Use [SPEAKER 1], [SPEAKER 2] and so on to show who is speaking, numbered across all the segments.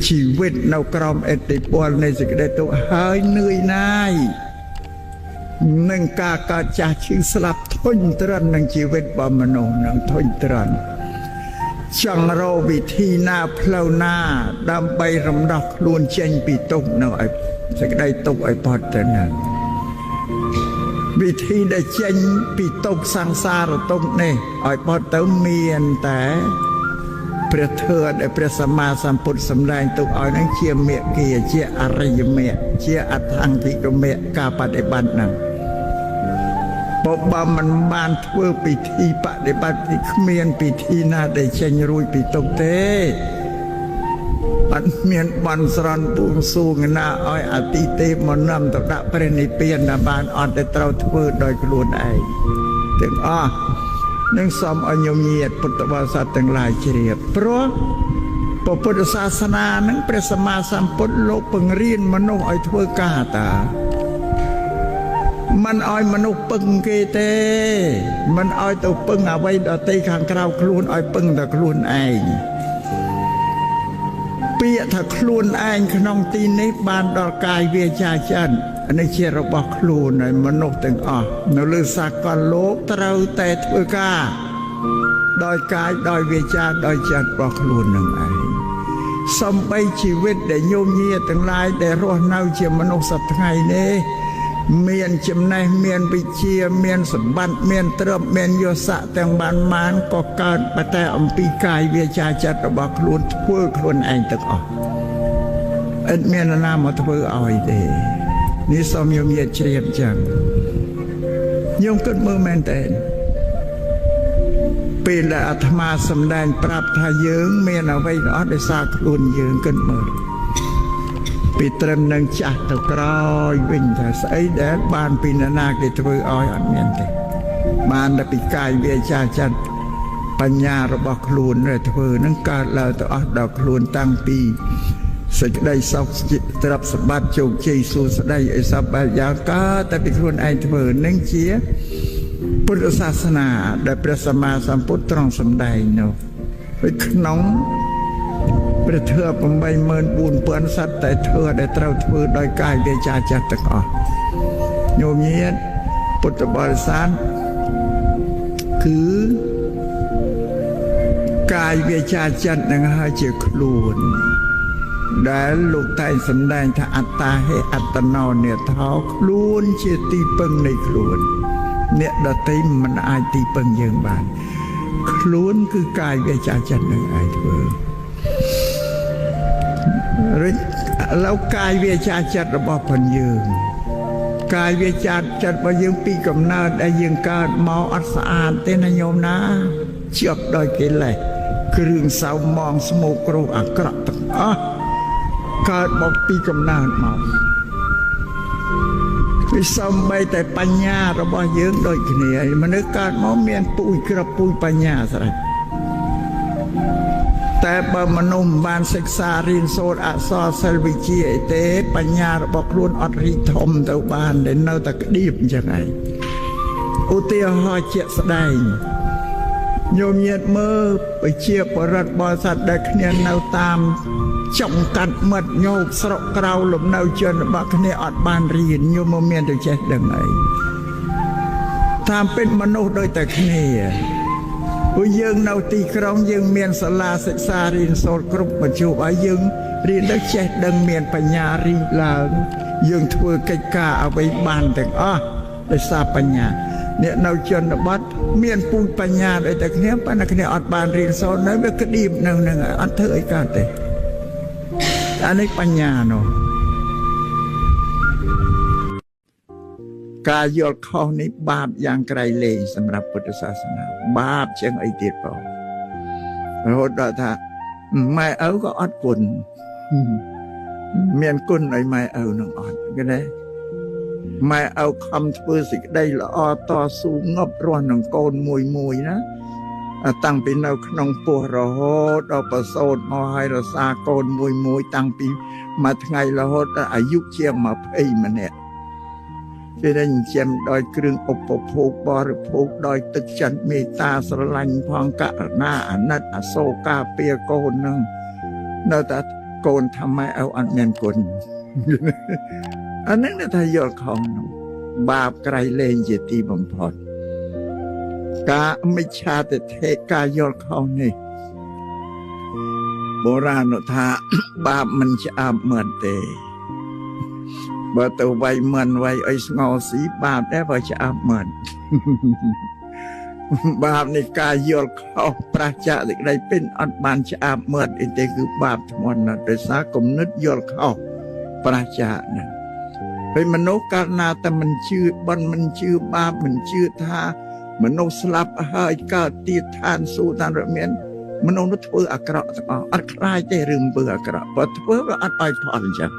[SPEAKER 1] ជីវិតនៅក្រោមឥទ្ធិពលនៃសេចក្តីទុក្ខហើយនឿយណាយនឹងការកើតចាស់ឈឺស្លាប់ធុញទ្រាន់នឹងជីវិតរបស់មនុស្សនឹងធុញទ្រាន់ចង់រកវិធីណាផ្លូវណាដើម្បីរំដោះខ្លួនចេញពីទុក្ខនៅឲ្យសេចក្តីទុក្ខឲ្យផុតទៅនឹងវិធីដែលចេញពីទុក្ខសង្សារទុក្ខនេះឲ្យផុតទៅមានតែព្រះធម៌ដែលព្រះសម្មាសម្ពុទ្ធសម្ដែងទុកឲ្យនឹងជាមគ្គជាអរិយមគ្គជាអដ្ឋង្គិកមគ្គការបដិបត្តិហ្នឹងបើមិនបានធ្វើពិធីបដិបត្តិគ្មានពិធីណាដែលចេញរួចពីទុក្ខទេអត់មានបន់ស្រន់បួងសួងណាឲ្យអតិទេពមកនាំទៅដាក់ព្រះនិព្វានណាបានអត់ទេត្រូវធ្វើដោយខ្លួនឯងទាំងអស់នឹងសូមឲ្យញោមញាតិពុទ្ធបរិស័ទទាំងឡាយជ្រាបព្រោះពុទ្ធសាសនានឹងព្រះសម្មាសម្ពុទ្ធលោកបង្រៀនមនុស្សឲ្យធ្វើការតាមិនឲ្យមនុស្សពឹងគេទេមិនឲ្យទៅពឹងអ្វីដទៃខាងក្រៅខ្លួនឲ្យពឹងតែខ្លួនឯងពាក្យថាខ្លួនឯងក្នុងទីនេះបានដល់កាយវាចាចិត្តនេះជារបស់ខ្លួនហើយមនុស្សទាំងអស់នៅលើសកលលោកត្រូវតែធ្វើការដោយកាយដោយវាចាដោយចិត្តរបស់ខ្លួននឹងឯងសំបីជីវិតដែលញោមញាទាំងឡាយដែលរស់នៅជាមនុស្សសប្តាហ៍ថ្ងៃនេះមានចំណេះមានវិជ្ជាមានសម្បត្តិមានទ្រព្យមានយស័កទាំងបានបានក៏កើតតែអំពីកាយវាចាចិត្តរបស់ខ្លួនធ្វើខ្លួនឯងទាំងអស់ឥតមាននរណាមកធ្វើឲ្យទេនេះសូមញោមញាតិជ្រាបចឹងញោមគិតមើលមែនតើពេលដែលអាត្មាសម្ដែងប្រាប់ថាយើងមានអ្វីអស់ដោយសារខ្លួនយើងគិតមើលពីត្រឹមនឹងចាស់ទៅក្រោយវិញថាស្អីដែលបានពីនរណាគេធ្វើឲ្យអត់មានទេបានតែពីកាយវាចាចិត្តបញ្ញារបស់ខ្លួនដែលធ្វើនឹងកើតឡើងទៅអស់ដល់ខ្លួនតាំងពីសេចក្តីសុខទ្រព្យសម្បត្តិជោគជ័យសួស្តីអីសពបែបយ៉ាងកើតតែពីខ្លួនឯងធ្វើនឹងជាពុទ្ធសាសនាដែលព្រះសម្មាសម្ពុទ្ធទ្រង់សម្ដែងនោះដូចក្នុងព្រះធម៌84000សត្វតែធ្វើដែលត្រូវធ្វើដោយកាយវាចាចិត្តទាំងអស់ញោមញាតិពុទ្ធបរិស័ទគឺកាយវាចាចិត្តនឹងហើយជាខ្លួនដែលលោកតែងសម្ដែងថាអត្តាហេអត្តនោនេថោខ្លួនជាទីពឹងនៃខ្លួនអ្នកដទៃមិនអាចទីពឹងយើងបានខ្លួនគឺកាយវាចាចិត្តនឹងឯងធ្វើឬឥឡូវកាយវាចាចិត្តរបស់ផងយើងកាយវាចាចិត្តរបស់យើងពីកំណើតដែលយើងកើតមកអត់ស្អាតទេណាញោមណាជាប់ដោយកិលេសគ្រឿងសៅមងស្មោកគ្រោះអាក្រក់ទាំងអស់កើតមកពីកំណើតមកវាសំបីតែបញ្ញារបស់យើងដូចគ្នាមនុស្សកើតមកមានពូជក្របពូជបញ្ញាស្រេចតែបើមនុស្សមិនបានសិក្សារៀនសូត្រអក្សរសិល្ប៍វិជ្ជាអីទេបញ្ញារបស់ខ្លួនអត់រីកធំទៅបានដែលនៅតែក្តៀបអញ្ចឹងឯងឧទាហរណ៍ជាក់ស្ដែងញោមញាតិមើលប្រជាបរិទ្ធបរិស័ទដែលគ្នានៅតាមចុងកាត់មិត្តញោមស្រុកក្រៅលំនៅជនរបស់គ្នាអត់បានរៀនញោមមកមានទៅចេះដឹងអីតាមពិតមនុស្សដូចតែគ្នាព្រោះយើងនៅទីក្រុងយើងមានសាលាសិក្សារៀនសូត្រគ្រប់មជ្ឈឲ្យយើងរៀនទៅចេះដឹងមានបញ្ញារីកឡើងយើងធ្វើកិច្ចការអ្វីបានទាំងអស់ដោយសារបញ្ញាអ្នកនៅជនបទមានពូជបញ្ញាដូចតែគ្នាប៉ុន្តែគ្នាអត់បានរៀនសូត្រនៅវាក្តៀបនៅនឹងអត់ធ្វើអីកើតទេអានេះបញ្ញានោះការយល់ខុសនេះបាបយ៉ាងក្រៃលែងសម្រាប់ពុទ្ធសាសនាបាបជាងអីទៀតបងរហូតដល់ថាម៉ែឪក៏អត់គុណមានគុណឲ្យម៉ែឪនឹងអត់គេទេម៉ែឪខំធ្វើសេចក្តីល្អតស៊ូងប់រស់នឹងកូនមួយមួយណាតាំងពីនៅក្នុងពោះរហូតដល់ប្រសូតមកឲ្យរសាកូនមួយមួយតាំងពីមួយថ្ងៃរហូតដល់អាយុជាង20ម្នាក់ពេលនេះចិញ្ចឹមដោយគ្រឿងឧបភោគបរិភោគដោយទឹកចិត្តមេត្តាស្រឡាញ់ផងករណាអាណិតអាសូរការពារកូននឹងនៅតែ កូនថាម៉ែឪអត់មានគុណអានឹងថាយល់ខុសនោះបាបក្រៃលែងជាទីបំផុតការមិច្ឆាទិដ្ឋិការយល់ខុសនេះបុរាណថាបាបមិនឆ្អាបមាត់ទេបើទៅវាយមិនវាយអីស្ងោស៊ីបាបដែរបើឆ្អាបមាត់បាបនៃការយល់ខុសប្រឆាចសេចក្តីពិនអត់បានឆ្អាបមាត់អីទេគឺបាបធ្ងន់ណាស់ដោយសារគំនិតយល់ខុសប្រឆាចហ្នឹងពេលមនុស្សកាលណាតែមិនជឿបិណ្ឌមិនជឿបាបមិនជឿថាមនុស្សស្លាប់ហើយកើតទៀតឋានសួគ៌ឋានរមានមនុស្សនោះធ្វើអាក្រក់ទាំងអស់អត់ខ្លាចទេរឿងធ្វើអាក្រក់បើធ្វើវាអត់ឲ្យផលអញ្ចឹង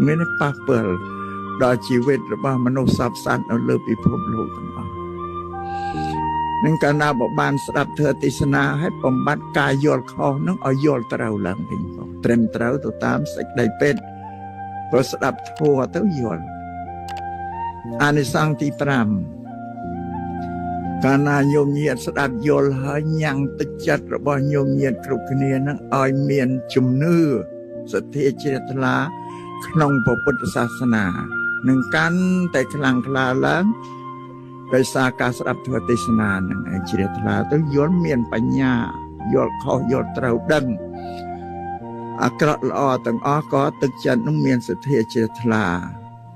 [SPEAKER 1] មានប៉ះពាល់ដល់ជីវិតរបស់មនុស្សសព្វសត្វនៅលើពិភពលោកទាំងអស់នឹងកាលណាបើបានស្ដាប់ធម៌ទេសនាឲ្យបំបត្តិការយល់ខុសនឹងឲ្យយល់ត្រូវឡើងវិញផងត្រឹមត្រូវទៅតាមសេចក្តីពិតព្រោះស្ដាប់ធម៌ទៅយល់អានិសង្សទី5កាលណាញោមញាតស្ដាប់យល់ហើយញ៉ាំងទឹកចិត្តរបស់ញោមញាតគ្រប់គ្នានឹងឲ្យមានជំនឿសទ្ធាជ្រះថ្លាក្នុងពុទ្ធសាសនានឹងកាន់តែខ្លាំងក្លាឡើងដោយសារការស្ដាប់ធម៌ទេសនានឹងឯងជ្រះថ្លាទៅយល់មានបញ្ញាយល់ខុសយល់ត្រូវដឹងអាក្រក់ល្អទាំងអស់ក៏ទឹកចិត្តនឹងមានសទ្ធាជ្រះថ្លា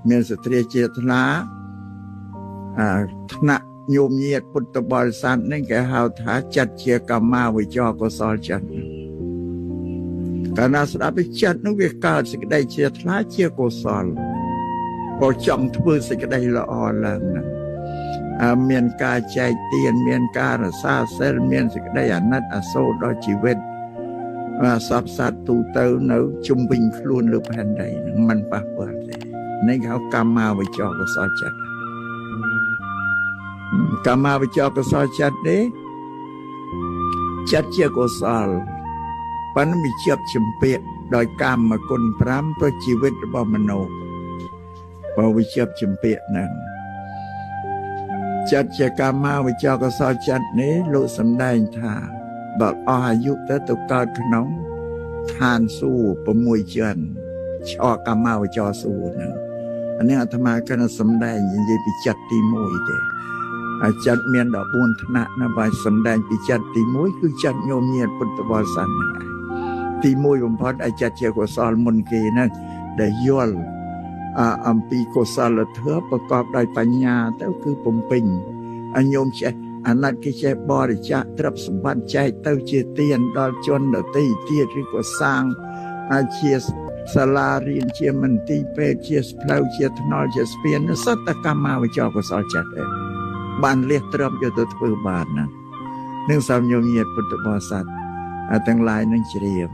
[SPEAKER 1] មានសទ្ធាជ្រះថ្លាថ្នាក់ញោមញាតពុទ្ធបរិស័ទនេះគេហៅថាចិត្តជាកម្មាវិចរកុសលចិត្តកាលណាស្ដាប់ពីចិត្តនោះវាកើតសេចក្តីជ្រះថ្លាជាកុសលក៏ចង់ធ្វើសេចក្តីល្អឡើងហ្នឹងមានការចែកទានមានការរក្សាសិលមានសេចក្តីអាណិតអាសូរដល់ជីវិតសព្វសត្វទូទៅនៅជុំវិញខ្លួនលើផែនដីហ្នឹងមិនប៉ះពាល់ទេនេះគេហៅកម្មាវិចរកុសលចិត្តកម្មាវិចរកុសលចិត្តនេះចិត្តជាកុសលប៉ុន្តែវាជាប់ជំពាក់ដោយកាមគុណ5ព្រោះជីវិតរបស់មនុស្សបើវាជាប់ជំពាក់ហ្នឹងចិត្តជាកម្មាវិចរកុសលចិត្តនេះលោកសម្ដែងថាដល់អស់អាយុទៅទៅកើតក្នុងឋានសួគ៌6ជាន់ឆកកម្មាវិចរសួគ៌ហ្នឹងអានេះអាត្មាគណសម្ដែងនិយាយពីចិត្តទី1ទេហើយចិត្តមាន14ថ្នាក់ណាបើសម្ដែងពីចិត្តទី1គឺចិត្តញោមញាតពុទ្ធបរិស័ទហ្នឹងឯងទី1បំផុតឲ្យចិត្តជាកុសលមុនគេហ្នឹងដែលយល់អំពីកុសលធម៌ប្រកបដោយបញ្ញាទៅគឺបំពេញឲ្យញោមចេះអាណិតគេចេះបរិច្ចាគទ្រព្យសម្បត្តិចែកទៅជាទានដល់ជនដទៃទៀតឬក៏សាងជាសាលារៀនជាមន្ទីរពេទ្យជាផ្លូវជាថ្នល់ជាស្ពានសុទ្ធតែកម្មាវិចរកុសលចិត្តឯងបានលះទ្រព្យយកទៅធ្វើបានណានឹងសូមញោមញាតពុទ្ធបរិស័ទទាំងឡាយនឹងជ្រាប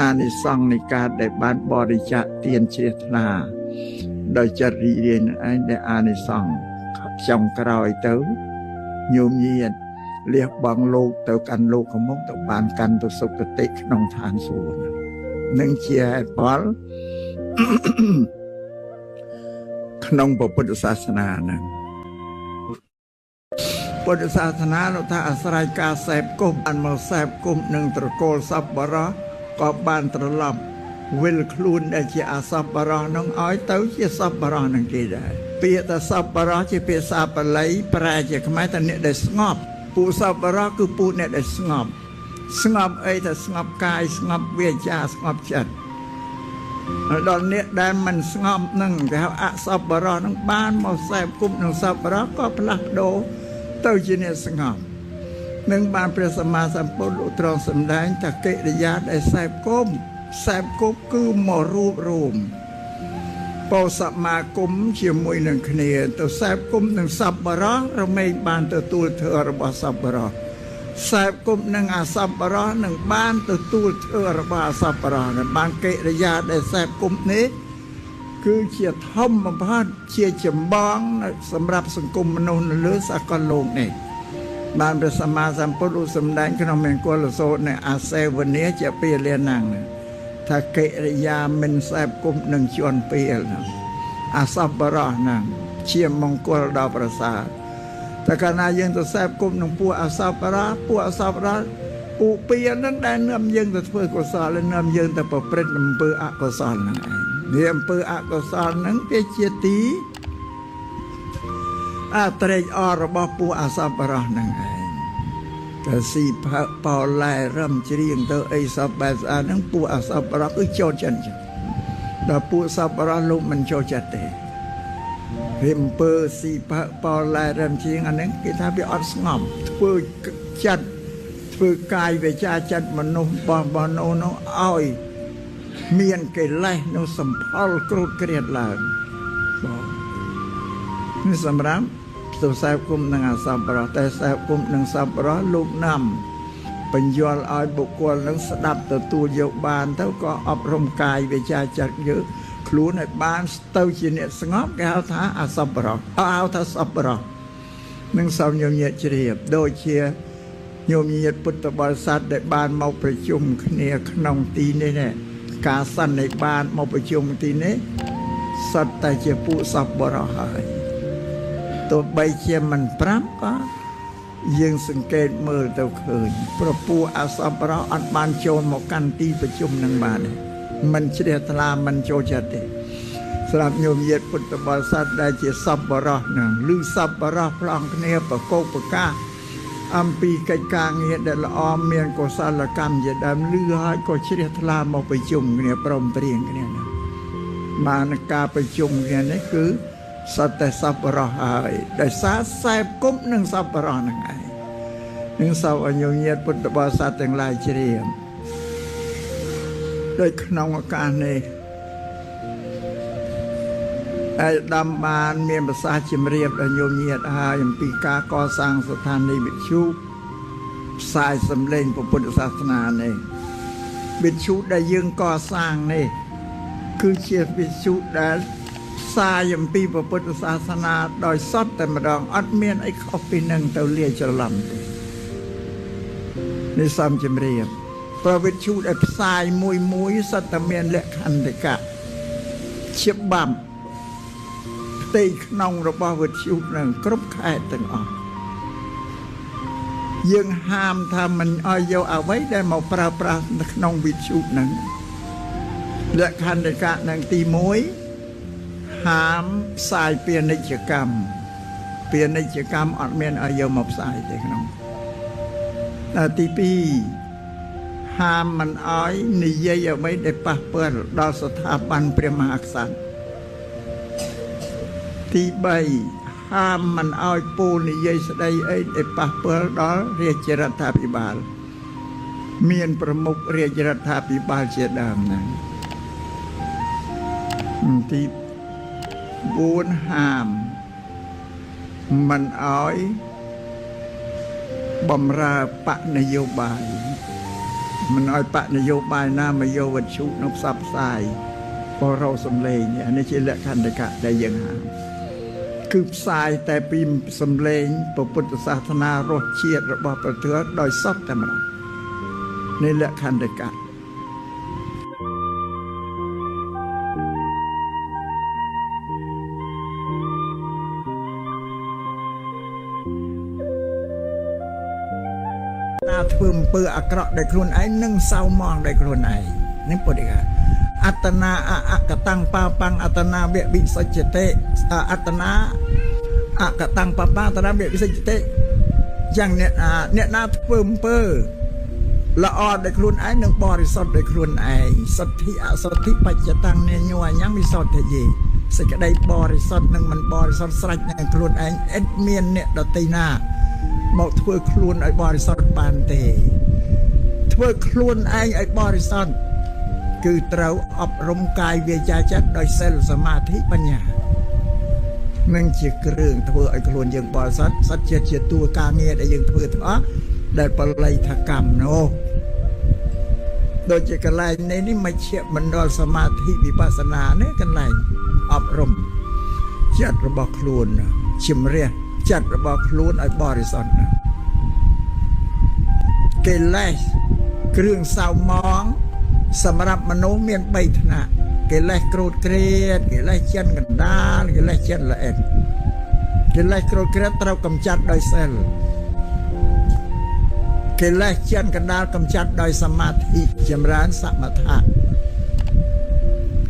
[SPEAKER 1] អានិសង្សនៃការដែលបានបរិច្ចាគទានជ្រះថ្លាដោយចិត្តរីករាយនឹងឯងដែលអានិសង្សចុងក្រោយទៅញោមញាតលះបង់លោកទៅកាន់លោកកមុំទៅបានកាន់ទៅសុគតិក្នុងឋានសួគ៌នឹងជាហេតុផលក្នុងពុទ្ធសាសនាហ្នឹងពុទ្ធសាសនានោះថាអាស្រ័យការសេពគុំបានមកសេពគុំនឹងត្រកូលសប្បុរសក៏បានត្រឡប់វិលខ្លួនដែលជាអសប្បុរសនោះឲ្យទៅជាសប្បុរសនឹងគេដែរពាក្យថាសប្បុរសជាភាសាបាលីប្រែជាខ្មែរថាអ្នកដែលស្ងប់ពួកសប្បុរសគឺពួកអ្នកដែលស្ងប់ស្ងប់អីថាស្ងប់កាយស្ងប់វាចាស្ងប់ចិត្តដល់អ្នកដែលមិនស្ងប់នឹងគេហៅអសប្បុរសនឹងបានមកសេពគុំនឹងសប្បុរសក៏ផ្លាស់ប្ដូរទៅជាអ្នកស្ងប់នឹងបានព្រះសម្មាសម្ពុទ្ធលោកទ្រង់សម្ដែងថាកិរិយាដែលសេពគុំសេពគុំគឺមករួបរួមបោសមាគមជាមួយនឹងគ្នាទៅសេពគុំនឹងសប្បុរសរមែងបានទទួលធម៌របស់សប្បុរសសេពគុំនឹងអសប្បុរសនឹងបានទទួលធម៌របស់អសប្បុរសនឹងបានកិរិយាដែលសេពគុំនេះគឺជាធំបំផុតជាចម្បងសម្រាប់សង្គមមនុស្សនៅលើសកលលោកនេះបានព្រះសម្មាសម្ពុទ្ធលោកសម្ដែងក្នុងមង្គលសូត្រនៃអាសេវនីជាពាលានហ្នឹងថាកិរិយាមិនសេពគុំនឹងជន់ពេលហ្នឹងអសប្បុរសហ្នឹងជាមង្គលដ៏ប្រសើរតែកាលណាយើងទៅសេពគុំនឹងពួកអសប្បុរសពួកអសប្បុរស ឧពានឹងដែលនាំយើងទៅធ្វើកុសលនាំយើងទៅប្រព្រឹត្តអំពើអកុសលហ្នឹងឯងនេះអំពើអកុសលហ្នឹងវាជាទីអត្រេកអររបស់ពួកអសប្បុរសហ្នឹងឯងតែស៊ីផើបោឡែរំច្រៀងទៅអីសពបែបស្អាតហ្នឹងពួកអសប្បុរសគឺចូលចិត្តចឹងដល់ពួកសប្បុរសលោកមិនចូលចិត្តទេវាអំពើស៊ីផើបោឡែរំច្រៀងអាហ្នឹងគេថាវាអត់ស្ងប់ធ្វើចិត្តធ្វើកាយវាចាចិត្តមនុស្សរបស់នោះនោះឲ្យមានកិលេសនោះសំផលគ្រូតគ្រៀតឡើងបងនេះសម្រាប់ទៅខ្សែគុំនឹងអសប្បុរសតែខ្សែគុំនឹងសប្បុរសលោកនាំបញ្យល់ឲ្យបុគ្គលនឹងស្ដាប់ទទួលយកបានទៅក៏អប់រំកាយវាចាចិត្តយើងខ្លួនឲ្យបានទៅជាអ្នកស្ងប់គេហៅថាអសប្បុរសហៅថាសប្បុរសនឹងសូមញោមញាតជ្រាបដូចជាញោមញាតពុទ្ធបរិស័ទដែលបានមកប្រជុំគ្នាក្នុងទីនេះនេះការសន្និបាតមកប្រជុំទីនេះសុទ្ធតែជាពួកសប្បុរសហើយទោះបីជាមិនប្រាប់ក៏យើងសង្កេតមើលទៅឃើញប្រពពួកអសប្បុរសអត់បានចូលមកកាន់ទីប្រជុំនឹងបានទេមិនជ្រះថ្លាមិនចូលចិត្តទេស្រាប់ញោមញាតពុទ្ធបរិស័ទដែលជាសប្បុរសនឹងឬសប្បុរសប្លង់គ្នាប្រកោកប្រកាសអំពីកិច្ចការងារដែលល្អមានកុសលកម្មជាដើមឮហើយក៏ជ្រះថ្លាមកប្រជុំគ្នាព្រមព្រៀងគ្នាណាបានការប្រជុំគ្នានេះគឺសត្វតែសប្បុរសហើយដោយសារសែបគប់នឹងសប្បុរសហ្នឹងឯងនឹងសូមឲ្យញោមញាតពុទ្ធបរិស័ទទាំងឡាយជ្រាបដោយក្នុងឱកាសនេះឯដាំបានមានប្រសាសន៍ជំរាបដល់ញោមញាតហើយអំពីការកសាងស្ថានីយ៍វិទ្យុផ្សាយសម្លេងពុទ្ធសាសនានេះវិទ្យុដែលយើងកសាងនេះគឺជាវិទ្យុដែលផ្សាយអំពីពុទ្ធសាសនាដោយសុទ្ធតែម្ដងអត់មានអីខុសពីនឹងទៅលាច្រឡំទេនេះសូមជំរាបប្រវិទ្យុដែលផ្សាយមួយមួយសុទ្ធតែមានលក្ខន្តិកៈច្បាប់ផ្ទៃក្នុងរបស់វិទ្យុនឹងគ្រប់ខេត្តទាំងអស់យើងហាមថាមិនឲ្យយកអ្វីដែលមកប្រើប្រាស់នៅក្នុងវិទ្យុនឹងលក្ខន្តិកៈនឹងទី1ហាមផ្សាយពាណិជ្ជកម្មពាណិជ្ជកម្មអត់មានឲ្យយកមកផ្សាយទេក្នុងទី2ហាមមិនឲ្យនិយាយអ្វីដែលប៉ះពាល់ដល់ស្ថាប័នព្រះមហាក្សត្រទី3ហាមមិនឲ្យពូលនិយាយស្ដីអីដែលប៉ះពាល់ដល់រាជរដ្ឋាភិបាលមានប្រមុខរាជរដ្ឋាភិបាលជាដើមហ្នឹងទី4ហាមមិនឲ្យបំរើបកនយោបាយមិនឲ្យបកនយោបាយណាមកយកវិទ្យុនោះផ្សព្វផ្សាយបរោសំឡេងនេះជាលក្ខន្តិកៈដែលយើងហាមគឺផ្សាយតែពីសំឡេងពុទ្ធសាសនារសជាតិរបស់ប្រទេសដោយសុទ្ធតែម្ដងនេះលក្ខន្តិកៈណាធ្វើអំពើអាក្រក់ដោយខ្លួនឯងនិងសៅមងដោយខ្លួនឯងនេះពុទ្ធិកាអត្តនាអកតាំងបាបាំងអត្តនាវវិសុច្ចតិអត្តនាអកតាំងបាបាំងអត្តនាវវិសុច្ចតិយ៉ាងអ្នកណាធ្វើអំពើល្អដោយខ្លួនឯងនិងបរិសុទ្ធដោយខ្លួនឯងសទ្ធិអសទ្ធិបច្ចតាំងញញញ៉ាំវិសុទ្ធិយេសេចក្តីបរិសុទ្ធនិងមិនបរិសុទ្ធស្រេចនឹងខ្លួនឯងឥតមានអ្នកដទៃណាមកធ្វើខ្លួនឲ្យបរិសុទ្ធបានទេធ្វើខ្លួនឯងឲ្យបរិសុទ្ធគឺត្រូវអប់រំកាយវាចាចិត្តដោយសិលសមាធិបញ្ញានឹងជាគ្រឿងធ្វើឲ្យខ្លួនយើងបរិសុទ្ធសុទ្ធជាតួការងារដែលយើងធ្វើទាំងអស់ដែលបល័យថាកម្មនោះដូចជាកន្លែងនេះនេះមជ្ឈមណ្ឌលសមាធិវិបស្សនានេះកន្លែងអប់រំចិត្តរបស់ខ្លួនជំរះចិត្តរបស់ខ្លួនឲ្យបរិសុទ្ធកិលេសគ្រឿងសៅមងសម្រាប់មនុស្សមាន3ថ្នាក់កិលេសក្រោធគ្រាតកិលេសចិនកណ្ដាលកិលេសចិនល្អិតកិលេសក្រោធគ្រាតត្រូវកម្ចាត់ដោយសិល កិលេសចិនកណ្ដាលកំចាត់ដោយសមាធិចម្រើនសមថៈ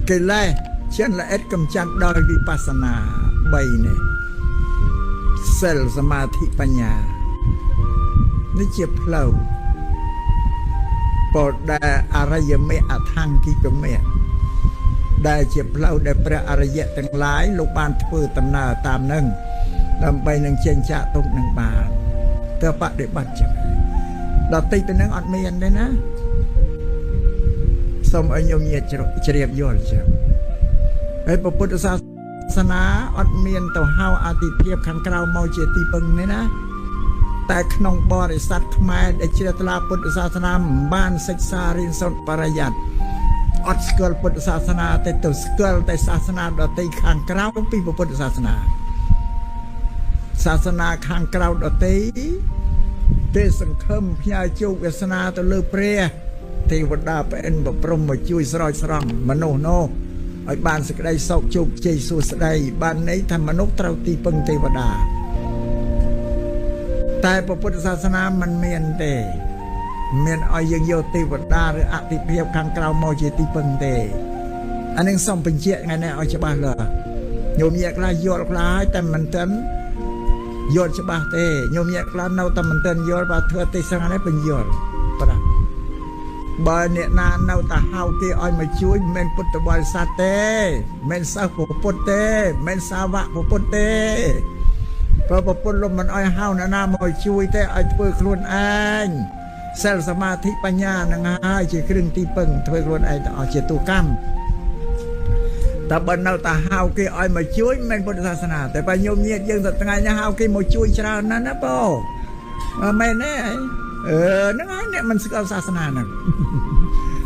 [SPEAKER 1] កិលេសចិនល្អិតកំចាត់ដោយវិបស្សនា3នេះសិលសមាធិបញ្ញានេះជាផ្លូវបដែលអរិយមេអថង្គិកមេដែលជាផ្លូវដែលព្រះអរិយៈទាំងឡាយលោកបានធ្វើដំណើរតាមនឹងដើម្បីនឹងចេញចាកទុកនឹងបានទៅបដិបត្តិចឹងដល់តិចទៅនឹងអត់មានទេណាសូមឲ្យញោមញាតិជ្រាបយល់ចឹងហើយពុទ្ធសាសនាអត់មានទៅហៅអតិភិបខាងក្រៅមកជាទីពឹងទេណាតែក្នុងបរិស័ទខ្មែរដែលជ្រះថ្លាពុទ្ធសាសនាមិនបានសិក្សារៀនសូត្របរិយ័តអត់ស្គាល់ពុទ្ធសាសនាតែទៅស្គាល់តែសាសនាដទៃខាងក្រៅពីពុទ្ធសាសនាសាសនាខាងក្រៅដទៃទេសង្ឃឹមផ្ញើជោគវាសនាទៅលើព្រះទេវតាប្រអិនប្រព្រំមកជួយស្រោចស្រង់មនុស្សនោះឲ្យបានសេចក្តីសុខជោគជ័យសួស្តីបានន័យថាមនុស្សត្រូវទីពឹងទេវតាតែពុទ្ធសាសនាមិនមានទេមានឲ្យយើងយកទេវតាឬអតិភិបខាងក្រៅមកជាទីពឹងទេអានឹងសូមបញ្ជាក់ថ្ងៃនេះឲ្យច្បាស់លាស់ញោមញាតិខ្លះយល់ខ្លះហើយតែមិនទាន់យល់ច្បាស់ទេញោមញាតិខ្លះនៅតែមិនទាន់យល់បើធ្វើទេសនានេះបញ្យល់ប្រាស់បើអ្នកណានៅតែហៅគេឲ្យមកជួយមិនមែនពុទ្ធបរិស័ទទេមិនសិស្សពុទ្ធទេមិនសាវកពុទ្ធទេព្រោះពុទ្ធលោកមិនឲ្យហៅអ្នកណាមកជួយទេឲ្យធ្វើខ្លួនឯងសិលសមាធិបញ្ញានឹងហើយជាគ្រឿងទីពឹងធ្វើខ្លួនឯងទៅអស់ជាទូកម្មតែបើនៅតែហៅគេឲ្យមកជួយមិនមែនពុទ្ធសាសនាតែបើញោមញាតិយើងទៅថ្ងៃនេះហៅគេមកជួយច្រើនណាស់ណាបងមែនទេអឺហ្នឹងហើយអ្នកមិនស្គាល់សាសនាហ្នឹង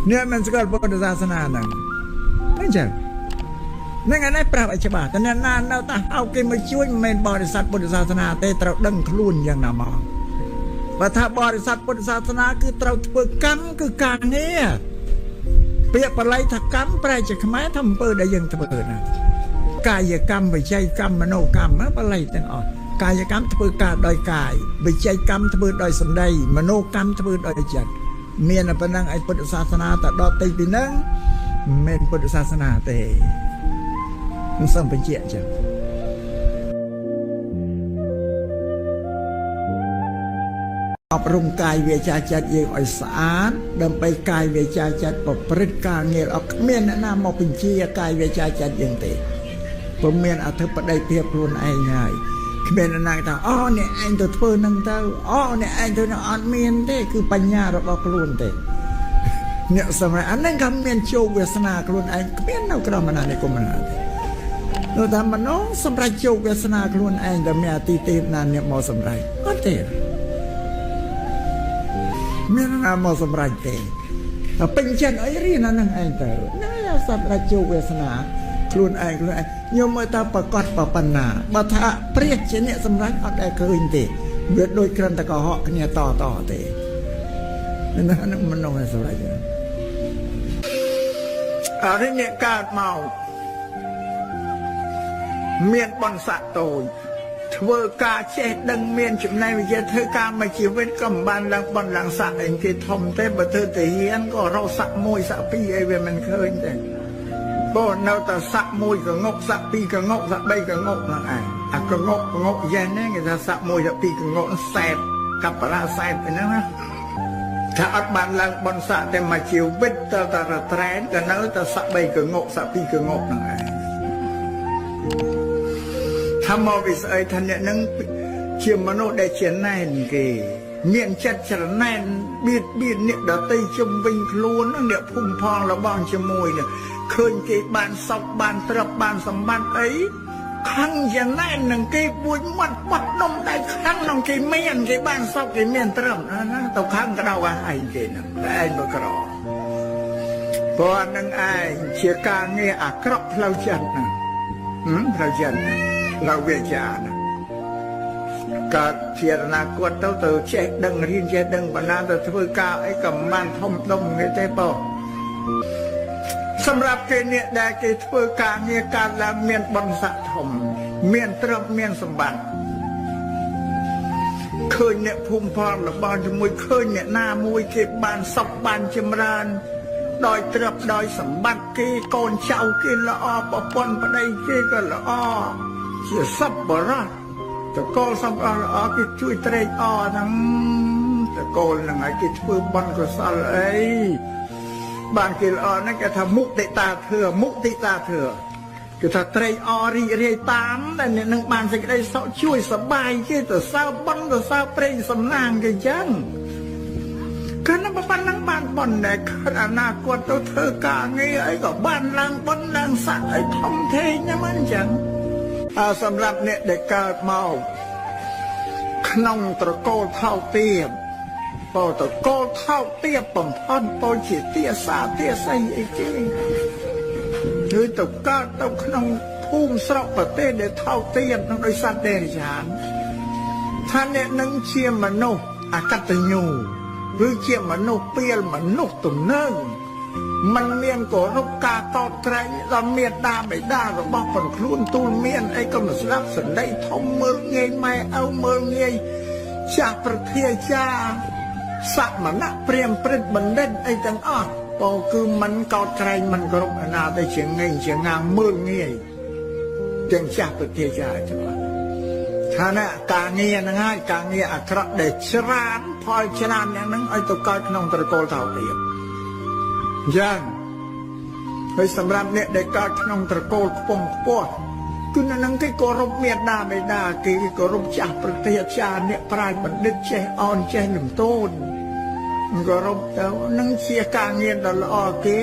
[SPEAKER 1] អ្នកមិនស្គាល់ពុទ្ធសាសនាហ្នឹងមិនចឹងហ្នឹងឯនេះប្រាប់ឲ្យច្បាស់តែអ្នកណានៅតែហៅគេមកជួយមិនមែនបរិស័ទពុទ្ធសាសនាទេត្រូវដឹងខ្លួនយ៉ាងណាមកបើថាបរិស័ទពុទ្ធសាសនាគឺត្រូវធ្វើកម្មគឺការងារពាក្យបាលីថាកម្មប្រែជាខ្មែរថាអំពើដែលយើងធ្វើណាកាយកម្មវិច័យកម្មមโนកម្មបាលីទាំងអស់កាយកម្មធ្វើការដោយកាយវិច័យកម្មធ្វើដោយសម្ដីមโนកម្មធ្វើដោយចិត្តមានតែប៉ុណ្ណឹងឯពុទ្ធសាសនាតដល់តិចពីហ្នឹងមិនមែនពុទ្ធសាសនាទេខ្ញុំសូមបញ្ជាក់ចឹងអប់រំកាយវាចាចិត្តយើងឲ្យស្អាតដើម្បីកាយវាចាចិត្តប្រព្រឹត្តការងារអត់គ្មានអ្នកណាមកបញ្ជាកាយវាចាចិត្តយើងទេព្រោះមានអធិបតីភាពខ្លួនឯងហើយគ្មានអ្នកណាថាអូអ្នកឯងទៅធ្វើនឹងទៅអូអ្នកឯងទៅនឹងអត់មានទេគឺបញ្ញារបស់ខ្លួនទេអ្នកសម្រាប់អានឹងក៏មានជោគវាសនាខ្លួនឯងគ្មាននៅក្រមណានិគមណាទេនោះថាមនុស្សសម្រាប់ជោគវាសនាខ្លួនឯងតែមានអតិទេពណាអ្នកមកសម្រេចអត់ទេមានណាមកសម្រេចទេតែពេញចិត្តអីរៀនអានឹងឯងទៅណាសម្រាប់ជោគវាសនាខ្លួនឯងខ្លួនឯងខ្ញុំមើលថាប្រកាសប៉ុណ្ណាបើថាព្រះជាអ្នកសម្រេចអត់ដែលឃើញទេវាដូចគ្រាន់តែកុហកគ្នាតតទេណានឹងមនុស្សសម្រេចអរិញកើតមកមានបុណ្យស័ក្តិតូចធ្វើការចេះដឹងមានចំណេះវិជ្ជាធ្វើការមួយជីវិតក៏មិនបានឡើងបុណ្យឡើងស័ក្តិអីគេធំទេបើធ្វើទាហានក៏រកស័ក្តិមួយស័ក្តិពីរអីវាមិនឃើញទេបើនៅតែស័ក្តិមួយកងុកស័ក្តិពីរកងុកស័ក្តិបីកងុកហ្នឹងឯងអាកងុកកងុកយ៉ាងនេះគេថាស័ក្តិមួយស័ក្តិពីរកងុកសែបកប្បរាសែបហ្នឹងណាថាអត់បានឡើងបុណ្យស័ក្តិតែមួយជីវិតតតែរត្រែនក៏នៅតែស័ក្តិបីកងុកស័ក្តិពីរកងុកហ្នឹងឯងថាមកវាស្អីថាអ្នកនឹងជាមនុស្សដែលជាណែនគេមានចិត្តច្រណែនបៀតបៀនអ្នកដតីជុំវិញខ្លួននឹងអ្នកភូមិផងរបស់ជាមួយនឹងឃើញគេបានសពបានទ្រព្យបានសម្បត្តិអីខឹងជាណែននឹងគេបួចមាត់បោះដុំដៃខឹងនឹងគេមានគេបានសពគេមានទ្រព្យណាទៅខឹងក្តៅឯងគេនឹងតែឯងមកក្រព្រោះនឹងឯងជាការងារអាក្រក់ផ្លូវចិត្តណាផ្លូវចិត្តផ្លូវវាចាណាកើតជាអនាគតទៅទៅចេះដឹងរៀនចេះដឹងបណ្ណាទៅធ្វើការអីក៏មិនធំដុំគេទេបងសម្រាប់គេអ្នកដែលគេធ្វើការងារកើតឡើងមានបុណ្យស័ក្តិធំមានទ្រព្យមានសម្បត្តិ ឃើញអ្នកភូមិផលរបស់ជាមួយឃើញអ្នកណាមួយគេបានសុខបានចម្រើនដោយទ្រព្យដោយសម្បត្តិគេកូនចៅគេល្អប្រពន្ធប្តីគេក៏ល្អជាសប្បុរសតកូលសប្បុរសល្អគេជួយត្រេកអរហ្នឹងតកូលហ្នឹងឲ្យគេធ្វើបុណ្យកុសលអីបានគេល្អហ្នឹងគេថាមុទិតាធឿមុទិតាធឿគេថាត្រេកអររីករាយតាមដែលអ្នកនឹងបានសេចក្តីសុខជួយសប្បាយគេទៅសើបុណ្យទៅសើព្រេងសំណាងគេអញ្ចឹងគឺនឹងប៉ុណ្ណឹងបានបុណ្យដែរអនាគតទៅធ្វើការងារអីក៏បានឡើងបុណ្យឡើងស័ក្តិអីធំធេងណាស់អញ្ចឹងសម្រាប់អ្នកដែលកើតមកក្នុងត្រកូលថោកទាបបើត្រកូលថោកទាបបំផុតពោលជាទាសាទាសីអីគេឬទៅកើតទៅក្នុងភូមិស្រុកប្រទេសដែលថោកទាបនឹងដោយសត្វដេរឆានថាអ្នកនឹងជាមនុស្សអកតញ្ញូឬជាមនុស្សពាលមនុស្សទំនើងมันមានគោរពការតបក្រែងដល់មេដាបិតារបស់ប៉ុនខ្លួនទូលមានអីក៏មិនស្ដាប់សម្ដីធំមើលងាយម៉ែឪមើលងាយចាស់ប្រធាចាសមណៈព្រាមព្រឹត្តបណ្ឌិតអីទាំងអស់ពោគឺមិនកោតក្រែងមិនគោរពអាណាទៅជាងាយជាងាងមើលងាយទាំងចាស់ប្រធាចាទាំងអស់ថាណាការងារហ្នឹងហើយការងារអាក្រក់ដែលច្រើនផលច្រើនយ៉ាងហ្នឹងឲ្យទៅកើតក្នុងត្រកូលថោកទាបយ៉ាងហើយសម្រាប់អ្នកដែលកើតក្នុងត្រកូលខ្ពង់ខ្ពស់គឺនៅនឹងគេគោរពមេដាបិតាគេគោរពចាស់ប្រធាចាអ្នកប្រាជ្ញបណ្ឌិតចេះអនចេះលំទោនគោរពទៅនឹងជាការងារដ៏ល្អគេ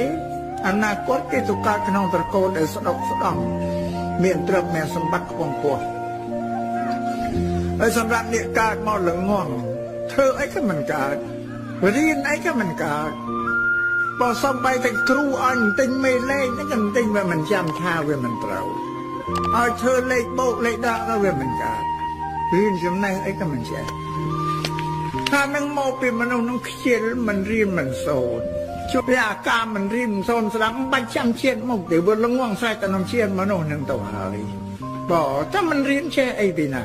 [SPEAKER 1] អនាគតគេទៅកើតក្នុងត្រកូលដែលស្ដុកស្ដំមានទ្រព្យមានសម្បត្តិខ្ពង់ខ្ពស់ហើយសម្រាប់អ្នកកើតមកល្ងងធ្វើអីក៏មិនកើតរៀនអីក៏មិនកើតបើសំបីតែគ្រូឲ្យទិញមេលេខហ្នឹងក៏ទិញវាមិនចាំថាវាមិនត្រូវឲ្យធ្វើលេខបូកលេខដកក៏វាមិនកើតរៀនចំណេះអីក៏មិនចេះថានឹងមកពីមនុស្សនឹងខ្ជិលមិនរៀនមិនសូត្រជួបអាការមិនរៀនមិនសូត្រស្ដាប់បាច់ចាំជាតិមកទេវាល្ងងស្រែកតែក្នុងជាតិមនុស្សនឹងទៅហើយបើតែមិនរៀនចេះអីពីណា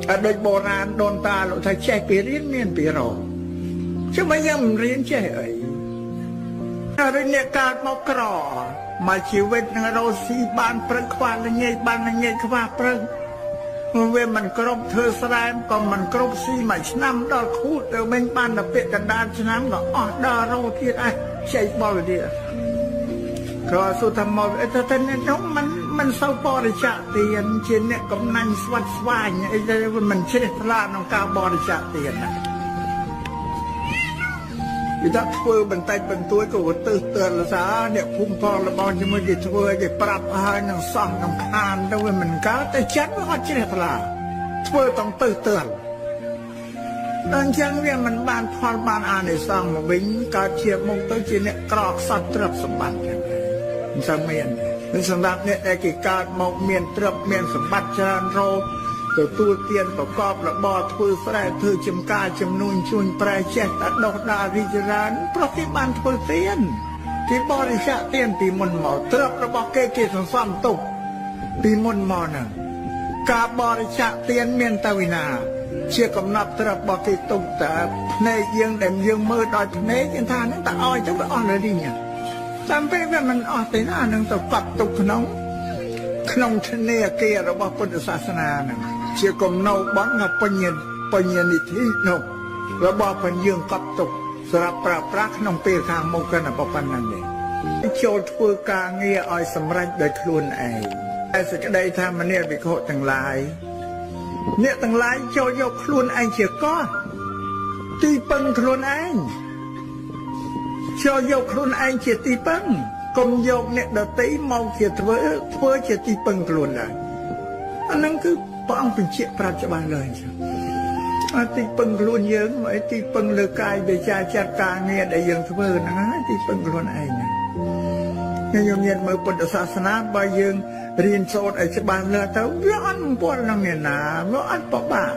[SPEAKER 1] អត់ដូចបុរាណដូនតាលោកថាចេះពីរៀនមានពីរកchứ bây giờមិនរៀនចេះអីហើយអ្នកកើតមកក្រមកជីវិតនឹងរស់ស៊ីបានព្រឹកខ្វះល្ងាចបានល្ងាចខ្វះព្រឹកវាមិនគ្រប់ធ្វើស្រែក៏មិនគ្រប់ស៊ីមួយឆ្នាំដល់ខួតទៅវិញបានតែពាក្យកណ្ដាលឆ្នាំក៏អស់ដល់រោទៀតអះខ្ចីបុលទៀតក៏សុទ្ធមកអីទៅអ្នកនោះមិនសូវបរិច្ចាគទានជាអ្នកកំណាញ់ស្វិតស្វាញអីទៅមិនជ្រះថ្លាក្នុងការបរិច្ចាគទានណាគេថាធ្វើបន្តិចបន្តួចក៏ទើសទើលសាអ្នកភូមិផលរបស់ជាមួយគេធ្វើឲ្យគេប្រាប់ឲ្យនឹងសោះនឹងខានទៅវាមិនកើតតែចិត្តវាអត់ជ្រះថ្លាធ្វើតង់ទើសទើលដល់អញ្ចឹងវាមិនបានផលបានអានិសង្សមកវិញកើតជាមុខទៅជាអ្នកក្រខ្សត់ទ្រព្យសម្បត្តិហ្នឹងមិនសូវមានទេសម្រាប់អ្នកដែលគេកើតមកមានទ្រព្យមានសម្បត្តិច្រើនរោទទួលទានប្រកបរបរធ្វើស្រែធ្វើចំការចំនួនជួញប្រែចេះតែដោះដារីច្រើនព្រោះគេបានធ្វើទានគេបរិច្ចាគទានពីមុនមកទ្រព្យរបស់គេគេសន្សំទុកពីមុនមកហ្នឹងការបរិច្ចាគទានមានទៅវិណាជាកំណត់ទ្រព្យរបស់គេទុកតែភ្នែកយើងដែលយើងមើលដោយភ្នែកយើងថាហ្នឹងតែឲ្យទៅវាអស់លរីញតាមពេលវាមិនអស់ទេណាហ្នឹងទៅកត់ទុកក្នុងធនាគាររបស់ពុទ្ធសាសនាហ្នឹងជាកំណោបន់បញ្ញនិធិនោះរបស់បញ្យើងកត់ទុកសម្រាប់ប្រើប្រាស់ក្នុងពេលខាងមុខកណ្ប៉ុណ្ណឹងនេះចូលធ្វើការងារឲ្យសម្រេចដោយខ្លួនឯងតែសេចក្តីថាមនាលវិខុទាំងឡាយអ្នកទាំងឡាយចូលយកខ្លួនឯងជាកោះទីពឹងខ្លួនឯងចូលយកខ្លួនឯងជាទីពឹងកុំយកអ្នកដទៃមកជាធ្វើជាទីពឹងខ្លួនដែរអាហ្នឹងគឺព្រះអង្គបញ្ជាក់ប្រាប់ច្បាស់លើអញ្ចឹងអត់ទីពឹងខ្លួនយើងមកអីទីពឹងលើកាយវិចារចាត់ការងារដែលយើងធ្វើហ្នឹងហើយទីពឹងខ្លួនឯងហ្នឹងខ្ញុំញាតិមើលពុទ្ធសាសនាបើយើងរៀនសូត្រឲ្យច្បាស់លើទៅវាអត់បំពល់នឹងអ្នកណាវាអត់ពិបាក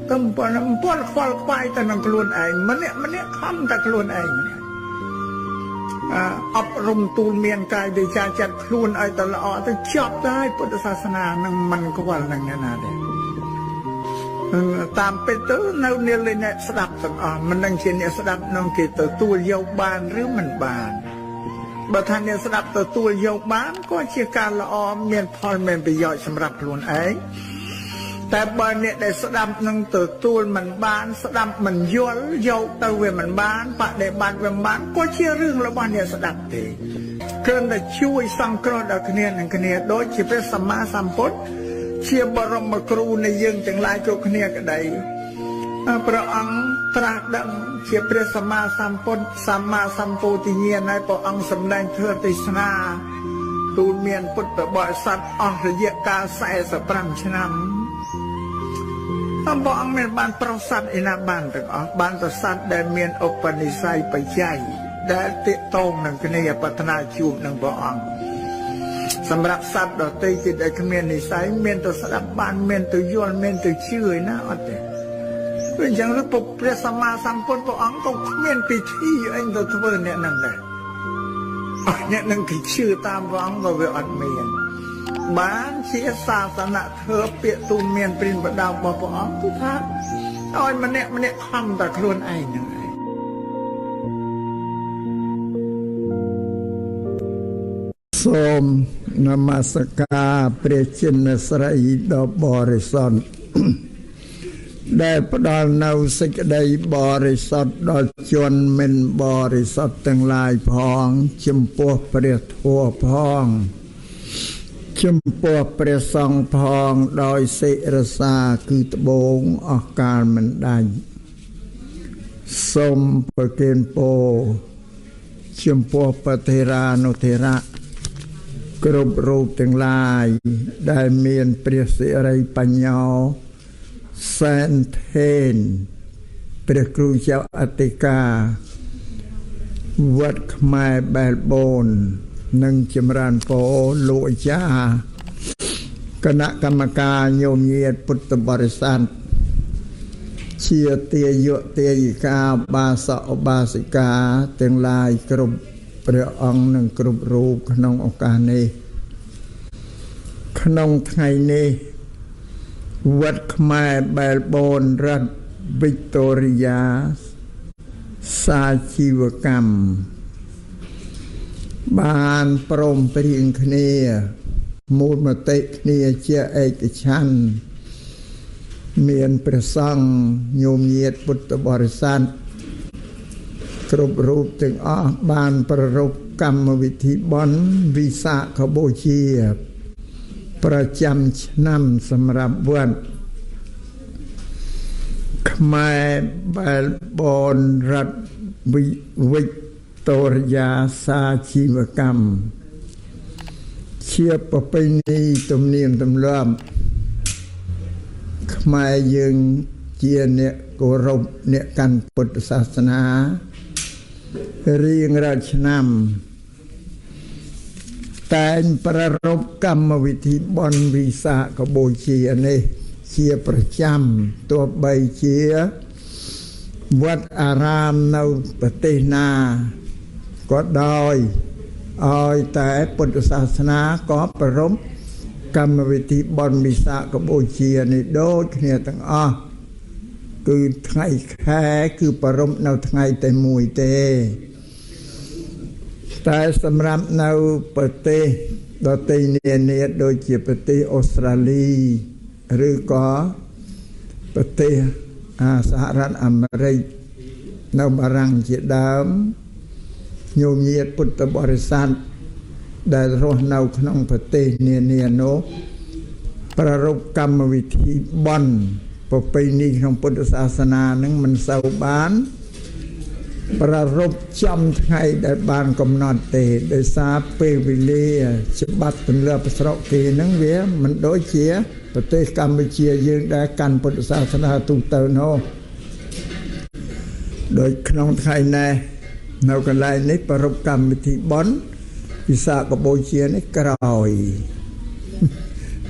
[SPEAKER 1] ទៅបំពល់ខ្វល់ខ្វាយទៅនឹងខ្លួនឯងម្នាក់ម្នាក់ខំតែខ្លួនឯងអប់រំទូលមានកាយវិចារចាត់ខ្លួនឲ្យទៅល្អទៅចប់ទៅហើយពុទ្ធសាសនានឹងមិនខ្វល់នឹងអ្នកណាទេ តាមពិតទៅនៅនាលអ្នកស្ដាប់ទាំងអស់មិនដឹងជាអ្នកស្ដាប់នឹងគេទទួលយកបានឬមិនបានបើថាអ្នកស្ដាប់ទទួលយកបានក៏ជាការល្អមានផលមានប្រយោជន៍សម្រាប់ខ្លួនឯងតែបើអ្នកដែលស្ដាប់នឹងទទួលមិនបានស្ដាប់មិនយល់យកទៅវាមិនបានបដិបត្តិវាមិនបានក៏ជារឿងរបស់អ្នកស្ដាប់ទេគ្រាន់តែជួយសង្គ្រោះដល់គ្នានឹងគ្នាដូចជាព្រះសម្មាសម្ពុទ្ធជាបរមគ្រូនៃយើងទាំងឡាយគ្រប់គ្នាក្តីព្រះអង្គត្រាស់ដឹងជាព្រះសម្មាសម្ពុទ្ធសម្មាសម្ពោធិញ្ញាណហើយព្រះអង្គសម្ដែងធម៌ទេសនាទូលមានពុទ្ធបរិស័ទអស់រយៈកាល45ឆ្នាំព្រះអង្គមានបានប្រោសសត្វឯណាបានទាំងអស់បានប្រសត្វដែលមានឧបនិស្ស័យបច្ច័យដែលទាក់ទងនឹងគ្នាប្រាថ្នាជួបនឹងព្រះអង្គសម្រាប់សត្វដទៃទៀតដែលគ្មាននិស្ស័យមានទៅស្ដាប់បានមានទៅយល់មានទៅជឿឯណាអត់ទេព្រោះអញ្ចឹងទៅព្រះសម្មាសម្ពុទ្ធព្រះអង្គក៏គ្មានពិធីអីទៅធ្វើអ្នកនឹងដែរអស់អ្នកនឹងគេជឿតាមព្រះអង្គក៏វាអត់មានបានជាសាសនៈធ្វើពាក្យទូមានព្រានបដារបស់ព្រះអង្គគឺថាឲ្យម្នាក់ម្នាក់ខំតែខ្លួនឯងហ្នឹងឯងសូមនមស្ការព្រះចិនស្រីដ៏បរិសុទ្ធដែលផ្ដល់នៅសេចក្តីបរិសុទ្ធដល់ជនមិនបរិសុទ្ធទាំងឡាយផងចំពោះព្រះធម៌ផងចំពោះព្រះសង្ឃផងដោយសិរសាគឺត្បូងអស់កាលមិនដាច់សូមប្រគេនពរចំពោះព្រះថេរានុថេរៈគ្រប់រូបទាំងឡាយដែលមានព្រះសិរីបញ្ញោសែនថេនព្រះគ្រូចៅអធិការវត្តខ្មែរបែលបូននិងចម្រើនពរលោកអាចារ្យគណៈកម្មការញោមញាតពុទ្ធបរិស័ទជាទាយកទាយិកាបាសកឧបាសិកាទាំងឡាយគ្រប់ព្រះអង្គនិងគ្រប់រូបក្នុងឱកាសនេះក្នុងថ្ងៃនេះវត្តខ្មែរបែលបូនរដ្ឋវិកតូរីយ៉ាសាជីវកម្មបានព្រមព្រៀងគ្នាមូលមតិគ្នាជាឯកច្ឆន្ទមានព្រះសង្ឃញោមញាតពុទ្ធបរិស័ទគ្រប់រូបទាំងអស់បានប្រារព្ធកម្មវិធីបុណ្យវិសាខបូជាប្រចាំឆ្នាំសម្រាប់វត្តខ្មែរបែលបូនរដ្ឋវិកតូរីយ៉ាសាជីវកម្មជាប្រពៃណីទំនៀមទម្លាប់ខ្មែរយើងជាអ្នកគោរពអ្នកកាន់ពុទ្ធសាសនារៀងរាល់ឆ្នាំតែងប្រារព្ធកម្មវិធីបុណ្យវិសាខបូជានេះជាប្រចាំទោះបីជាវត្តអារាមនៅប្រទេសណាក៏ដោយឲ្យតែពុទ្ធសាសនាក៏ប្រារព្ធកម្មវិធីបុណ្យវិសាខបូជានេះដូចគ្នាទាំងអស់គឺថ្ងៃខែគឺប្រារព្ធនៅថ្ងៃតែមួយទេតែសម្រាប់នៅប្រទេសដទៃនានាដូចជាប្រទេសអូស្ត្រាលីឬក៏ប្រទេសសហរដ្ឋអាមេរិកនៅបារាំងជាដើមញោមញាតពុទ្ធបរិស័ទដែលរស់នៅក្នុងប្រទេសនានានោះប្រារព្ធកម្មវិធីបុណ្យប្រពៃណីក្នុងពុទ្ធសាសនានឹងមិនសូវបានប្រារព្ធចំថ្ងៃដែលបានកំណត់ទេដោយសារពេលវេលាច្បាប់ទម្លាប់ស្រុកគេនឹងវាមិនដូចជាប្រទេសកម្ពុជាយើងដែលកាន់ពុទ្ធសាសនាទូទៅនោះដោយក្នុងថ្ងៃនេះនៅកន្លែងនេះប្រារព្ធកម្មវិធីបុណ្យវិសាខបូជានេះក្រោយ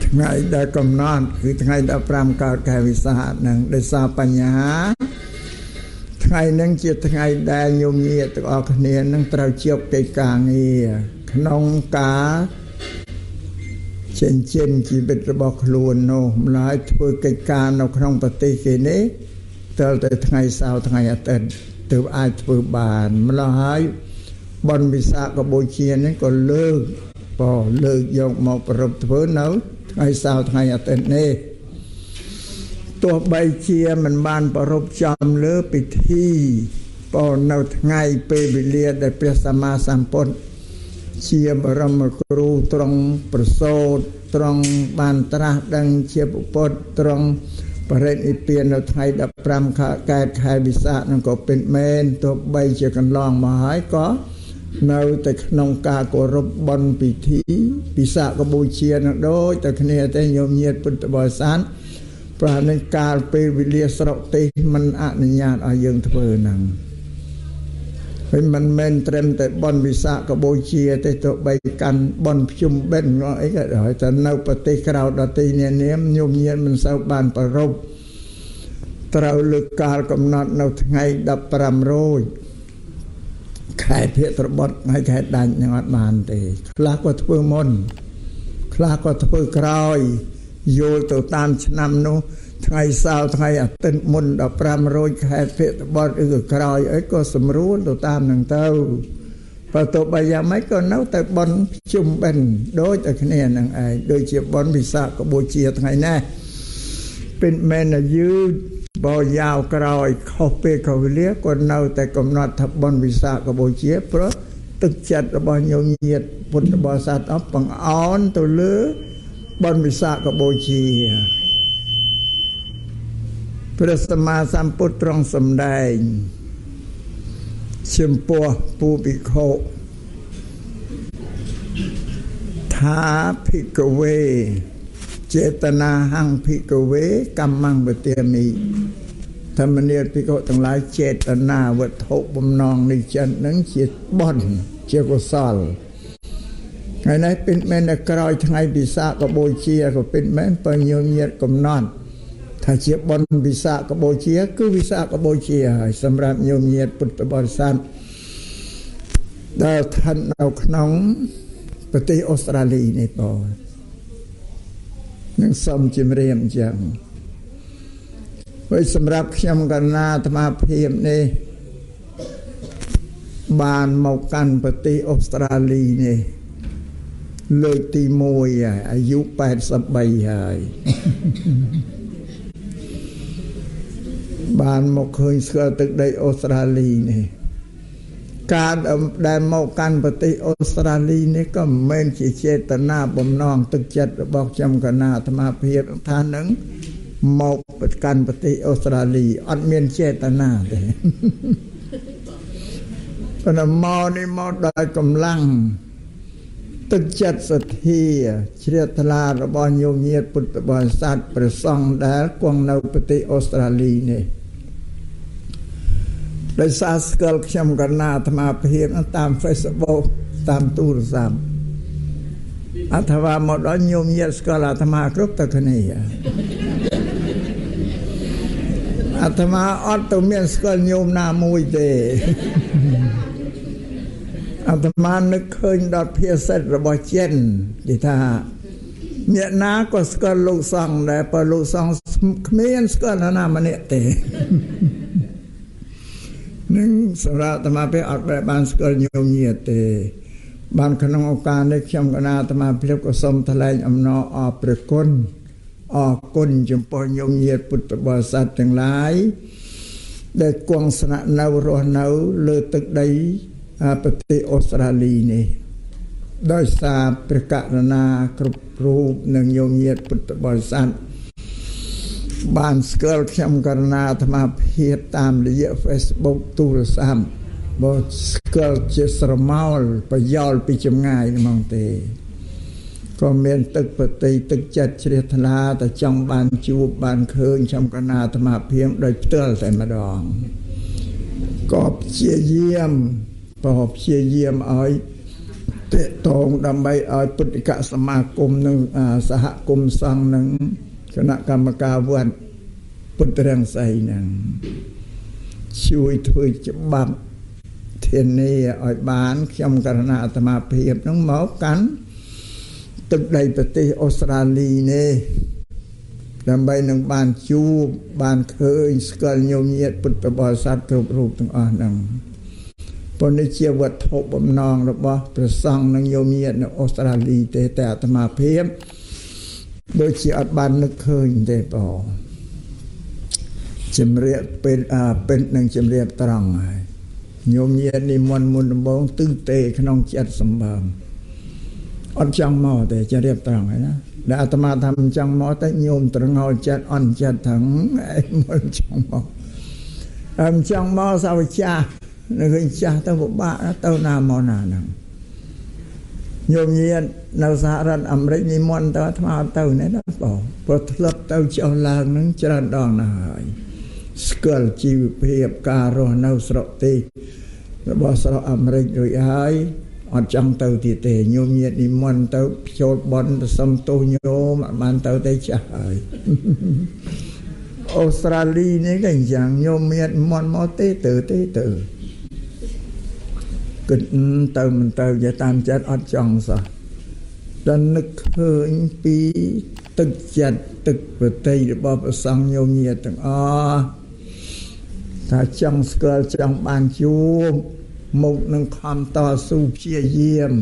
[SPEAKER 1] ថ្ងៃដែលកំណត់គឺថ្ងៃ15កើតខែវិសាខនឹងដោយសារបញ្ហាថ្ងៃនឹងជាថ្ងៃដែលញោមញាតទាំងអស់គ្នានឹងត្រូវជាប់កិច្ចការងារក្នុងការ ចិញ្ចឹមជីវិតរបស់ខ្លួននោះម្ល៉េះធ្វើកិច្ចការនៅក្នុងប្រទេសគេនេះទើបតែថ្ងៃសៅរ៍ថ្ងៃអាទិត្យទើបអាចធ្វើបានម្ល៉េះហើយបុណ្យវិសាខបូជានេះក៏លើកលើកយកមកប្រារព្ធធ្វើនៅថ្ងៃសៅរ៍ថ្ងៃអាទិត្យនេះទោះបីជាមិនបានប្រារព្ធចំលើពិធីនៅថ្ងៃពេលវេលាដែលព្រះសម្មាសម្ពុទ្ធជាបរមគ្រូត្រង់ប្រសូតត្រង់បានត្រាស់ដឹងជាពុទ្ធត្រង់បរិនិព្វាននៅថ្ងៃ15ខែកើតខែវិសាខនឹងក៏ពិតមែនទោះបីជាកន្លងមកហើយក៏នៅតែក្នុងការគោរពបុណ្យពិធីពិសាខបូជានឹងដូចតែគ្នាទេញោមញាតិពុទ្ធបរិស័ទព្រោះនឹងកាលពេលវេលាស្រុកទេសមិនអនុញ្ញាតឲ្យយើងធ្វើហ្នឹងហើយមិនមែនត្រឹមតែបុណ្យវិសាខបូជាទេទោះបីកាន់បុណ្យភ្ជុំបិណ្ឌអីក៏ដោយតែនៅប្រទេសក្រៅដទៃនានាញោមញាតិមិនសូវបានប្រារព្ធត្រូវលើកកាលកំណត់នៅថ្ងៃ15រោចខែភទ្របទថ្ងៃខែដាច់នឹងអត់បានទេខ្លះក៏ធ្វើមុនខ្លះក៏ធ្វើក្រោយយល់ទៅតាមឆ្នាំនោះថ្ងៃសៅរ៍ថ្ងៃអាទិត្យមុន15រោចខែភទ្របទឬក៏ក្រោយអីក៏សម្រួលទៅតាមនឹងទៅបើទោះបីយ៉ាងម៉េចក៏នៅតែបុណ្យភ្ជុំបិណ្ឌដូចតែគ្នានឹងឯងដូចជាបុណ្យវិសាខបូជាថ្ងៃនេះពិតមែនណាយឺតបើយ៉ាវក្រោយខុសពេលខុសវេលាក៏នៅតែកំណត់ថាបុណ្យវិសាខបូជាព្រោះទឹកចិត្តរបស់ញោមញាតិពុទ្ធបរិស័ទអស់បង្អោនទៅលើបុណ្យវិសាខបូជាព្រះសម្មាសម្ពុទ្ធទ្រង់សម្ដែងចំពោះពូភិក្ខុថាភិក្ខវេចេតនាហੰភិក្ខវេកម្មੰវទាមិធម្មនាភិក្ខុទាំងឡាយចេតនាវត្ថុបំណងនៃចិត្តនឹងជាបុណ្យជាកុសលថ្ងៃនេះពិតមែនតែក្រោយថ្ងៃវិសាខបូជាក៏ពិតមែនបើញោមញាតិកំណត់ថាជាបុណ្យវិសាខបូជាគឺវិសាខបូជាហើយសម្រាប់ញោមញាតិពុទ្ធបរិស័ទដែលស្ថិតនៅក្នុងប្រទេសអូស្ត្រាលីនេះបងនឹងសូមជម្រាបអញ្ចឹងហើយសម្រាប់ខ្ញុំកណាអាត្មាភាពនេះបានមកកាន់ប្រទេសអូស្ត្រាលីនេះលើកទី1ហើយអាយុ83ហើយបានមកឃើញស្គាល់ទឹកដីអូស្ត្រាលីនេះការដែលមកកាន់ប្រទេសអូស្ត្រាលីនេះក៏មិនមែនជាចេតនាបំណងទឹកចិត្តរបស់ខ្ញុំកណាអាត្មាភាពថានឹងមកកាន់ប្រទេសអូស្ត្រាលីអត់មានចេតនាទេប៉ុន្តែមកនេះមកដោយកម្លាំងទឹកចិត្តសទ្ធាជ្រះថ្លារបស់ញោមញាតិពុទ្ធបរិស័ទព្រះសង្ឃដែលគង់នៅប្រទេសអូស្ត្រាលីនេះដោយសារស្គាល់ខ្ញុំកណាអាត្មាភាពតាម Facebook តាមទូរស័ព្ទអធិមកដល់ញោមញាតិស្គាល់អាត្មាគ្រប់តែគ្នាអាត្មាអត់ទៅមានស្គាល់ញោមណាមួយទេអាត្មានឹកឃើញដល់ភាសិតរបស់ចិនគេថាអ្នកណាក៏ស្គាល់លោកសង្ឃដែរបើលោកសង្ឃគ្មានស្គាល់នរណាម្នាក់ទេនឹងសម្រាប់អាត្មាភាពអត់បានស្គាល់ញោមញាតិទេបានក្នុងឱកាសនេះខ្ញុំកណាអាត្មាភាពក៏សូមថ្លែងអំណរអរព្រះគុណអរគុណចំពោះញោមញាតិពុទ្ធបរិស័ទទាំងឡាយដែលគង់ស្នាក់នៅរស់នៅលើទឹកដីប្រទេសអូស្ត្រាលីនេះដោយសារព្រះករុណាគ្រប់រូបនិងញោមញាតិពុទ្ធបរិស័ទបានស្គាល់ខ្ញុំករុណាអាត្មាភាពតាមរយៈ Facebook ទូរស័ព្ទបើស្គាល់ជាស្រមោលប្រយោលពីចម្ងាយហ្មងទេក៏មានទឹកបតិទឹកចិត្តជ្រះថ្លាតែចង់បានជួបបានឃើញខ្ញុំករុណាអាត្មាភាពដោយផ្ទាល់តែម្ដងក៏ព្យាយាមព្យាយាមឲ្យតេតងដើម្បីឲ្យពុទ្ធិកសមាគមនិងសហគមន៍សង្ឃនិងគណៈកម្មការវត្តពុទ្ធរង្សីនឹងជួយធ្វើច្បាប់ធានាឲ្យបានខ្ញុំករុណាអាត្មាភាពនឹងមកកាន់ ទឹកដីប្រទេសអូស្ត្រាលីនេះដើម្បីនឹងបានជួបបានឃើញស្គាល់ញោមញាតពុទ្ធបរិស័ទគ្រប់រូបទាំងអស់ហ្នឹងប៉ុន្តែជាវត្ថុបំណងរបស់ព្រះសង្ឃនិងញោមញាតនៅអូស្ត្រាលីទេតែអាត្មាភាពដូចជាអត់បាននឹកឃើញទេបងជំរាបពេលពេញនឹងជំរាបត្រង់ហើយញោមញាតនិមន្តមុនដំបូងទិទេក្នុងចិត្តសម្បើមអត់ចង់មកទេជំរាបត្រង់ហើយណាដែលអាត្មាថាមិនចង់មកតែញោមត្រងល់ចិត្តអន់ចិត្តថាឯងមិនចង់មកអមចង់មកសាវចាស់នៅឃើញចាស់ទៅពិបាកទៅណាមកណាហ្នឹងញោមញាតនៅសហរដ្ឋអាមេរិកនិមន្តទៅអាត្មាអត់ទៅនេះណាបងព្រោះធ្លាប់ទៅចុះឡើងហ្នឹងច្រើនដងណាស់ហើយស្គាល់ជីវភាពការរស់នៅស្រុកទេសរបស់ស្រុកអាមេរិករួចហើយអត់ចង់ទៅទៀតទេញោមញាតនិមន្តទៅចូលបន់ទៅសុំទោសញោមអត់បានទៅទេចាស់ហើយអូស្ត្រាលីនេះក៏អញ្ចឹងញោមញាតនិមន្តមកទេទៅទេទៅគិតទៅមិនទៅនិយាយតាមចិត្តអត់ចង់សោះដល់នឹកឃើញពីទឹកចិត្តទឹកប្រតិរបស់ព្រះសង្ឃញោមញាតទាំងអស់ថាចង់ស្គាល់ចង់បានជួបមុខនឹងខំតស៊ូព្យាយាម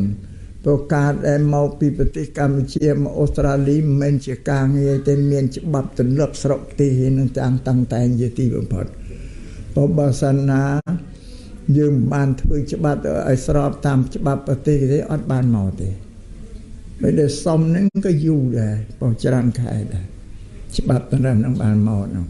[SPEAKER 1] ប្រកាសដែលមកពីប្រទេសកម្ពុជាមកអូស្ត្រាលីមិនមែនជាការងារទេមានច្បាប់ទម្លាប់ស្រុកទេសនឹងតាំងតាំងតែងជាទីបំផុតបើបើសិនណាយើងមិនបានធ្វើច្បាប់ឲ្យស្របតាមច្បាប់ប្រទេសទេអត់បានមកទេពេលដែលសុំហ្នឹងក៏យូរដែរបើច្រើនខែដែរច្បាប់ត្រឹមហ្នឹងបានមកហ្នឹង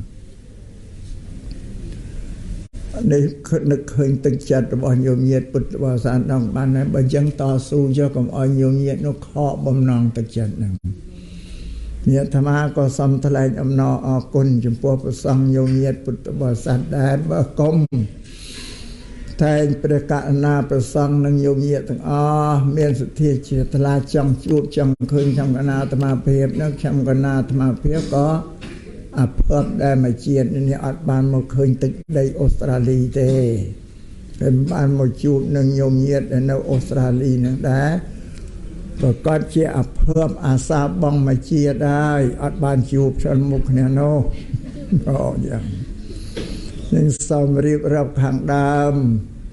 [SPEAKER 1] នេះនឹកឃើញទឹកចិត្តរបស់ញោមញាតពុទ្ធបរិស័ទដល់បានហើយបើអញ្ចឹងតស៊ូចុះកុំឲ្យញោមញាតនោះខកបំណងទឹកចិត្តហ្នឹងញាតិអាត្មាក៏សូមថ្លែងអំណរអគុណចំពោះព្រះសង្ឃញោមញាតពុទ្ធបរិស័ទដែរបើកុំតែងព្រះករុណាព្រះសង្ឃនិងញោមញាតទាំងអស់មានសទ្ធាជ្រះថ្លាចង់ជួបចង់ឃើញខ្ញុំកណាអាត្មាភាពនោះខ្ញុំកណាអាត្មាភាពក៏អភ័ព្វដែលមកជាតិនេះអត់បានមកឃើញទឹកដីអូស្ត្រាលីទេតែបានមកជួបនឹងញោមញាតនៅអូស្ត្រាលីនឹងដែរប្រកាសជាអភ័ព្វអាសាបងមកជាតិហើយអត់បានជួបច្រើនមុខគ្នានោះអូយ៉ាងនឹងសូមរៀបរាប់ខាងដើម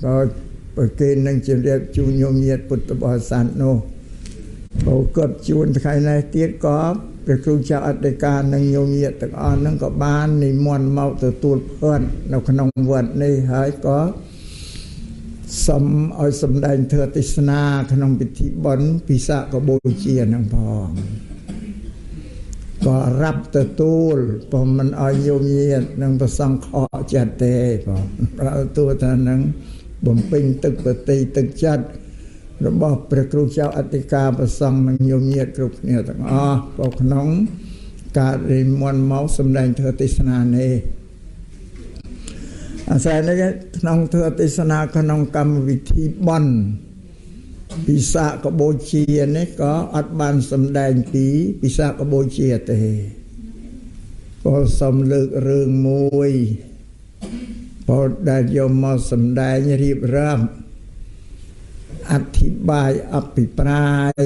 [SPEAKER 1] ក៏ប្រគេននឹងជម្រាបជូនញោមញាតពុទ្ធបរិស័ទនោះបើគាត់ជួនថ្ងៃនេះទៀតក៏ព្រះគ្រូចៅអធិការនិងញោមញាតទាំងអស់ហ្នឹងក៏បាននិមន្តមកទទួលភ័ណ្ឌនៅក្នុងវត្តនេះហើយក៏សូមឲ្យសម្ដែងធម៌ទេសនាក្នុងពិធីបុណ្យពិសាខបូជាហ្នឹងផងក៏រាប់ទទួលព្រោះមិនឲ្យញោមញាតនិងព្រះសង្ឃខកចិត្តទេបងរាប់ទទួលថានឹងបំពេញទឹកប្រតិទឹកចិត្តរបស់ព្រះគ្រូចៅអធិការព្រះសង្ឃនិងញោមញាតគ្រប់គ្នាទាំងអស់ក៏ក្នុងការនិមន្តមកសម្ដែងធម៌ទេសនានេះអាស្រ័យនេះក្នុងធម៌ទេសនាក្នុងកម្មវិធីបុណ្យពិសាខបូជានេះក៏អត់បានសម្ដែងពីពិសាខបូជាទេក៏សូមលើករឿងមួយបើដែលយកមកសម្ដែងរៀបរាប់អធិប្បាយអភិប្រាយ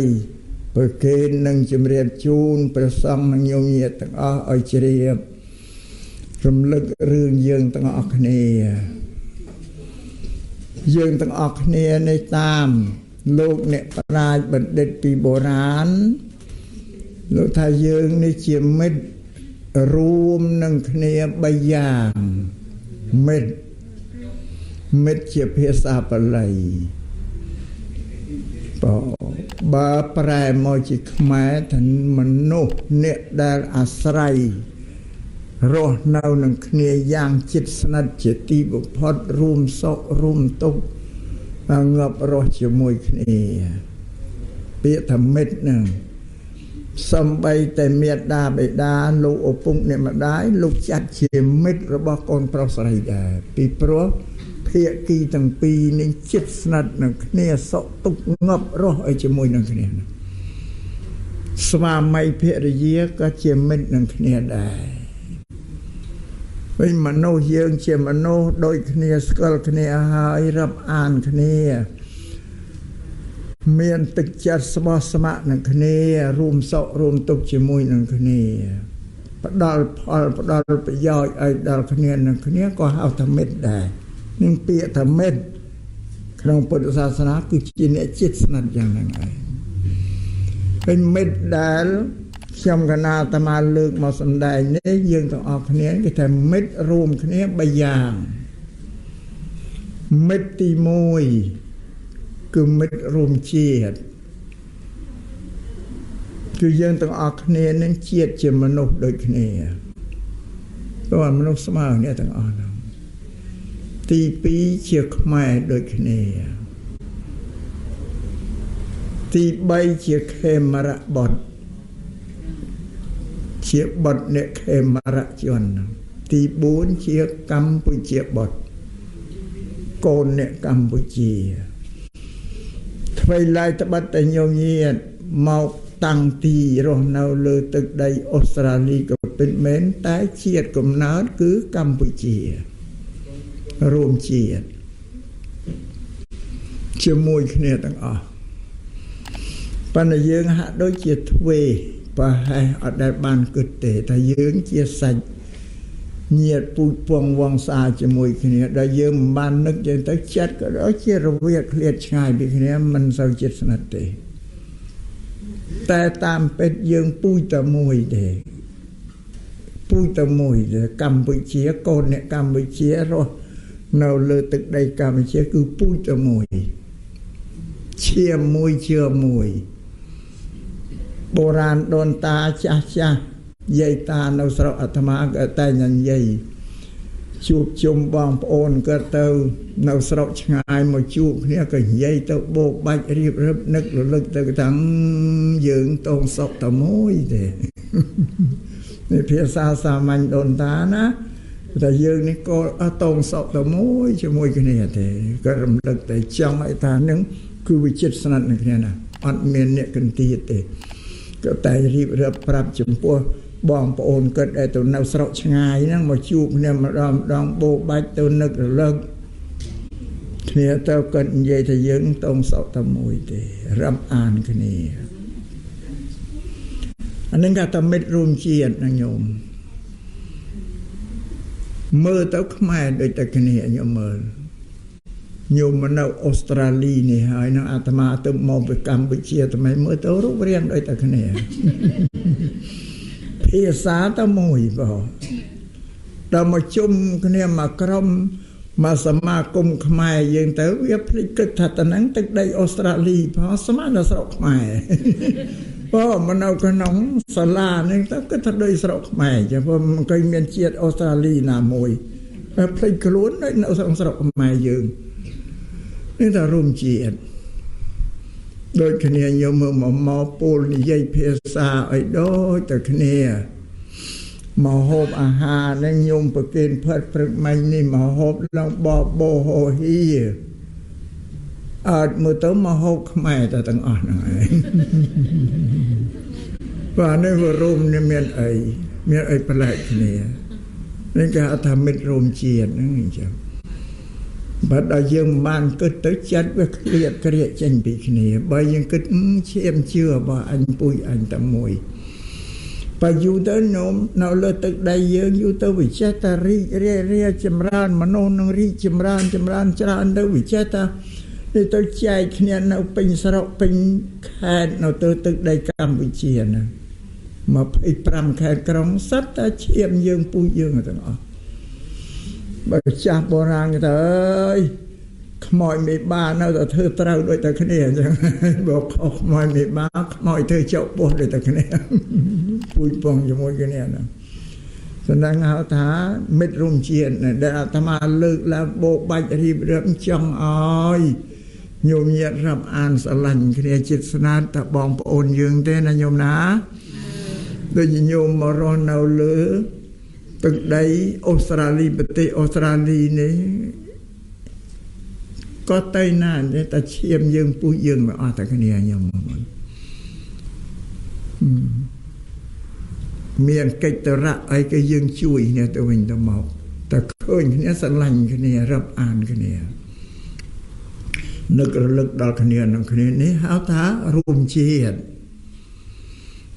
[SPEAKER 1] ប្រគេននឹងជម្រាបជូនព្រះសង្ឃនិងញោមញាតទាំងអស់ឲ្យជ្រាបរំលឹករឿងយើងទាំងអស់គ្នាយើងទាំងអស់គ្នានេះតាមលោកអ្នកប្រាជ្ញបណ្ឌិតពីបុរាណលោកថាយើងនេះជាមិត្តរួមនឹងគ្នា3យ៉ាងមិត្តមិត្តជាភាសាបាលីបើប្រែមកជាខ្មែរថាមនុស្សអ្នកដែលអាស្រ័យរស់នៅនឹងគ្នាយ៉ាងជិតស្និទ្ធជាទីបំផុតរួមសុខរួមទុក្ខងាប់រស់ជាមួយគ្នាពាក្យថាមិត្តហ្នឹងសំបីតែមេដាបិតាលោកឪពុកអ្នកម្ដាយលោកចាត់ជាមិត្តរបស់កូនប្រុសស្រីដែរពីព្រោះភាគីទាំងពីរនេះជិតស្និទ្ធនឹងគ្នាសុខទុក្ខងាប់រស់ឲ្យជាមួយនឹងគ្នាស្វាមីភរិយាក៏ជាមិត្តនឹងគ្នាដែរវិញមនុស្សយើងជាមនុស្សដូចគ្នាស្គាល់គ្នាហើយរាប់អានគ្នា មានទឹកចិត្តស្មោះស្ម័គ្រនឹងគ្នារួមសុខរួមទុក្ខជាមួយនឹងគ្នាផ្ដល់ផលផ្ដល់ប្រយោជន៍ឲ្យដល់គ្នានឹងគ្នាក៏ហៅថាមិត្តដែរនឹងពាក្យថាមិត្តក្នុងពុទ្ធសាសនាគឺជាអ្នកចិត្តស្និទ្ធយ៉ាងហ្នឹងឯងពេលមិត្តដែលខ្ញុំកណាអាត្មាលើកមកសម្ដែងនេះយើងទាំងអស់គ្នាគេថាមិត្តរួមគ្នាបីយ៉ាងមិត្តទី1គឺមិត្តរួមជាតិគឺយើងទាំងអស់គ្នានឹងជាតិជាមនុស្សដូចគ្នាព្រោះមនុស្សស្មើគ្នាទាំងអស់ហ្នឹងទី2ជាខ្មែរដូចគ្នាទី3ជាខេមរៈបុត្រជាបុត្រអ្នកខេមរៈជនទី4ជាកម្ពុជាបុត្រកូនអ្នកកម្ពុជាអ្វីឡើយត្បិតតែញោមញាតមកតាំងទីរស់នៅលើទឹកដីអូស្ត្រាលីក៏ពិតមែនតែជាតិកំណើតគឺកម្ពុជារួមជាតិជាមួយគ្នាទាំងអស់ប៉ុន្តែយើងហាក់ដូចជាទ្វេប្រហែសអត់ដែលបានគិតទេថាយើងជាសាច់ញាតិពូជពងវង្សាជាមួយគ្នាដែលយើងមិនបាននឹកយើងទៅចិត្តក៏ដូចជារវាឃ្លាតឆ្ងាយពីគ្នាមិនសូវជិតស្និទ្ធទេតែតាមពិតយើងពូជតែមួយទេពូជតែមួយទេកម្ពុជាកូនអ្នកកម្ពុជារស់នៅលើទឹកដីកម្ពុជាគឺពូជតែមួយឈាមមួយជឿមួយបុរាណដូនតាចាស់ចាស់យាយតានៅស្រុកអាត្មាក៏តែងនិយាយជួបជុំបងប្អូនក៏ទៅនៅស្រុកឆ្ងាយមកជួបគ្នាក៏និយាយទៅបោកបាច់រៀបរឹបនឹករលឹកទៅថាយើងតងសុកតែមួយទេនេះភាសាសាមញ្ញដូនតាណាតែយើងនេះក៏តងសុកតែមួយជាមួយគ្នាទេក៏រំលឹកតែចង់ឲ្យថានឹងគឺវិចិត្រស្និទ្ធនឹងគ្នាណាអត់មានអ្នកកន្ទាទេក៏តែរៀបរាប់ប្រាប់ចំពោះបងប្អូនគាត់ដែលទៅនៅស្រុកឆ្ងាយហ្នឹងមកជួបគ្នាម្ដងម្ដងបោបាច់ទៅនឹករលឹកគ្នាទៅគាត់និយាយថាយើងតងសក់តែមួយទេរាប់អានគ្នាអានឹងគេថាមិត្តរួមជាតិណាញោមមើលទៅខ្មែរដូចតែគ្នាញោមមើលញោមមកនៅអូស្ត្រាលីនេះហើយនឹងអាត្មាទៅមកពីកម្ពុជាថ្មីមើលទៅរូបរាងដូចតែគ្នាភាសាតែមួយបងដល់មកជុំគ្នាមកក្រុមមកសមាគមខ្មែរយើងទៅវាភ្លេចគិតថាតំណែងទឹកដីអូស្ត្រាលីផងស្មានដល់ស្រុកខ្មែរបងមកនៅក្នុងសាលានេះទៅគិតថាដូចស្រុកខ្មែរចឹងព្រោះមិនឃើញមានជាតិអូស្ត្រាលីណាមួយភ្លេចខ្លួនដូចនៅស្រុកខ្មែរយើងនេះថារួមជាតិដូចគ្នាយកមើលមកពូលនិយាយភាសាឲ្យដូចតែគ្នាមកហូបអាហារនឹងញោមប្រគេនផិតព្រឹកមិញនេះមកហូបឡើងបបោហោហៀអត់មើលទៅមកហូបខ្មែរតែទាំងអស់ហ្នឹងឯងបាទនេះវារួមនេះមានអីប្លែកគ្នានេះគេហៅថាមិត្តរួមជាតិហ្នឹងអញ្ចឹងបើដល់យើងមិនបានគិតទៅចិត្តវាឃ្លាតក្រៀកចេញពីគ្នាបើយើងគិតឈាមជឿរបស់អញពូជអញតែមួយបើយូរទៅនោមនៅលើទឹកដីយើងយូរទៅវាចេះតែរីករាយរាចម្រើនមនុស្សនឹងរីកចម្រើនចម្រើនច្រើនទៅវាចេះតែនេះទៅចែកគ្នានៅពេញស្រុកពេញខេត្តនៅទៅទឹកដីកម្ពុជាណា25ខេត្តក្រុងសុទ្ធតែឈាមយើងពូជយើងទាំងអស់បើចាស់បុរាណគេថាអើយខ្មោចមេបានៅតែធ្វើត្រូវដូចតែគ្នាអញ្ចឹងបើខុសខ្មោចមេបាខ្មោចធ្វើចុកពោះដូចតែគ្នាពូជពងជាមួយគ្នាហ្នឹងសំដៅហៅថាមិត្តរួមជាតិដែលអាត្មាលើកឡើងបោកបាច់រៀបរាប់ចង់ឲ្យញោមញាតិរាប់អានស្រឡាញ់គ្នាចិត្តស្និទ្ធតែបងប្អូនយើងទេណាញោមណាដូចញោមមករស់នៅលើទឹកដីអូស្ត្រាលីប្រទេសអូស្ត្រាលីនេះក៏ទៅណាតែឈាមយើងពូជយើងមកអស់តែគ្នាញោមមានកិច្ចតរៈអីគេយើងជួយគ្នាទៅវិញទៅមកតែឃើញគ្នាស្រឡាញ់គ្នារាប់អានគ្នា នឹករលឹកដល់គ្នានឹងគ្នានេះហៅថារួមជាតិ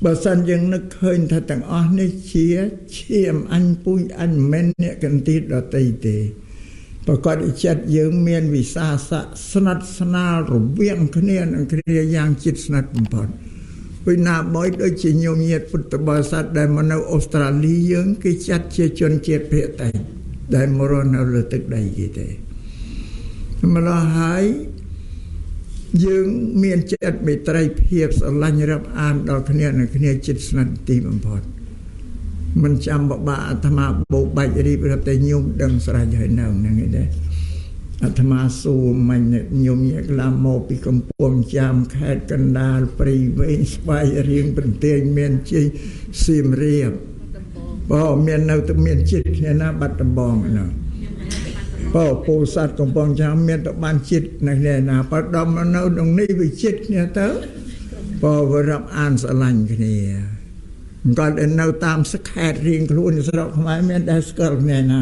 [SPEAKER 1] បើសិនយើងនឹកឃើញថាទាំងអស់នេះជាឈាមអញពូជអញមិនមែនអ្នកកន្ទីដតីទេប្រកបចិត្តយើងមានវិសាសៈស្និទ្ធស្នាលរវាងគ្នានឹងគ្នាយ៉ាងជិតស្និទ្ធបំផុតពីណាបយដូចជាញោមញាតិពុទ្ធបរិស័ទដែលមកនៅអូស្ត្រាលីយើងគេចាត់ជាជនជាតិភាគតិចដែលមករស់នៅលើទឹកដីគេទេម្ល៉េះហើយយើងមានចិត្តមេត្រីភាពស្រឡាញ់រាប់អានដល់គ្នានឹងគ្នាជិតស្និទ្ធទីបំផុតមិនចាំបបាក់អាត្មាបោកបាច់រៀបរាប់តែញោមដឹងស្រេចហើយនៅហ្នឹងឯងទេអាត្មាសួរមិញញោមញាតិឡាមកពីកំពង់ចាមខេត្តកណ្ដាលព្រៃវែងស្វាយរៀងបន្ទាយមានជ័យសៀមរាបបើមាននៅទៅមានចិត្តគ្នាណាបាត់ដំបងហ្នឹងបើពោធិ៍សាត់កំពង់ចាមមានទៅបានចិត្តនៅគ្នាណាបើដល់មកនៅក្នុងនេះវាចិត្តគ្នាទៅបើវារាប់អានស្រឡាញ់គ្នាគាត់នៅតាមសខេតរៀងខ្លួនស្រុកខ្មែរមានដែលស្គាល់គ្នាណា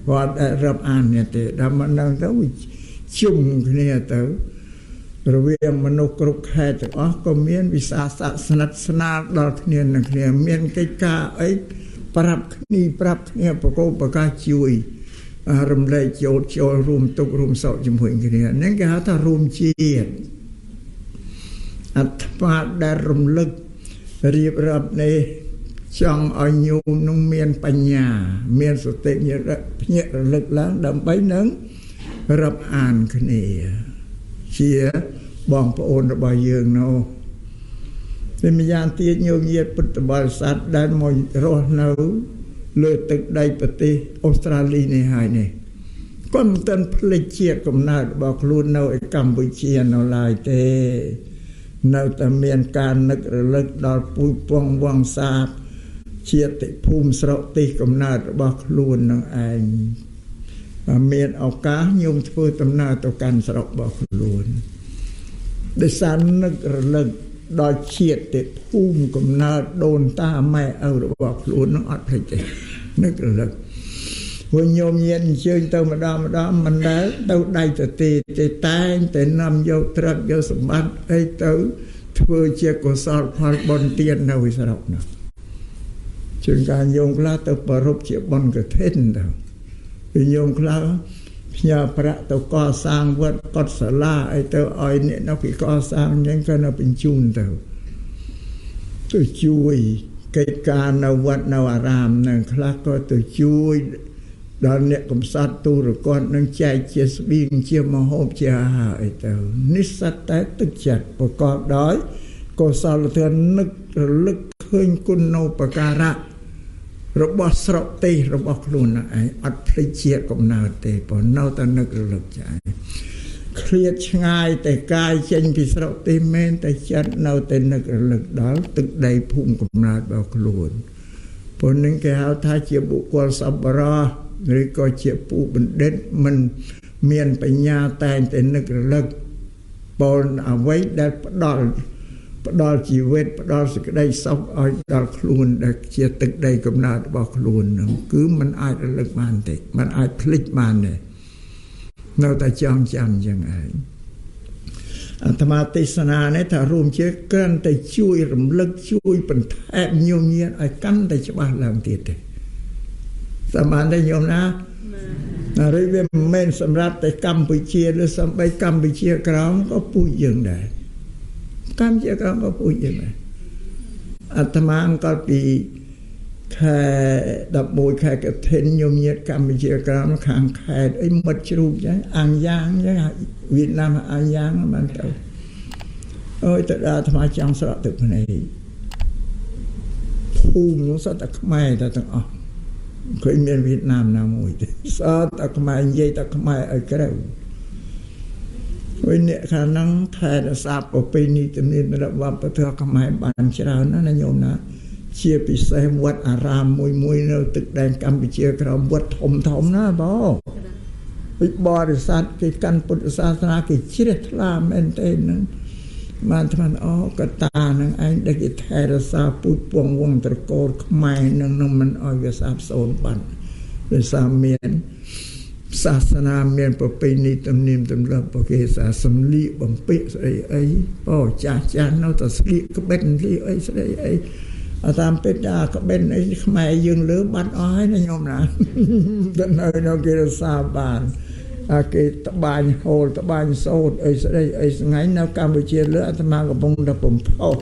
[SPEAKER 1] គាត់រាប់អានគ្នាទេដល់មកនៅទៅជុំគ្នាទៅរវាងមនុស្សគ្រប់ខេត្តទាំងអស់ក៏មានវិសាសៈស្និទ្ធស្នាលដល់គ្នានឹងគ្នាមានកិច្ចការអីប្រាប់គ្នាប្រកបប្រកាសជួយរំលែកចូលរួមទុករួមសោកជាមួយគ្នាហ្នឹងគេហៅថារួមជាតិអាត្មាដែលរំលឹករៀបរាប់នេះចង់ឲ្យញោមនឹងមានបញ្ញាមានសតិភ្ញាក់រលឹកឡើងដើម្បីនឹងរាប់អានគ្នាជាបងប្អូនរបស់យើងនោះពីម្យ៉ាងទៀតញោមញាតិពុទ្ធបរិស័ទដែលមករស់នៅលើទឹកដីប្រទេសអូស្ត្រាលីនេះហើយនេះគាត់មិនទាន់ភ្លេចជាតិកំណើតរបស់ខ្លួននៅឯកម្ពុជានៅឡើយទេនៅតែមានការនឹករលឹកដល់ពូជពងវង្សាជាតិភូមិស្រុកទេសកំណើតរបស់ខ្លួននឹងឯងមានឱកាសញោមធ្វើដំណើរទៅកាន់ស្រុករបស់ខ្លួនដោយសារនឹករលឹកដល់ជាតិភូមិកំណើតដូនតាម៉ែឪរបស់ខ្លួននឹងអត់ភ្លេចទេនឹករលឹកព្រោះញោមញាតិអញ្ជើញទៅម្ដងម្ដងមិនដែលទៅដៃទៅទេទេតែងតែនាំយកទ្រព្យយកសម្បត្តិអីទៅធ្វើជាកុសលផលបុណ្យទាននៅស្រុកនោះជាងការញោមខ្លះទៅប្រារព្ធជាបុណ្យកឋិនទៅពីញោមខ្លះផ្ញើប្រាក់ទៅកសាងវត្តកុដិសាលាអីទៅឲ្យអ្នកនោះគេកសាងអញ្ចឹងក៏នៅបញ្ជូនទៅទៅជួយកិច្ចការនៅវត្តនៅអារាមនឹងខ្លះក៏ទៅជួយដល់អ្នកកំសត់ទូរគតនឹងចែកជាស្បៀងជាមហូបជាអាហារអីទៅនេះសត្វតែទឹកចិត្តប្រកបដោយកុសលធម៌នឹករលឹកឃើញគុណូបការៈរបស់ស្រុកទេសរបស់ខ្លួនឯងអត់ភ្លេចជាតិកំណើតទេព្រោះនៅតែនឹករលឹកចាយឃ្លាតឆ្ងាយតែកាយចេញពីស្រុកទេសមែនតែចិត្តនៅតែនឹករលឹកដល់ទឹកដីភូមិកំណើតរបស់ខ្លួនព្រោះនឹងគេហៅថាជាបុគ្គលសប្បុរសឬក៏ជាពូបណ្ឌិតមិនមានបញ្ញាតែងតែនឹករលឹកពលអ្វីដែលផ្ដល់ជីវិតផ្ដល់សេចក្តីសុខឲ្យដល់ខ្លួនដែលជាទឹកដីកំណើតរបស់ខ្លួននឹងគឺมันអាចរលឹកបានទេมันអាចភ្លេចបានទេនៅតែចងចាំយ៉ាងឯងអាត្មាទេសនានេះថារួមជាគ្រាន់តែជួយរំលឹកជួយបន្ថែមញោមញាតិឲ្យកាន់តែច្បាស់ឡើងទៀតទេសម្បានទេញោមណាឬវាមិនមែនសម្រាប់តែកម្ពុជាឬសំបីកម្ពុជាក្រោមក៏ពូជយើងដែរកម្ពុជាក្រោមក៏ពូជយើងដែរអាត្មាអង្គពីខែ11ខែកឋិនញោមញាតិកម្ពុជាក្រោមខាងខេត្តអីមិត្តជ្រូកចឹងអាងយ៉ាងចឹងវៀតណាមអាងយ៉ាងបានទៅអូយទៅដល់អាត្មាចង់ស្រក់ទឹកភ្នែកភូមិនោះសុទ្ធតែខ្មែរតែទាំងអស់ឃើញមានវៀតណាមណាមួយទេសតតែខ្មែរនិយាយតែខ្មែរឲ្យក្រៅវិញអ្នកខាងហ្នឹងថែរក្សាប្រពៃណីទំនៀមទម្លាប់វប្បធម៌ខ្មែរបានច្រើនណាស់ណាញោមណាជាពិសេសវត្តអារាមមួយមួយនៅទឹកដែនកម្ពុជាក្រោមវត្តធំធំណាបងវិបរិស័ទគេកាន់ពុទ្ធសាសនាគេជ្រះថ្លាមែនទេហ្នឹងបានថ្មអូកតានឹងឯងដែលគេថែរក្សាពូជពងវងត្រកូលខ្មែរនឹងមិនឲ្យវាសាបសូន្យបាត់ដោយសារមាន សាសនាមានប្រពៃណីទំនៀមទម្លាប់របស់គេសាសម្លៀកបំពាក់ស្អីអីអូចាស់ចាស់នៅតែស្លៀកក្បិនស្លៀកអីស្អីអីតាមពិតអាក្បិនអីខ្មែរយើងលើបាត់អស់ហើយណាញោមណាទៅនៅគេរក្សាបានអាគេត្បាញហូលត្បាញសូត្រអីស្អីអីថ្ងៃនៅកម្ពុជាលើអាត្មាកំពុងតែបំផុស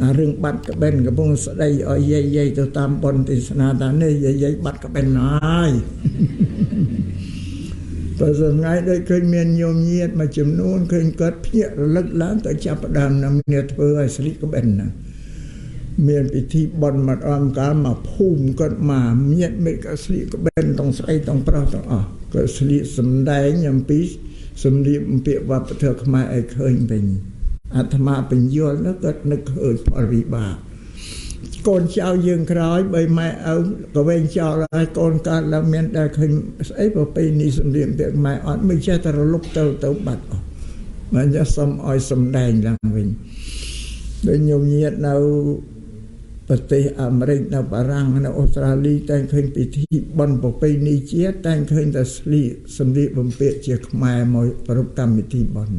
[SPEAKER 1] អារឿងបាត់ក្បិនកំពុងស្ដីឲ្យយាយយាយទៅតាមបុណ្យទេសនាថានេះយាយយាយបាត់ក្បិនហើយបើថ្ងៃដូចឃើញមានញោមញាតមួយចំនួនឃើញគាត់ភ្ញាក់រលឹកឡើងទៅចាប់ផ្ដើមនឹងគ្នាធ្វើឲ្យស្លៀកក្បិនណាមានពិធីបុណ្យមកអមកាលមកភូមិគាត់មកញាតមិត្តក៏ស្លៀកក្បិនទាំងស្អីទាំងប្រុសទាំងអស់ក៏ស្លៀកសំដែងអំពីសម្លៀកបំពាក់វប្បធម៌ខ្មែរឲ្យឃើញវិញអាត្មាបញ្យល់នោះគាត់នឹកឃើញផលវិបាកកូនចៅយើងក្រោយបីម៉ែឪក៏វែងចោលហើយកូនកើតឡើងមានដែលឃើញស្អីប្រពៃណីសម្លៀកបំពាក់ខ្មែរអត់មិនចេះតែរលុបទៅបាត់អស់បាទចាសូមឲ្យសំដែងឡើងវិញដូចញោមញាតនៅប្រទេសអាមេរិកនៅបារាំងនៅអូស្ត្រាលីតែងឃើញពិធីបុណ្យប្រពៃណីជាតិតែងឃើញតែស្លៀកសម្លៀកបំពាក់ជាខ្មែរមកប្រារព្ធកម្មវិធីបុណ្យ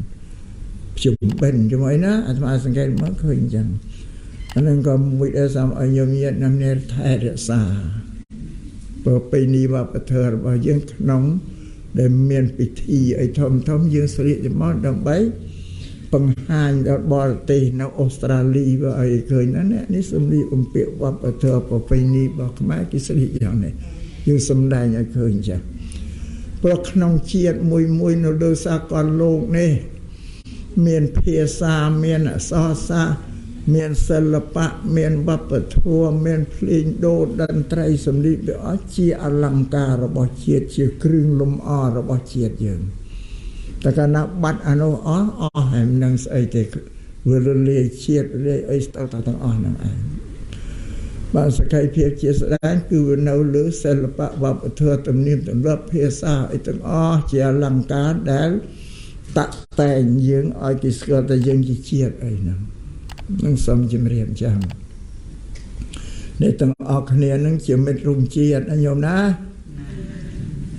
[SPEAKER 1] ភ្ជុំបិណ្ឌជាមួយណាអាត្មាសង្កេតមើលឃើញអញ្ចឹងអានឹងក៏មួយដែរសូមឲ្យញោមញាតនាំគ្នាថែរក្សាប្រពៃណីវប្បធម៌របស់យើងក្នុងដែលមានពិធីអីធំធំយើងស្លៀកទៅមកដើម្បីបង្ហាញដល់បរទេសនៅអូស្ត្រាលីបើឲ្យឃើញណានេះសម្លៀកបំពាក់វប្បធម៌ប្រពៃណីរបស់ខ្មែរគេស្លៀកយ៉ាងនេះយើងសម្ដែងឲ្យឃើញចា៎ព្រោះក្នុងជាតិមួយមួយនៅលើសាកលលោកនេះមានភាសាមានអក្សរសាស្ត្រមានសិល្បៈមានវប្បធម៌មានភ្លេងដូរតន្ត្រីសម្លៀកបំពាក់អស់ជាអលង្ការរបស់ជាតិជាគ្រឿងលម្អរបស់ជាតិយើងតែកាលណាបាត់អានោះអស់អស់ហើយមិនដឹងស្អីទេវារលាយជាតិរលាយអីស្ទើរតែទាំងអស់ហ្នឹងឯងបាទសក្ខីភាពជាស្ដែងគឺវានៅលើសិល្បៈវប្បធម៌ទំនៀមទម្លាប់ភាសាអីទាំងអស់ជាអលង្ការដែលតាក់តែងយើងឲ្យគេស្គាល់ថាយើងជាជាតិអីហ្នឹងនឹងសូមជម្រាបចឹងនេះទាំងអស់គ្នានឹងជាមិត្តរួមជាតិណាញោមណា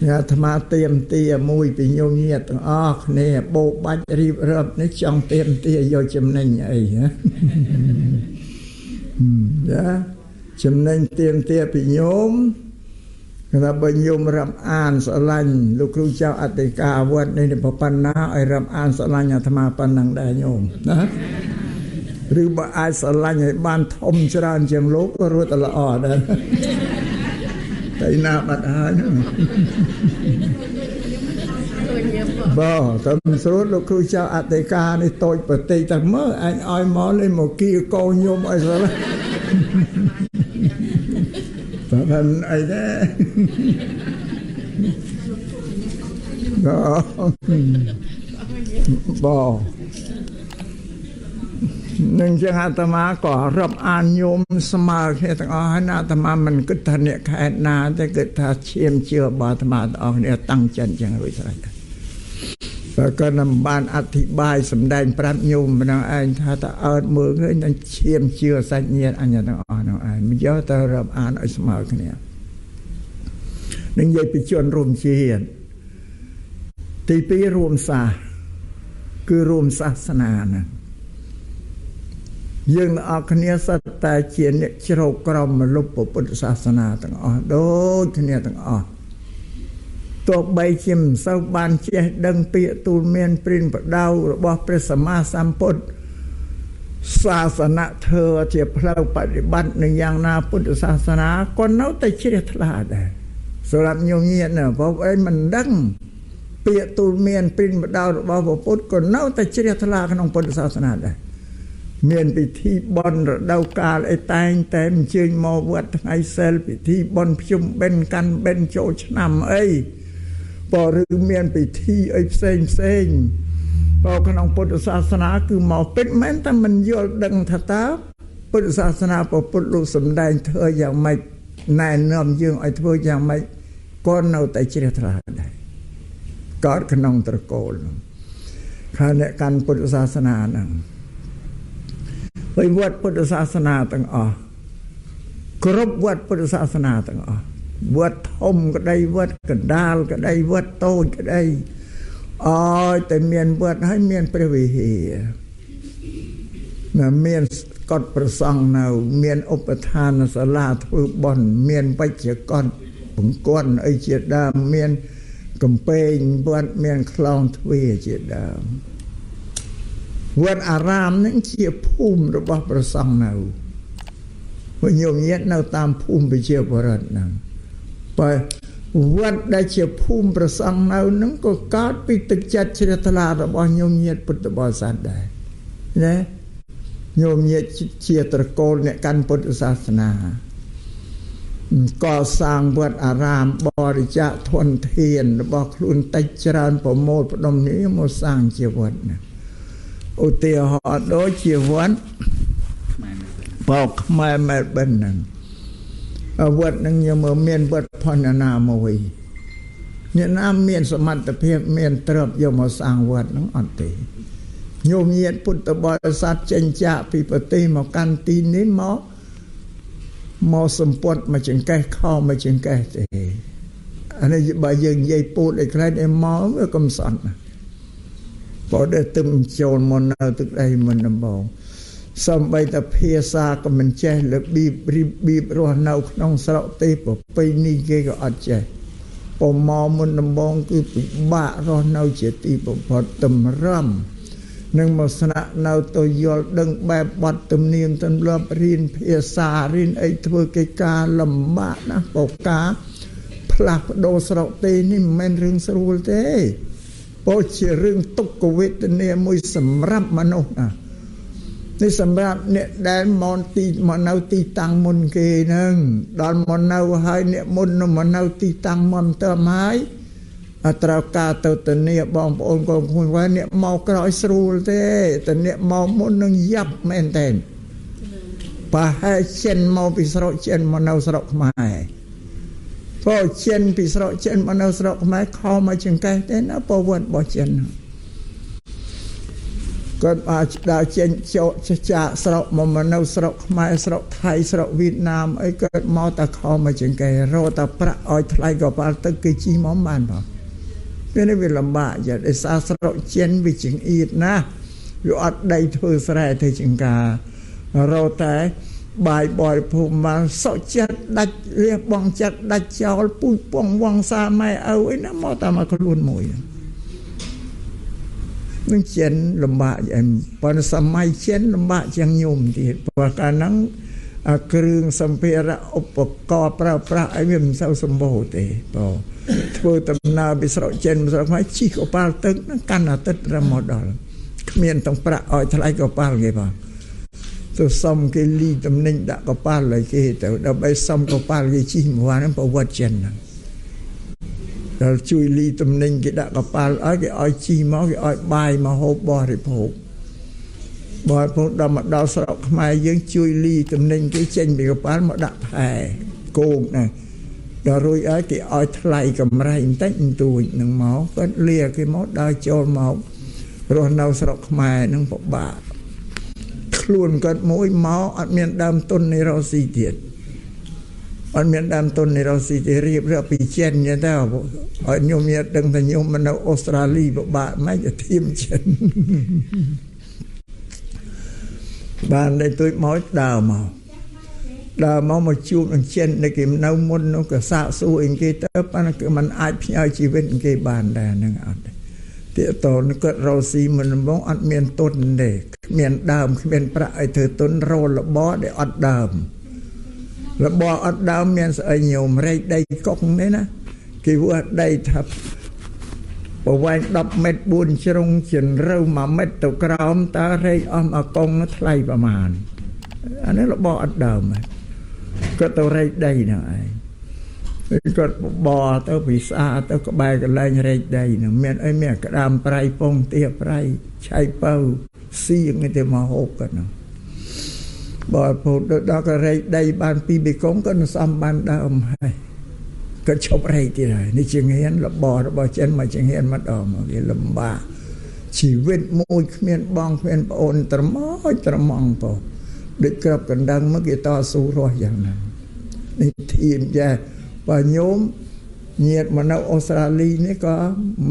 [SPEAKER 1] អាត្មាទៀមទាមួយពីញោមញាតទាំងអស់គ្នាបោបាច់រៀបរាប់នេះចង់ទៀមទាយកចំណេញអីហ៎ចាចំណេញទៀមទាពីញោមគេថាបើញោមរាប់អានស្រឡាញ់លោកគ្រូចៅអធិការវត្តនេះប៉ុណ្ណាឲ្យរាប់អានស្រឡាញ់អាត្មាប៉ុណ្ណឹងដែរញោមណាឬបើអាចស្រឡាញ់ឲ្យបានធំច្រើនជាងលោកក៏រត់ល្អដែរតែណាបាត់ហើយបើតែមិនស្រួលលោកគ្រូចៅអធិការនេះតូចប្រតិចតែមើលអញឲ្យមកលេងមកគីកោញោមឲ្យស្រឡាញ់បើមិនអីទេបើនឹងចឹងអាត្មាក៏រាប់អានញោមស្មើគ្នាទាំងអស់ហើយណាអាត្មាមិនគិតថាអ្នកខេត្តណាទេគិតថាឈាមជឿរបស់អាត្មាទាំងអស់គ្នាតាំងចិត្តចឹងរួចស្រេចបើគាត់មិនបានអធិប្បាយសម្ដែងប្រាប់ញោមម្ដងឯងថាតើអើតមើលឃើញតែឈាមជឿសាច់ញាតិអញទាំងអស់នោះឯងមិនយកទៅរាប់អានឲ្យស្មើគ្នានឹងនិយាយពីជនរួមជាតិទី2រួមសាសគឺរួមសាសនាណាយើងអរគ្នាសុទ្ធតែជាអ្នកជ្រោកក្រមលុបពុទ្ធសាសនាទាំងអស់ដូចគ្នាទាំងអស់ទោះបីជាមិនសូវបានចេះដឹងពាក្យទូលមានព្រិនបដៅរបស់ព្រះសម្មាសម្ពុទ្ធសាសនៈធ្វើជាផ្លូវបដិបត្តិនឹងយ៉ាងណាពុទ្ធសាសនាក៏នៅតែជ្រះថ្លាដែរសម្រាប់ញោមញាតិណាបងប្អូនមិនដឹងពាក្យទូលមានព្រិនបដៅរបស់ពុទ្ធក៏នៅតែជ្រះថ្លាក្នុងពុទ្ធសាសនាដែរមានពិធីបុណ្យរដូវកាលអីតែងតែអញ្ជើញមកវត្តថ្ងៃសិលពិធីបុណ្យភ្ជុំបិណ្ឌកាន់បិណ្ឌចូលឆ្នាំអីបើឬមានពិធីអីផ្សេងផ្សេងបើក្នុងពុទ្ធសាសនាគឺមកពិតមែនតែមិនយល់ដឹងថាតើពុទ្ធសាសនាពុទ្ធលោកសម្ដែងធ្វើយ៉ាងម៉េចណែនាំយើងឲ្យធ្វើយ៉ាងម៉េចក៏នៅតែជ្រះថ្លាដែរកើតក្នុងត្រកូលខាងអ្នកកាន់ពុទ្ធសាសនាហ្នឹងហើយវត្តពុទ្ធសាសនាទាំងអស់គ្រប់វត្តពុទ្ធសាសនាទាំងអស់ វត្តធំក្តីវត្តកណ្ដាលក្តីវត្តតូចក្តីអោយតែមានវត្តហើយមានព្រះវិហារមានកត់ប្រសង់នៅមានឧបឋានសាលាធ្វើបុណ្យមានបច្ចកតបង្គន់អីជាដើមមានកំពែងវត្តមានខ្លោងទ្វារជាដើមវត្តអារាមនឹងជាភូមិរបស់ប្រសង់នៅវិញញោមញាតិនៅតាមភូមិប្រជាពលរដ្ឋហ្នឹងបើវត្តដែលជាភូមិប្រសង់នៅហ្នឹងក៏កើតពីទឹកចិត្តជ្រះថ្លារបស់ញោមញាតិពុទ្ធបរិស័ទដែរណាញោមញាតិជាត្រកូលអ្នកកាន់ពុទ្ធសាសនាកសាងវត្តអារាមបរិច្ចាគធនធានរបស់ខ្លួនតិចច្រើនប្រមូលផ្ដុំនេះមកសាងជាវត្តណាឧទាហរណ៍ដូចជាវត្តបោកខ្មែរមែលប៊នហ្នឹងវត្តហ្នឹងយើងមើលមានវត្តផនណាមួយអ្នកណាមានសមត្ថភាពមានទ្រព្យយកមកសាងវត្តហ្នឹងអត់ទេញោមញាតិពុទ្ធបរិស័ទចេញចាកពីប្រទេសមកកាន់ទីនេះមកសម្ពត់មកចង្កេះខោមកចង្កេះទេអានេះបើយើងនិយាយពូតឲ្យខ្លែងឯមកវាកំសត់ណាបើដែលទឹមចូលមកនៅទឹកដីមិនដំបងសំបីតែភាសាក៏មិនចេះរបៀបរៀបរស់នៅក្នុងស្រុកទេប្រពៃណីគេក៏អត់ចេះពមកមុនដំបងគឺពិបាករស់នៅជាទីបំផុតតម្រាំនឹងមកស្នាក់នៅទៅយល់ដឹងបែបបត់ទំនៀមទម្លាប់រៀនភាសារៀនអីធ្វើកិច្ចការលំបាកណាស់បកាផ្លាស់ប្ដូរស្រុកទេនេះមិនមែនរឿងស្រួលទេព្រោះជារឿងទុក្ខវេទនាមួយសម្រាប់មនុស្សណានេះសម្រាប់អ្នកដែលមកទីមកនៅទីតាំងមុនគេហ្នឹងដល់មកនៅហើយអ្នកមុនមកនៅទីតាំងមុនទៅហើយត្រូវការទៅធានាបងប្អូនកូនក្មួយអ្នកមកក្រោយស្រួលទេតែអ្នកមកមុននឹងយ៉ាប់មែនទេប្រហែលចិនមកពីស្រុកចិនមកនៅស្រុកខ្មែរព្រោះចិនពីស្រុកចិនមកនៅស្រុកខ្មែរខំមកចង្កេះទេណាប្រវត្តិរបស់ចិនគាត់អាចដើរចេញចូលចាកស្រុកមកនៅស្រុកខ្មែរស្រុកថៃស្រុកវៀតណាមអីគាត់មកតែខំមកចង្កេះរកតែប្រាក់ឲ្យថ្លៃកប៉ាល់ទឹកគេជិះមកបានផងពេលនេះវាលំបាកយ៉ាងដោយសារស្រុកចិនវាចង្អៀតណាស់វាអត់ដីធ្វើស្រែធ្វើចង្ការរកតែបាយបរិភោគបានសុខចិត្តដាច់លះបង់ចិត្តដាច់ចោលពូជពងវង្សាម៉ែឪអីណាមកតាមខ្លួនមួយនឹងចិនលំបាកយ៉ាងប៉ុន្តែសម័យចិនលំបាកជាងញោមទៀតព្រោះកាលហ្នឹងគ្រឿងសម្ភារៈឧបករណ៍ប្រើប្រាស់អីវាមិនសូវសម្បូរទេបងធ្វើដំណើរពីស្រុកចិនស្រុកខ្មែរជិះកប៉ាល់ទឹកហ្នឹងកាន់អាទិត្យរមកដល់គ្មានទាំងប្រាក់ឲ្យថ្លៃកប៉ាល់គេបងទៅសុំគេលីតំណែងដាក់កប៉ាល់ឲ្យគេទៅដើម្បីសុំកប៉ាល់គេជិះមួយហ្នឹងប្រវត្តិចិនហ្នឹងដល់ជួយលីតំណែងគេដាក់កប៉ាល់ឲ្យគេឲ្យជិះមកគេឲ្យបាយមកហូបបរិភោគបរិភោគដល់មកដល់ស្រុកខ្មែរយើងជួយលីតំណែងគេចេញពីកប៉ាល់មកដាក់ផែគោកណាដល់រួចហើយគេឲ្យថ្លៃកម្រៃបន្តិចបន្តួចនឹងមកគាត់លាគេមកដើរចូលមករស់នៅស្រុកខ្មែរនឹងពិបាកខ្លួនគាត់មួយមកអត់មានដើមទុននៃរកស៊ីទៀតអត់មានដើមទុននៃរកស៊ីទេរៀបរាប់ពីចិនចឹងទៅឲ្យញោមញាតិដឹងថាញោមមកនៅអូស្ត្រាលីពិបាកម៉េចទៅធៀមចិនបានតែទួយមកដើរមកមកជួបនឹងចិនដែលគេនៅមុននោះក៏សាកសួរអីគេទៅប៉ុន្តែគឺมันអាចផ្ញើជីវិតគេបានដែរហ្នឹងអត់ទេតើគាត់រកស៊ីមិនដំបងអត់មានទុនទេគ្មានដើមគ្មានប្រាក់ឲ្យធ្វើទុនរលបដែលអត់ដើមរបអត់ដើមមានស្អីញោមរែកដីកុកនេះណាគេវាស់ដីថាប្រវែង10ម៉ែត្រ4ជ្រុងជម្រៅ1ម៉ែត្រទៅក្រោមតើរែកអស់មួយកុងថ្លៃប្រមាណអានេះរបអត់ដើមគាត់ទៅរែកដីហ្នឹងឯងគាត់បរទៅពិសាទៅក្បែរកន្លែងរែកដីហ្នឹងមានអីមានក្តាមប្រៃពងទាប្រៃឆៃពៅសៀងនេះទៅមកហូបគាត់ហ្នឹងបើពូដល់ក៏រែកដីបានពីបេកុងក៏សំបានដើមហើយគាត់ឈប់រែកទៀតហើយនេះជាងានរបរបស់ចិនមកជាងានម្ដងមកវាលំបាកជីវិតមួយគ្មានបងគ្មានប្អូនត្រមោចត្រមងបងដូចក្របកណ្ដឹងមកគេតស៊ូរស់យ៉ាងណានេះធៀមចា បើញោមញាតមកនៅអូស្ត្រាលីនេះក៏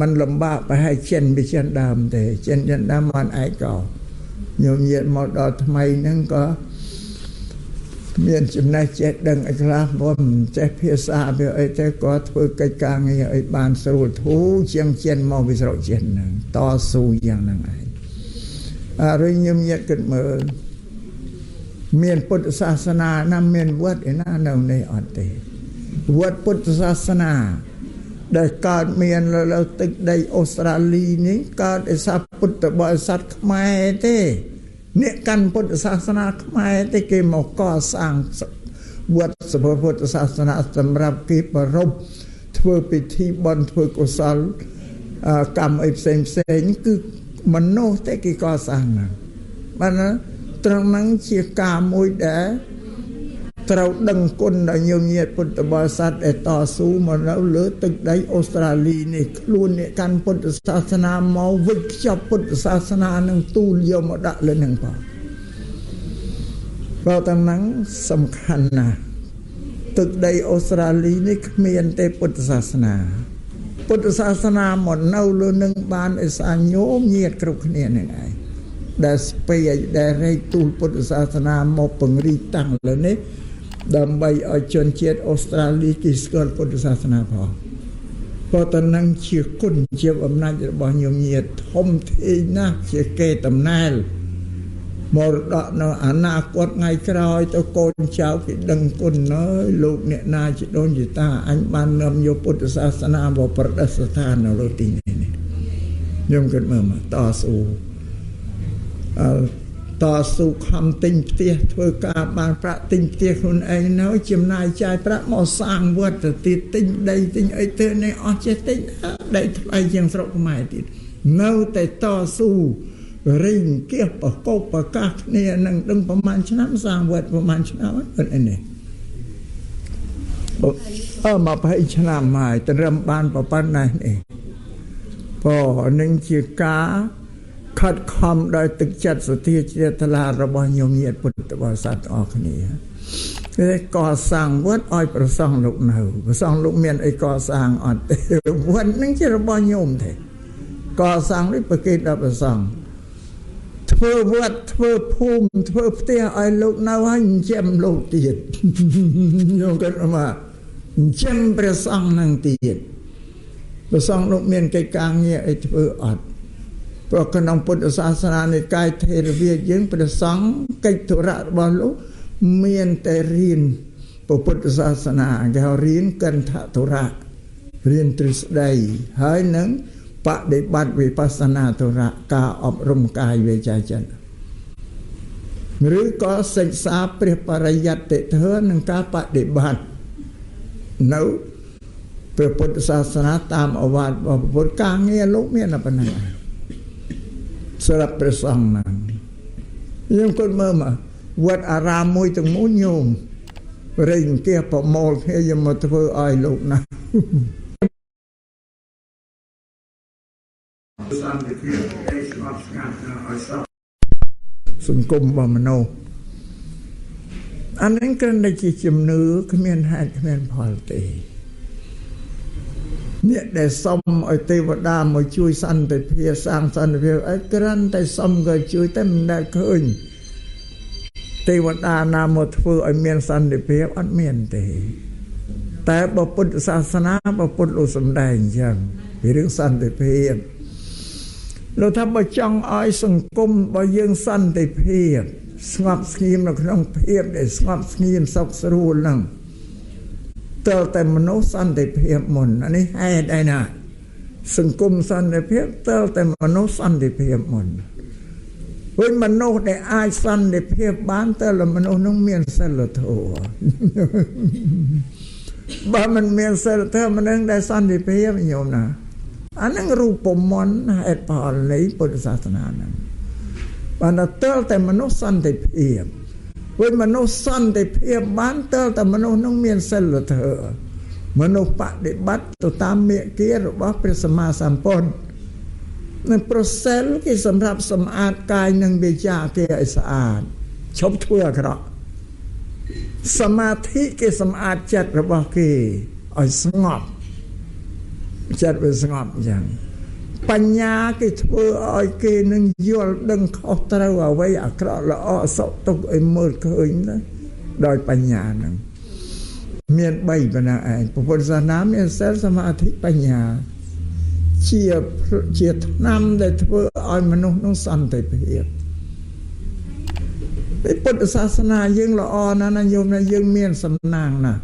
[SPEAKER 1] មិនលំបាកប្រហែលចិនពីចិនដើមទេចិនដើមបានឯកោញោមញាតមកដល់ថ្មីហ្នឹងក៏មានចំណេះចេះដឹងអីខ្លះព្រោះមិនចេះភាសាវាអីទេក៏ធ្វើកិច្ចការងារអីបានស្រួលធូរជាងចិនមកពីស្រុកចិនហ្នឹងតស៊ូយ៉ាងហ្នឹងឯងអរិញញោមញាតគិតមើលមានពុទ្ធសាសនាណាមានវត្តឯណានៅនេះអត់ទេវត្តពុទ្ធសាសនាដែលកើតមានលើទឹកដីអូស្ត្រាលីនេះកើតដោយសារពុទ្ធបរិស័ទខ្មែរទេអ្នកកាន់ពុទ្ធសាសនាខ្មែរទេគេមកកសាងវត្តសម្រាប់ពុទ្ធសាសនាសម្រាប់គេប្រារព្ធធ្វើពិធីបុណ្យធ្វើកុសលកម្មអីផ្សេងផ្សេងគឺមនុស្សទេគេកសាងហ្នឹងបាទត្រង់ហ្នឹងជាការមួយដែលត្រូវដឹងគុណដល់ញោមញាតិពុទ្ធបរិស័ទដែលតស៊ូមកនៅលើទឹកដីអូស្ត្រាលីនេះខ្លួនអ្នកកាន់ពុទ្ធសាសនាមកវិចខ្ចប់ពុទ្ធសាសនានឹងទូលយកមកដាក់លើនឹងផងព្រោះទាំងហ្នឹងសំខាន់ណាស់ទឹកដីអូស្ត្រាលីនេះគ្មានទេពុទ្ធសាសនាពុទ្ធសាសនាមកនៅលើនឹងបានឯសាញោមញាតិគ្រប់គ្នានឹងឯងដែលស្ពាយដែលរែកទូលពុទ្ធសាសនាមកពង្រីកតាំងលើនេះដើម្បីឲ្យជនជាតិអូស្ត្រាលីគេស្គាល់ពុទ្ធសាសនាផងព្រោះតែនឹងជាគុណជាអំណាចរបស់ញោមញាតិធំធេងណាស់ជាកេរតំណែលមរតកនៅអនាគតថ្ងៃក្រោយទៅកូនចៅគេដឹងគុណហើយលោកអ្នកណាជាដូនជាតាអញបាននាំយកពុទ្ធសាសនាមកប្រតិស្ថាននៅលើទីនេះញោមគិតមើលមកតស៊ូតស៊ូខំទិញផ្ទះធ្វើការបានប្រាក់ទិញផ្ទះខ្លួនឯងនៅចំណាយចាយប្រាក់មកសាងវត្តទៅទៀតទិញដីទិញអីទៅនេះអស់ចេះទិញដីថ្លៃជាងស្រុកខ្មែរទៀតនៅតែតស៊ូរិញគៀបប្រកបប្រកាសគ្នានឹងដឹងប្រហែលឆ្នាំសាងវត្តប្រហែលឆ្នាំអត់នេះអឺ20ឆ្នាំហើយត្រឹមបានប៉ុណ្ណេះនេះព្រោះនឹងជាការខិតខំដោយទឹកចិត្តសទ្ធាជ្រះថ្លារបស់ញោមញាតិពុទ្ធបរិស័ទអស់គ្នាគេកសាងវត្តឲ្យព្រះសង្ឃលោកនៅព្រះសង្ឃលោកមានអីកសាងអត់ទេវត្តនឹងជារបស់ញោមទេកសាងនេះប្រគេនដល់ព្រះសង្ឃធ្វើវត្តធ្វើភូមិធ្វើផ្ទះឲ្យលោកនៅហើយចិញ្ចឹមលោកទៀតញោមគាត់មកចិញ្ចឹមព្រះសង្ឃនឹងទៀតព្រះសង្ឃលោកមានកិច្ចការងារអីធ្វើអត់ព្រោះក្នុងពុទ្ធសាសនានិកាយថេរវាទយើងព្រះសង្ឃកិច្ចធុរៈរបស់លោកមានតែរៀនពុទ្ធសាសនាគេហៅរៀនកន្ធធុរៈរៀនទ្រឹស្ដីហើយនឹងបដិបត្តិវិបស្សនាធុរៈការអប់រំកាយវាចាចិត្តឬក៏សិក្សាព្រះបរិយត្តិធម៌និងការបដិបត្តិនៅព្រះពុទ្ធសាសនាតាមឱវាទរបស់ពុទ្ធការងារលោកមានតែប៉ុណ្ណឹងសម្រាប់ព្រះសង្ឃហ្នឹងយើងគាត់មើលមកវត្តអារាមមួយទាំងមូលញោមរែងអង្គាសប្រមូលគ្នាយកមកធ្វើឲ្យលោកណាសន្តិភាពឯស្ងប់ស្ងាត់ឲ្យសោះសង្គមរបស់មនុស្សអានេះគ្រាន់តែជាជំនឿគ្មានហេតុគ្មានផលទេអ្នកដែលសុំឲ្យទេវតាមកជួយសន្តិភាពសាងសន្តិភាពឲ្យគ្រាន់តែសុំក៏ជួយតែមិនដែលឃើញទេវតាណាមកធ្វើឲ្យមានសន្តិភាពអត់មានទេតែបើពុទ្ធសាសនាបើពុទ្ធលោកសំដែងអញ្ចឹងពីរឿងសន្តិភាពលោកថាបើចង់ឲ្យសង្គមរបស់យើងសន្តិភាពស្ងប់ស្ងៀមនៅក្នុងភាពដែលស្ងប់ស្ងៀមសុខស្រួលហ្នឹងតើតែមនុស្សសន្តិភាពមុនអានេះហេតុអីណាសង្គមសន្តិភាពតើតែមនុស្សសន្តិភាពមុនវិញមនុស្សដែលអាចសន្តិភាពបានតើមនុស្សនឹងមានសិលធម៌បើមិនមានសិលធម៌មិននឹងដែលសន្តិភាពញោមណាអានឹងរូបមន្តហេតុផលនៃពុទ្ធសាសនាហ្នឹងបានតើតែមនុស្សសន្តិភាពវិញមនុស្សសន្តិភាពបានតើតែមនុស្សនឹងមានសិលធម៌មនុស្សបដិបត្តិទៅតាមមេគារបស់ព្រះសម្មាសម្ពុទ្ធនឹងប្រសិលគេសម្រាប់សម្អាតកាយនិងវាចាគេឲ្យស្អាតឈប់ធ្វើអាក្រក់សមាធិគេសម្អាតចិត្តរបស់គេ ឲ្យស្ងប់ចិត្តវាស្ងប់អញ្ចឹងបញ្ញាគេធ្វើឲ្យគេនឹងយល់ដឹងខុសត្រូវអ្វីអាក្រក់ល្អសុខទុក្ខឲ្យមើលឃើញទៅដោយបញ្ញាហ្នឹងមាន3ប៉ុណ្ណាឯងពុទ្ធសាសនាមានសិលសមាធិបញ្ញាជាថ្នាំដែលធ្វើឲ្យមនុស្សនឹងសន្តិភាពពេលពុទ្ធសាសនាយើងល្អណាស់ណាញោមណាយើងមានសំណាងណាស់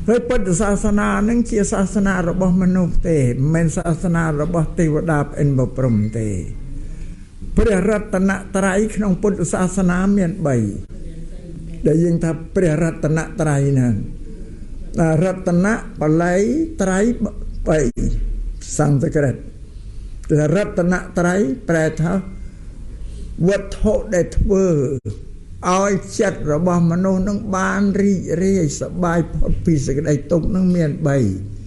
[SPEAKER 1] ហើយពុទ្ធសាសនានឹងជាសាសនារបស់មនុស្សទេមិនមែនសាសនារបស់ទេវតាប្អិនបព្រំទេព្រះរតនត្រ័យក្នុងពុទ្ធសាសនាមាន3ដែលយើងថាព្រះរតនត្រ័យហ្នឹងរតនបាលីត្រ័យ3សំស្ក្រឹតរតនត្រ័យប្រែថាវត្ថុដែលធ្វើឲ្យចិត្តរបស់មនុស្សនឹងបានរីករាយសប្បាយផុតពីសេចក្តីទុក្ខនឹងមាន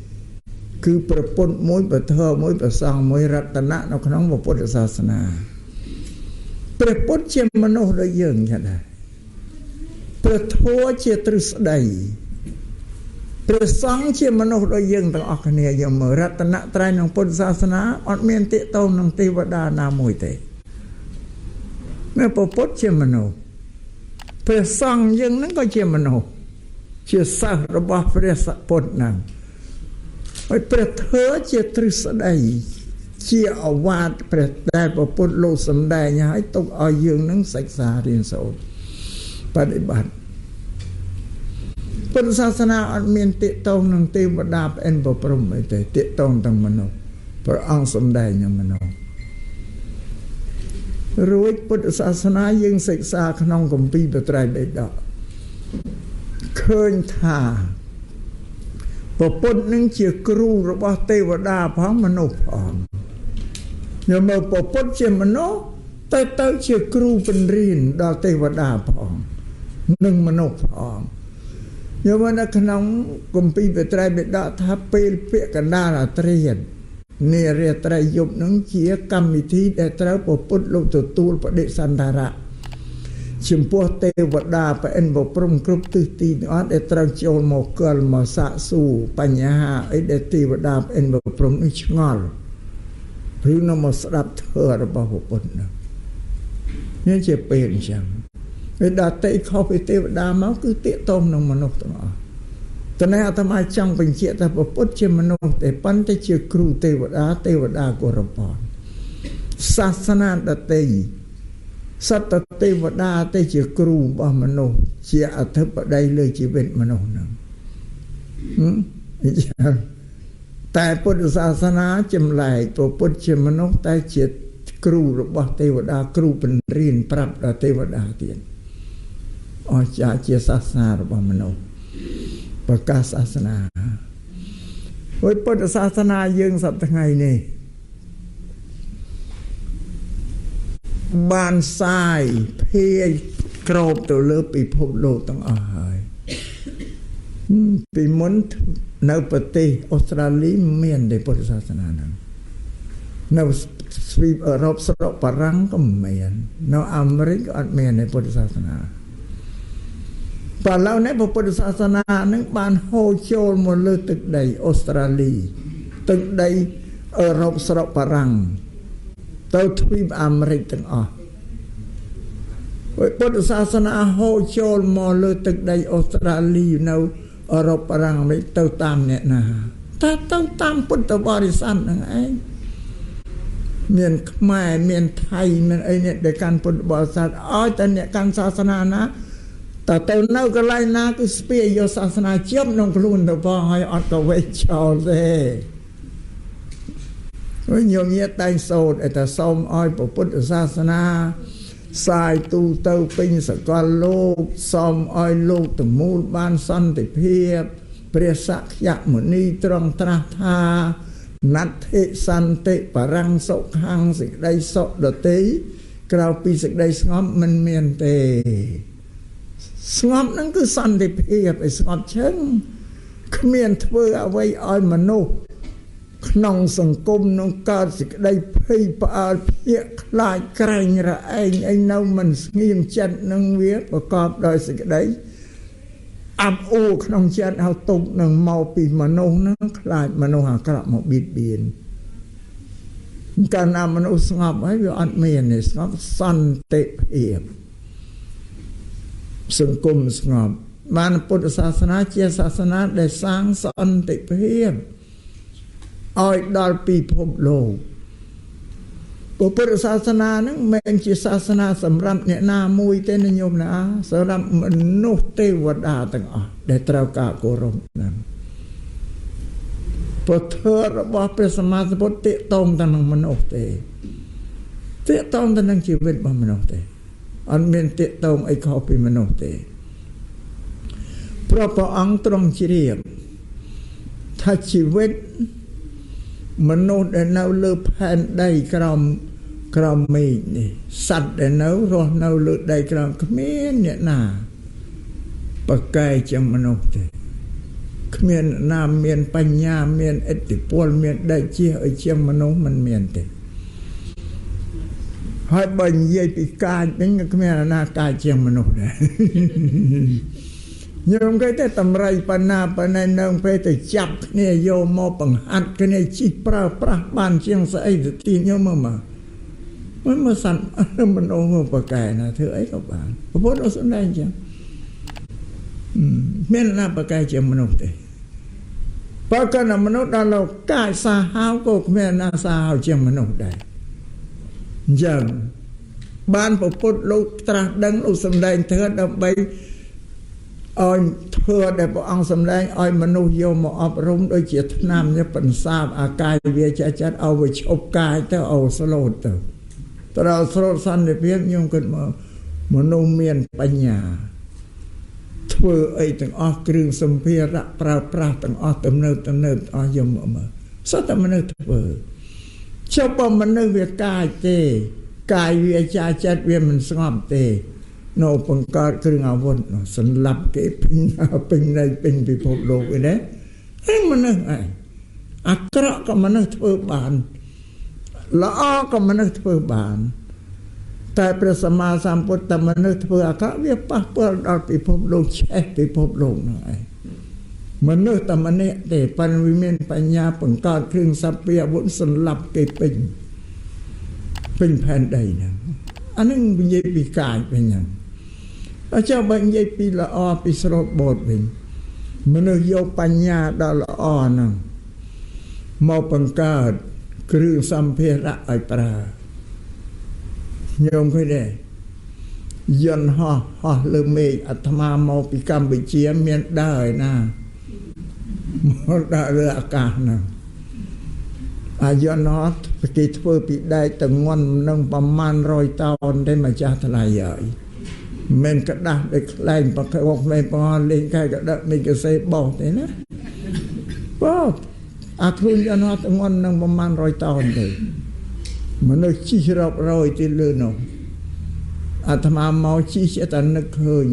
[SPEAKER 1] 3គឺប្រពន្ធមួយពធមួយព្រះសង្ឃមួយរតនៈនៅក្នុងពុទ្ធសាសនាព្រះពុទ្ធជាមនុស្សដូចយើងចឹងដែរព្រះធម៌ជាទ្រឹស្ដីព្រះសង្ឃជាមនុស្សដូចយើងទាំងអស់គ្នាយើងមើលរតនត្រ័យក្នុងពុទ្ធសាសនាអត់មានទាក់ទងនឹងទេវតាណាមួយទេនៅព្រះពុទ្ធជាមនុស្សព្រះសង្ឃយើងហ្នឹងក៏ជាមនុស្សជាសិស្សរបស់ព្រះពុទ្ធហ្នឹងហើយព្រះធម៌ជាទ្រឹស្ដីជាអវាទព្រះដែលព្រះពុទ្ធលោកសម្ដែងហើយទុកឲ្យយើងហ្នឹងសិក្សារៀនសូត្របដិបត្តិពុទ្ធសាសនាអត់មានទាក់ទងនឹងទេវតាប្អិនប្រព្រំអីទេទាក់ទងទាំងមនុស្សព្រះអង្គសម្ដែងនឹងមនុស្សរួចពុទ្ធសាសនាយើងសិក្សាក្នុងគម្ពីរបត្រៃបិដកឃើញថាព្រះពុទ្ធនឹងជាគ្រូរបស់ទេវតាផងមនុស្សផងញោមមើលព្រះពុទ្ធជាមនុស្សទៅជាគ្រូបង្រៀនដល់ទេវតាផងនិងមនុស្សផងញោមនៅក្នុងគម្ពីរបត្រៃបិដកថាពេលពាក្យកណ្ដាលអាត្រាតនារាត្រីយប់នឹងជាកម្មវិធីដែលត្រូវព្រះពុទ្ធលោកទទួលបដិសន្ធារៈចំពោះទេវតាប្អិនបព្រំគ្រប់ទិសទីទាំងអស់ដែលត្រូវចូលមកកិលមកសាកសួរបញ្ហាអីដែលទេវតាប្អិនបព្រំនេះឆ្ងល់ឬនៅមកស្ដាប់ធម៌របស់ព្រះពុទ្ធនោះនេះជាពេលអញ្ចឹងពេលដល់តិខុសពីទេវតាមកគឺទាក់ទងនឹងមនុស្សទាំងអស់តនេះអាត្មាចង់បញ្ជាក់ថាព្រះពុទ្ធជាមនុស្សទេប៉ុន្តែជាគ្រូទេវតាទេវតាគោរពសាសនាដទៃសត្វទេវតាទេជាគ្រូរបស់មនុស្សជាអធិបតីលើជីវិតមនុស្សហ្នឹងតែពុទ្ធសាសនាចម្លែកព្រះពុទ្ធជាមនុស្សតែជាគ្រូរបស់ទេវតាគ្រូបង្រៀនប្រាប់ដល់ទេវតាទៀតអស្ចារ្យជាសាសនារបស់មនុស្សប្រកាសសាសនាហើយពុទ្ធសាសនាយើងសប្តាហ៍ថ្ងៃនេះបានសាយភាយក្របទៅលើពិភពលោកទាំងអស់ហើយពីមុននៅប្រទេសអូស្ត្រាលីមានទេពុទ្ធសាសនាហ្នឹងនៅទ្វីបអឺរ៉ុបស្រុកបារាំងក៏មាននៅអាមេរិកក៏អត់មានទេពុទ្ធសាសនាបើឥឡូវនេះពុទ្ធសាសនានឹងបានហូរចូលមកលើទឹកដីអូស្ត្រាលីទឹកដីអឺរ៉ុបស្រុកបារាំងទៅទ្វីបអាមេរិកទាំងអស់ពុទ្ធសាសនាហូរចូលមកលើទឹកដីអូស្ត្រាលីនៅអឺរ៉ុបបារាំងអាមេរិកទៅតាមអ្នកណាតើទៅតាមពុទ្ធបរិស័ទហ្នឹងឯងមានខ្មែរមានថៃមានអីនេះដែលកាន់ពុទ្ធបរិស័ទឲ្យតែអ្នកកាន់សាសនាណាតើទៅនៅកន្លែងណាគឺស្ពាយយកសាសនាជាប់ក្នុងខ្លួនទៅផងហើយអត់ក៏វេះចោលទេវិញញោមញាតតែងសូត្រតែសូមឲ្យពុទ្ធសាសនាសាយទូទៅពេញសកលលោកសូមឲ្យលោកទាំងមូលបានសន្តិភាពព្រះសក្យមុនីទ្រង់ត្រាស់ថាណដ្ឋិសន្តិបរੰសុខੰសេចក្តីសុខដទៃក្រៅពីសេចក្តីស្ងប់មិនមានទេស្ងប់ហ្នឹងគឺសន្តិភាពឯស្ងប់ឈឹងគ្មានធ្វើអ្វីឲ្យមនុស្សក្នុងសង្គមនឹងកើតសេចក្តីភ័យផ្អើលភ្ញាក់ខ្លាចក្រែងរឯងអីនៅមិនស្ងៀមចិត្តនឹងវាប្រកបដោយសេចក្តី អាប់អួរក្នុងចិត្តហើយទុកនឹងមកពីមនុស្សហ្នឹងខ្លាចមនុស្សអាក្រក់មកបៀតបៀនកាលណាមនុស្សស្ងប់ហើយវាអត់មានទេស្ងប់សន្តិភាពសង្គមស្ងប់បានពុទ្ធសាសនាជាសាសនាដែលសាងសន្តិភាពឲ្យដល់ពិភពលោកពុទ្ធសាសនាហ្នឹងមិនមែនជាសាសនាសម្រាប់អ្នកណាមួយទេណាញោមណាសម្រាប់មនុស្សទេវតាទាំងអស់ដែលត្រូវការគោរពហ្នឹងពុទ្ធរបស់ព្រះសម្មាសម្ពុទ្ធទាក់ទងទៅនឹងមនុស្សទេទាក់ទងទៅនឹងជីវិតរបស់មនុស្សទេអត់មានទាក់ទងអីខុសពីមនុស្សទេព្រោះព្រះអង្គទ្រង់ជ្រាបថាជីវិតមនុស្សដែលនៅលើផែនដីក្រោមមេឃនេះសត្វដែលនៅរស់នៅលើដីក្រោមគ្មានអ្នកណាប្រកែកជាងមនុស្សទេគ្មានណាមានបញ្ញាមានឥទ្ធិពលមានដេជះឲ្យជាងមនុស្សមិនមានទេហើយបើនិយាយពីកាចវិញក៏គ្មានណាកាចជាងមនុស្សដែរញោមគេទេតម្រៃបណ្ណាបណ្ណៃនឹងពេលទៅចាប់គ្នាយកមកបង្ហាត់គ្នាជីកប្រើប្រាស់បានជាងស្អីទៅទីញោមមើលមើលសត្វមនុស្សមកប្រកែណាធ្វើអីក៏បានពុទ្ធសម្ដែងចឹងមានណាប្រកែជាមនុស្សទេបើកាលណាមនុស្សដល់លោកកាចសាហាវក៏គ្មានណាសាហាវជាងមនុស្សដែរអញ្ចឹងបានពុទ្ធលោកត្រាស់ដឹងលោកសម្ដែងធ្វើដើម្បីឲ្យធ្វើដែលព្រះអង្គសម្ដែងឲ្យមនុស្សយកមកអប់រំដូចជាថ្នាំនេះបន្សាបអាកាយវាចាចិត្តឲ្យវាឈប់កាយទៅឲ្យស្លូតទៅត្រូវស្លូតសន្តិភាពខ្ញុំគិតមកមនុស្សមានបញ្ញាធ្វើអីទាំងអស់គ្រឿងសម្ភារៈប្រើប្រាស់ទាំងអស់ទំនើបអស់យកមកមើលសុទ្ធតែមនុស្សធ្វើចុះបើមនុស្សវាកាចទេកាយវាចាចិត្តវាមិនស្ងប់ទេនៅបង្កើតគ្រឿងអាវុធសម្លាប់គេពេញពេញនៃពេញពិភពលោកឯនេះឯមនុស្សឯងអាក្រក់ក៏មនុស្សធ្វើបានល្អក៏មនុស្សធ្វើបានតែព្រះសម្មាសម្ពុទ្ធតែមនុស្សធ្វើអាក្រក់វាប៉ះពាល់ដល់ពិភពលោកឆេះពិភពលោកហ្នឹងឯងមនុស្សតែម្នាក់ទេប៉ុន្តែវាមានបញ្ញាបង្កើតគ្រឿងសព្វាវុធសម្លាប់គេពេញពេញផែនដីហ្នឹងអាហ្នឹងនិយាយពីកាយវិញហ្នឹងអញ្ចឹងបើនិយាយពីល្អពីស្រូតបូតវិញមនុស្សយកបញ្ញាដល់ល្អហ្នឹងមកបង្កើតគ្រឿងសម្ភារៈឲ្យប្រើញោមឃើញទេយន្តហោះហោះលើមេឃអាត្មាមកពីកម្ពុជាមានដើរឯណាមកដើរលើអាកាសហ្នឹងអាយន្តហោះគេធ្វើពីដែកទៅងន់នឹងប្រមាណ100តោនទេម្ចាស់ថ្លៃហើយមិនក្តាស់ដែលខ្លែងប្រកបក្លែងប្រហលេងកែកដឹកមីកសេបោះទេណាបាទអាខ្លួនយន្តហោះទៅងន់នឹងប្រមាណ100តោនទេមនុស្សជិះរាប់រយទីលើនោះអាត្មាមកជិះចេះតែនឹកឃើញ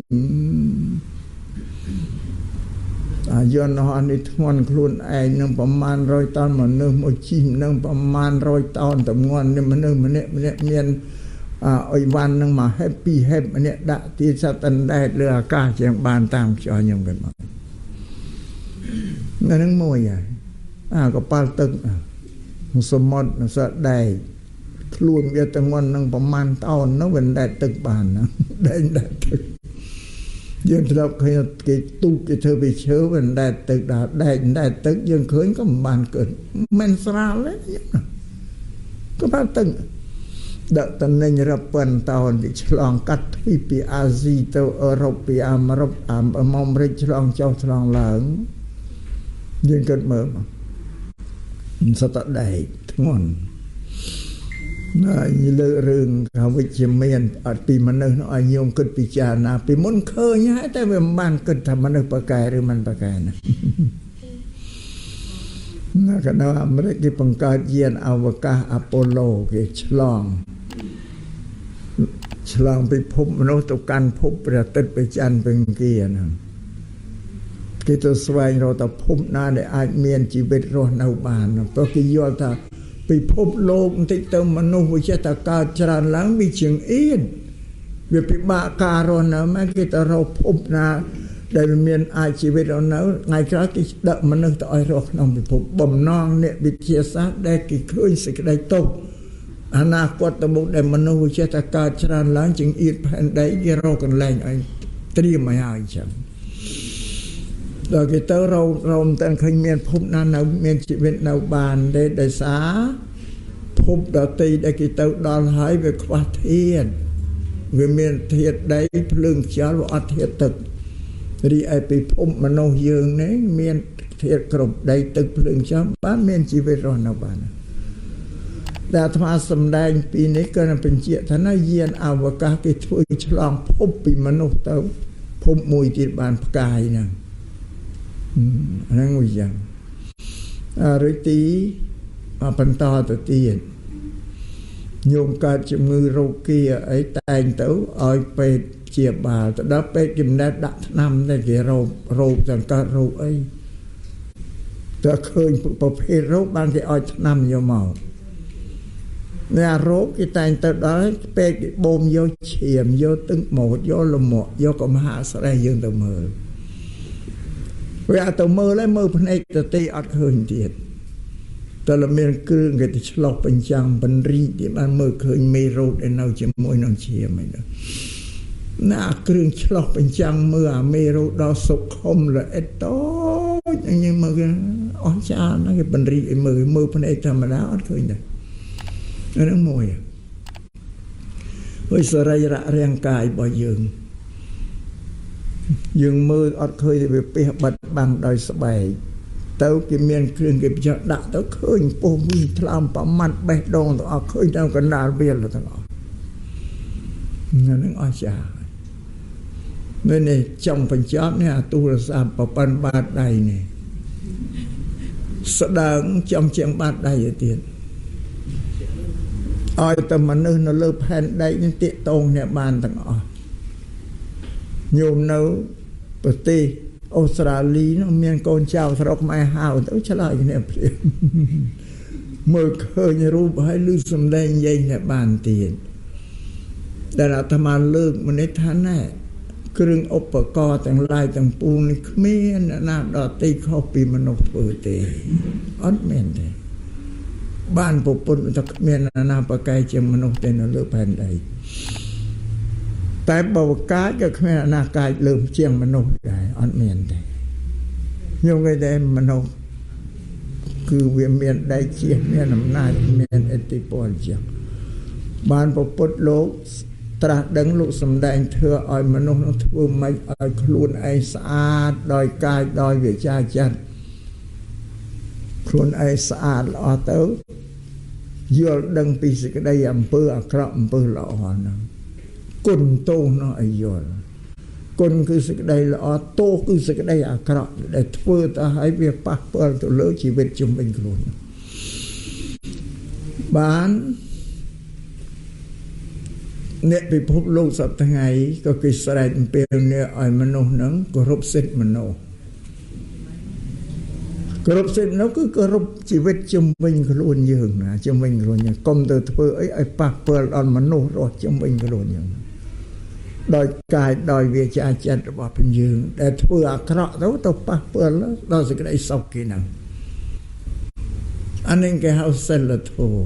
[SPEAKER 1] អាយន្តហោះនេះធ្ងន់ខ្លួនឯងនឹងប្រមាណ100តោនមនុស្សមកជិះនឹងប្រមាណ100តោនទម្ងន់នេះមនុស្សម្នាក់ម្នាក់មានអីវ៉ាន់នឹងមកហេបពីហេបម្នាក់ដាក់ទីសត្វតណ្ដែតលើអាកាសជាងបានតាមខ្យល់ខ្ញុំគេមកនៅនឹងមួយហើយអាកប៉ាល់ទឹកសមុទ្រសត្វដែកខ្លួនវាទម្ងន់នឹងប្រមាណតោននោះវាដែតទឹកបានណាដែតទឹកយើងធ្លាប់ឃើញគេទូកគេធ្វើពីឈើវាដែតទឹកដល់ដែកដែតទឹកយើងឃើញក៏មិនបានកើតមិនស្រាលទេក៏បានទឹកដឹកតំណែងរាប់ពាន់តោនវាឆ្លងកាត់ទ្វីបពីអាស៊ីទៅអឺរ៉ុបពីអាមេរិកអាមេរិកឆ្លងចុះឆ្លងឡើងយើងគិតមើលសត្វដែកធ្ងន់ណាលើករឿងថាវិជ្ជមានអត់ពីមនុស្សនោះឲ្យញោមគិតពិចារណាពីមុនឃើញហើយតែវាមិនបានគិតថាមនុស្សប្រកែឬមិនប្រកែណាណាកណ្ដោអាមេរិកគេបង្កើតយានអវកាសអាប៉ូឡូគេឆ្លងពិភពមនុស្សទៅកាន់ភពព្រះអាទិត្យព្រះច័ន្ទព្រះអង្គារហ្នឹងគេទៅស្វែងរកតែភពណាដែលអាចមានជីវិតរស់នៅបានព្រោះគេយល់ថាពិភពលោកបន្តិចទៅមនុស្សវាចេះតែកើតច្រើនឡើងវាជាងអៀនវាពិបាកការរស់នៅមកគេទៅរកភពណា ដែលមានអាចជីវិតរស់នៅថ្ងៃក្រោយគេដឹកមនុស្សទៅឲ្យរស់ក្នុងពិភពបំណងអ្នកវិទ្យាសាស្ត្រដែលគេឃើញសេចក្តីទុក្ខអនាគតទៅមុខដែលមនុស្សវាចេះតែកើតច្រើនឡើងចង្អៀតផែនដីគេរកកន្លែងឲ្យត្រៀមឲ្យហើយអញ្ចឹងដល់គេទៅរោមតែឃើញមានភពណានៅមានជីវិតនៅបានទេដោយសារភពដទៃដែលគេទៅដល់ហើយវាខ្វះធាតុវាមានធាតុដីភ្លើងខ្យល់វាអត់ធាតុទឹករីឯពិភពមនុស្សយើងនេះមានធាតុគ្រប់ដីទឹកភ្លើងខ្យល់បានមានជីវិតរស់នៅបានដែលអាត្មាសម្ដែងពីនេះក៏នឹងបញ្ជាក់ថាណាយានអវកាសគេធ្វើឆ្លងភពពីមនុស្សទៅភពមួយទៀតបានផ្កាយហ្នឹងហ្នឹងមួយយ៉ាងឬទីបន្តទៅទៀតញោមកើតជំងឺរោគាអីតែងទៅឲ្យពេទ្យព្យាបាលទៅដល់ពេទ្យគេមិនដែលដាក់ថ្នាំទេគេរោគទាំងកើតរោគអីតើឃើញប្រភេទរោគបានគេឲ្យថ្នាំយកមកអ្នករោគគេតែងទៅដល់ពេទ្យគេបូមយកឈាមយកទឹកម៉ូតយកលមាក់យកកំហាស្រេះយើងទៅមើលវាអត់ទៅមើលហើយមើលភ្នែកទៅទីអត់ឃើញទៀតតើមានគ្រឿងគេទៅឆ្លោះបញ្ចាំងបញ្រីកទៀតបានមើលឃើញមេរោគដែលនៅជាមួយនឹងឈាមឯនោះណាគ្រឿងឆ្លោះបញ្ចាំងមើលអាមេរោគដល់សុខុមល្អិតតូចញ៉ឹងមើលអស់ចាលណាគេបញ្រីកឲ្យមើលមើលភ្នែកធម្មតាអត់ឃើញដែរហ្នឹងមួយហើយសរីរៈរាងកាយរបស់យើងយើងមើលអត់ឃើញទេវាពាសបិទបាំងដោយស្បែកទៅគេមានគ្រឿងគេបញ្ចុះដាក់ទៅឃើញពោះវីថ្លើមប្រមាត់បេះដូងទាំងអស់ឃើញដល់កណ្ដាលវាលទាំងអស់ហ្នឹងអស់ចានេះនេះចង់បញ្ចប់នេះអាទូរស័ព្ទប្រព័ន្ធបាតដៃនេះស្ដើងចំជាងបាតដៃទៅទៀតឲ្យតែមនុស្សនៅលើផែនដីនេះទាក់ទងគ្នាបានទាំងអស់ញោមនៅប្រទេសអូស្ត្រាលីនោះមានកូនចៅស្រុកខ្មែរហៅទៅឆ្លើយគ្នាភ្លាមមើលឃើញរូបហើយឮសំឡេងនិយាយគ្នាបានទៀតដែលអាត្មាលើកម្នេះថាណែគ្រឿងឧបករណ៍ទាំងឡាយទាំងពួងនេះគ្មានអ្នកណាដទៃខុសពីមនុស្សធ្វើទេអត់មានទេបានប្រពន្ធតែគ្មានអ្នកណាប្រកែកជាមនុស្សទេនៅលើផែនដីតែបើកាចក៏គ្មានអាណាកាចលើសជាងមនុស្សដែរអត់មានទេខ្ញុំគេតែមនុស្សគឺវាមានដៃជាមានអំណាចមានឥទ្ធិពលជាងបានប្រពុតលោកត្រាស់ដឹងលោកសម្ដែងធ្វើឲ្យមនុស្សនឹងធ្វើម៉េចឲ្យខ្លួនឯងស្អាតដោយកាយដោយវាចាចិត្តខ្លួនឯងស្អាតល្អទៅយល់ដឹងពីសេចក្តីអំពើអាក្រក់អំពើល្អហ្នឹងគុណទោសនោះឲ្យយល់គុណគឺសេចក្តីល្អទោសគឺសេចក្តីអាក្រក់ដែលធ្វើទៅឲ្យវាប៉ះពាល់ទៅលើជីវិតជុំវិញខ្លួនបានអ្នកពិភពលោកសប្តាហ៍ថ្ងៃក៏គេស្រែកអំពាវនាវឲ្យមនុស្សនឹងគោរពសិទ្ធិមនុស្សគោរពសិទ្ធិមនុស្សគឺគោរពជីវិតជុំវិញខ្លួនយើងណាជុំវិញខ្លួនយើងកុំទៅធ្វើអីឲ្យប៉ះពាល់ដល់មនុស្សរស់ជុំវិញខ្លួនយើងដោយកាយដោយវាចាចិត្តរបស់យើងដែលធ្វើអាក្រក់ទៅប៉ះពាល់ដល់សេចក្តីសុខគេហ្នឹងអានេះគេហៅសិលធម៌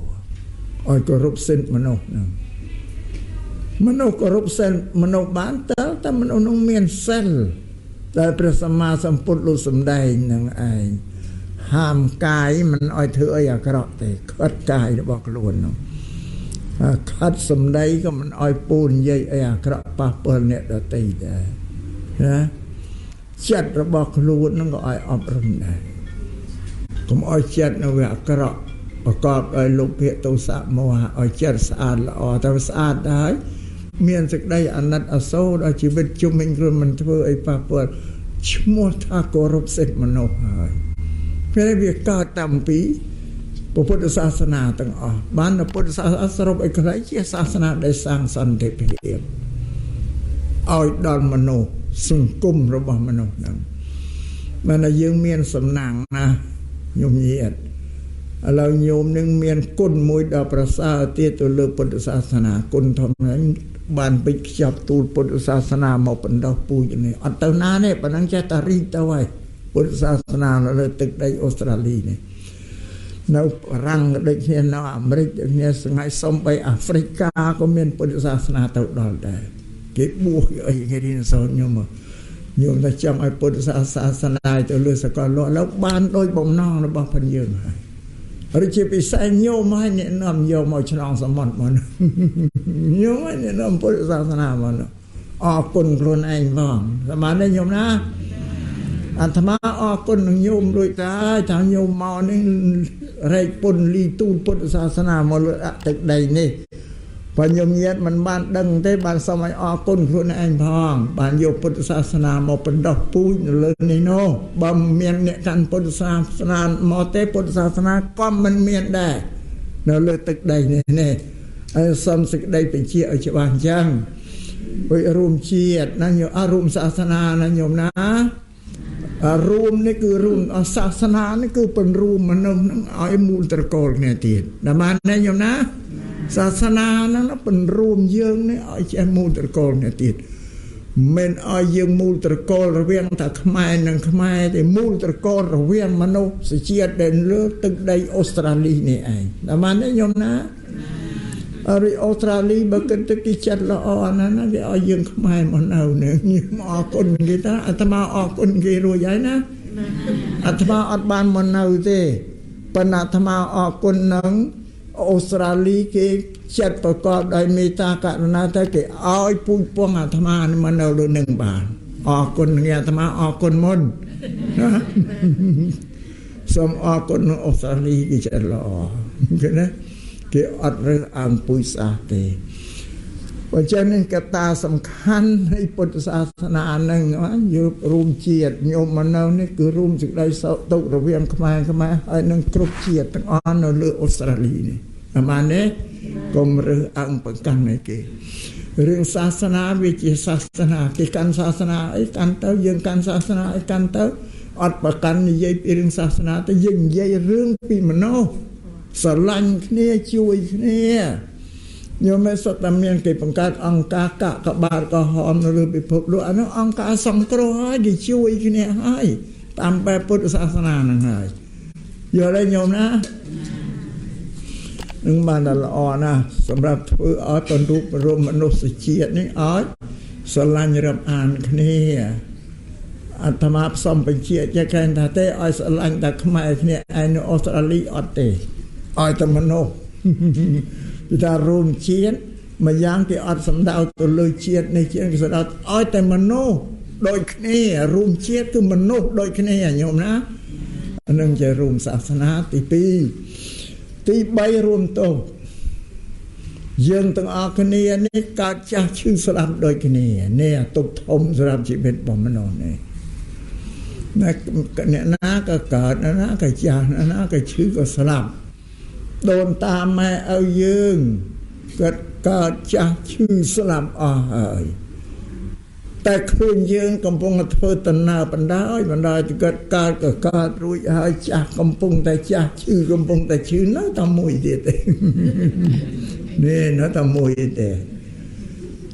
[SPEAKER 1] ឲ្យគោរពសិទ្ធិមនុស្សហ្នឹងមនុស្សគោរពសិលមនុស្សបានតើតែមនុស្សនោះមានសិលដែលព្រះសម្មាសម្ពុទ្ធលោកសម្ដែងនឹងឯងហាមកាយមិនឲ្យធ្វើអីអាក្រក់ទេខិតកាយរបស់ខ្លួននោះខិតសម្ដីក៏មិនឲ្យពូននិយាយអីអាក្រក់ប៉ះពាល់អ្នកដទៃដែរណាចិត្តរបស់ខ្លួននឹងក៏ឲ្យអប់រំដែរកុំឲ្យចិត្តនៅវាអាក្រក់ប្រកបដោយលោភៈទោសៈមោហៈឲ្យចិត្តស្អាតល្អតែស្អាតហើយមានសេចក្តីអាណិតអាសូរដល់ជីវិតជុំវិញខ្លួនមិនធ្វើអីប៉ះពាល់ឈ្មោះថាគោរពសិទ្ធិមនុស្សហើយពេលវាកើតតាំងពីពុទ្ធសាសនាទាំងអស់បានពុទ្ធសាសនាសរុបឲ្យខ្លីជាសាសនាដែលសាងសន្តិភាពឲ្យដល់មនុស្សសង្គមរបស់មនុស្សហ្នឹងបានតែយើងមានសំណាងណាញោមញាតឥឡូវញោមនឹងមានគុណមួយដ៏ប្រសើរទៀតទៅលើពុទ្ធសាសនាគុណធំហ្នឹង បានវិចខ្ចប់ទូលពុទ្ធសាសនាមកបណ្ដោះពូជនេះអត់ទៅណាទេប៉ុណ្ណឹងចេះតែរីកទៅហើយពុទ្ធសាសនានៅលើទឹកដីអូស្ត្រាលីនេះនៅបារាំងក៏ដូចគ្នានៅអាមេរិកដូចគ្នាសងៃសំបីអាហ្វ្រិកាក៏មានពុទ្ធសាសនាទៅដល់ដែរគេបួសគេអីគេរៀនសូត្រញោមញោមតែចង់ឲ្យពុទ្ធសាសនាទៅលើសកលលោកឥឡូវបានដោយបំណងរបស់ផងយើងហើយឬជាពិសេសញោមហើយអ្នកនាំយកមកឆ្លងសមុទ្រមកញោមហើយអ្នកនាំពុទ្ធសាសនាមកអរគុណខ្លួនឯងផងស្មានទេញោមណាអាត្មាអរគុណនឹងញោមដូចតែថាញោមមកនេះរែកពុនលីទូលពុទ្ធសាសនាមកលើអទឹកដីនេះបើញោមញាតមិនបានដឹងទេបានសូមឲ្យអរគុណខ្លួនឯងផងបានយកពុទ្ធសាសនាមកបណ្ដោះពូជនៅលើនេះនោះបើមានអ្នកកាន់ពុទ្ធសាសនាមកទេពុទ្ធសាសនាក៏មិនមានដែរនៅលើទឹកដីនេះនេះហើយសូមសេចក្តីបញ្ជាឲ្យច្បាស់អញ្ចឹងដូចរួមជាតិណាញោមអរួមសាសនាណាញោមណារួមនេះគឺរួមសាសនានេះគឺពន្រួមមនុស្សនឹងឲ្យមូលត្រកូលគ្នាទៀតដល់បានណាញោមណាសាសនាហ្នឹងពន្រួមយើងនេះឲ្យចេះមូលត្រកូលគ្នាទៀតមិនឲ្យយើងមូលត្រកូលរវាងតែខ្មែរនិងខ្មែរទេមូលត្រកូលរវាងមនុស្សជាតិដែលលើទឹកដីអូស្ត្រាលីនេះឯងដល់បានទេញោមណាអរិអូស្ត្រាលីបើគិតទៅគេចិត្តល្អណាស់ណាគេឲ្យយើងខ្មែរមកនៅនេះខ្ញុំអរគុណគេតាអាត្មាអរគុណគេរួចហើយណាអាត្មាអត់បានមកនៅទេប៉ុន្តែអាត្មាអរគុណនឹងអូស្ត្រាលីគេចិត្តប្រកបដោយមេត្តាករុណាទៅគេឲ្យពូជពងអាត្មាមកនៅលើនឹងបានអរគុណគេអាត្មាអរគុណមុនណាសូមអរគុណអូស្ត្រាលីគេចិត្តល្អគេណាគេអត់រើសអើងពូជសាសន៍ទេបើចឹងនេះកត្តាសំខាន់នៃពុទ្ធសាសនាហ្នឹងយើងរួមជាតិញោមមកនៅនេះគឺរួមសេចក្តីសោកទុក្ខរវាងខ្មែរខ្មែរហើយនឹងគ្រប់ជាតិទាំងអស់នៅលើអូស្ត្រាលីនេះអាម៉ានទេកុំរើសអើងប្រកាន់ឲ្យគេរឿងសាសនាវាជាសាសនាគេកាន់សាសនាអីកាន់ទៅយើងកាន់សាសនាអីកាន់ទៅអត់ប្រកាន់និយាយពីរឿងសាសនាទៅយើងនិយាយរឿងពីមនុស្សស្រឡាញ់គ្នាជួយគ្នាញោមមិនសុទ្ធតែមានគេបង្កើតអង្គការកាកបាទក្រហមនៅលើពិភពលោកអានោះអង្គការសង្គ្រោះហើយគេជួយគ្នាហើយតាមបែបពុទ្ធសាសនាហ្នឹងហើយយល់ទេញោមណានឹងបានតែល្អណាស់សម្រាប់ធ្វើឲ្យពន្រូបរមមនុស្សជាតិនេះឲ្យស្រឡាញ់រាប់អានគ្នាអាត្មាផ្សំបញ្ជាចេះកែថាទេឲ្យស្រឡាញ់តែខ្មែរគ្នាឯនៅអូស្ត្រាលីអត់ទេឲ្យតែមនុស្សគេថារួមជាតិម្យ៉ាងគេអត់សំដៅទៅលើជាតិនេះជាតិគេសំដៅឲ្យតែមនុស្សដូចគ្នារួមជាតិគឺមនុស្សដូចគ្នាញោមណាអានឹងជារួមសាសនាទី2ទី3រួមទោសយើងទាំងអស់គ្នានេះកើតចាស់ឈឺស្លាប់ដូចគ្នានេះអាទុក្ខធំសម្រាប់ជីវិតរបស់មនុស្សនេះអ្នកណាក៏កើតអ្នកណាក៏ចាស់អ្នកណាក៏ឈឺក៏ស្លាប់ដូនតាម៉ែឪយើងគាត់កើតចាស់ឈឺស្លាប់អស់ហើយតែខ្លួនយើងកំពុងតែធ្វើដំណើរបណ្ដោយបណ្ដោយគាត់កើតក៏កើតរួចហើយចាស់កំពុងតែចាស់ឈឺកំពុងតែឈឺនៅតែមួយទៀតទេនេះនៅតែមួយទេ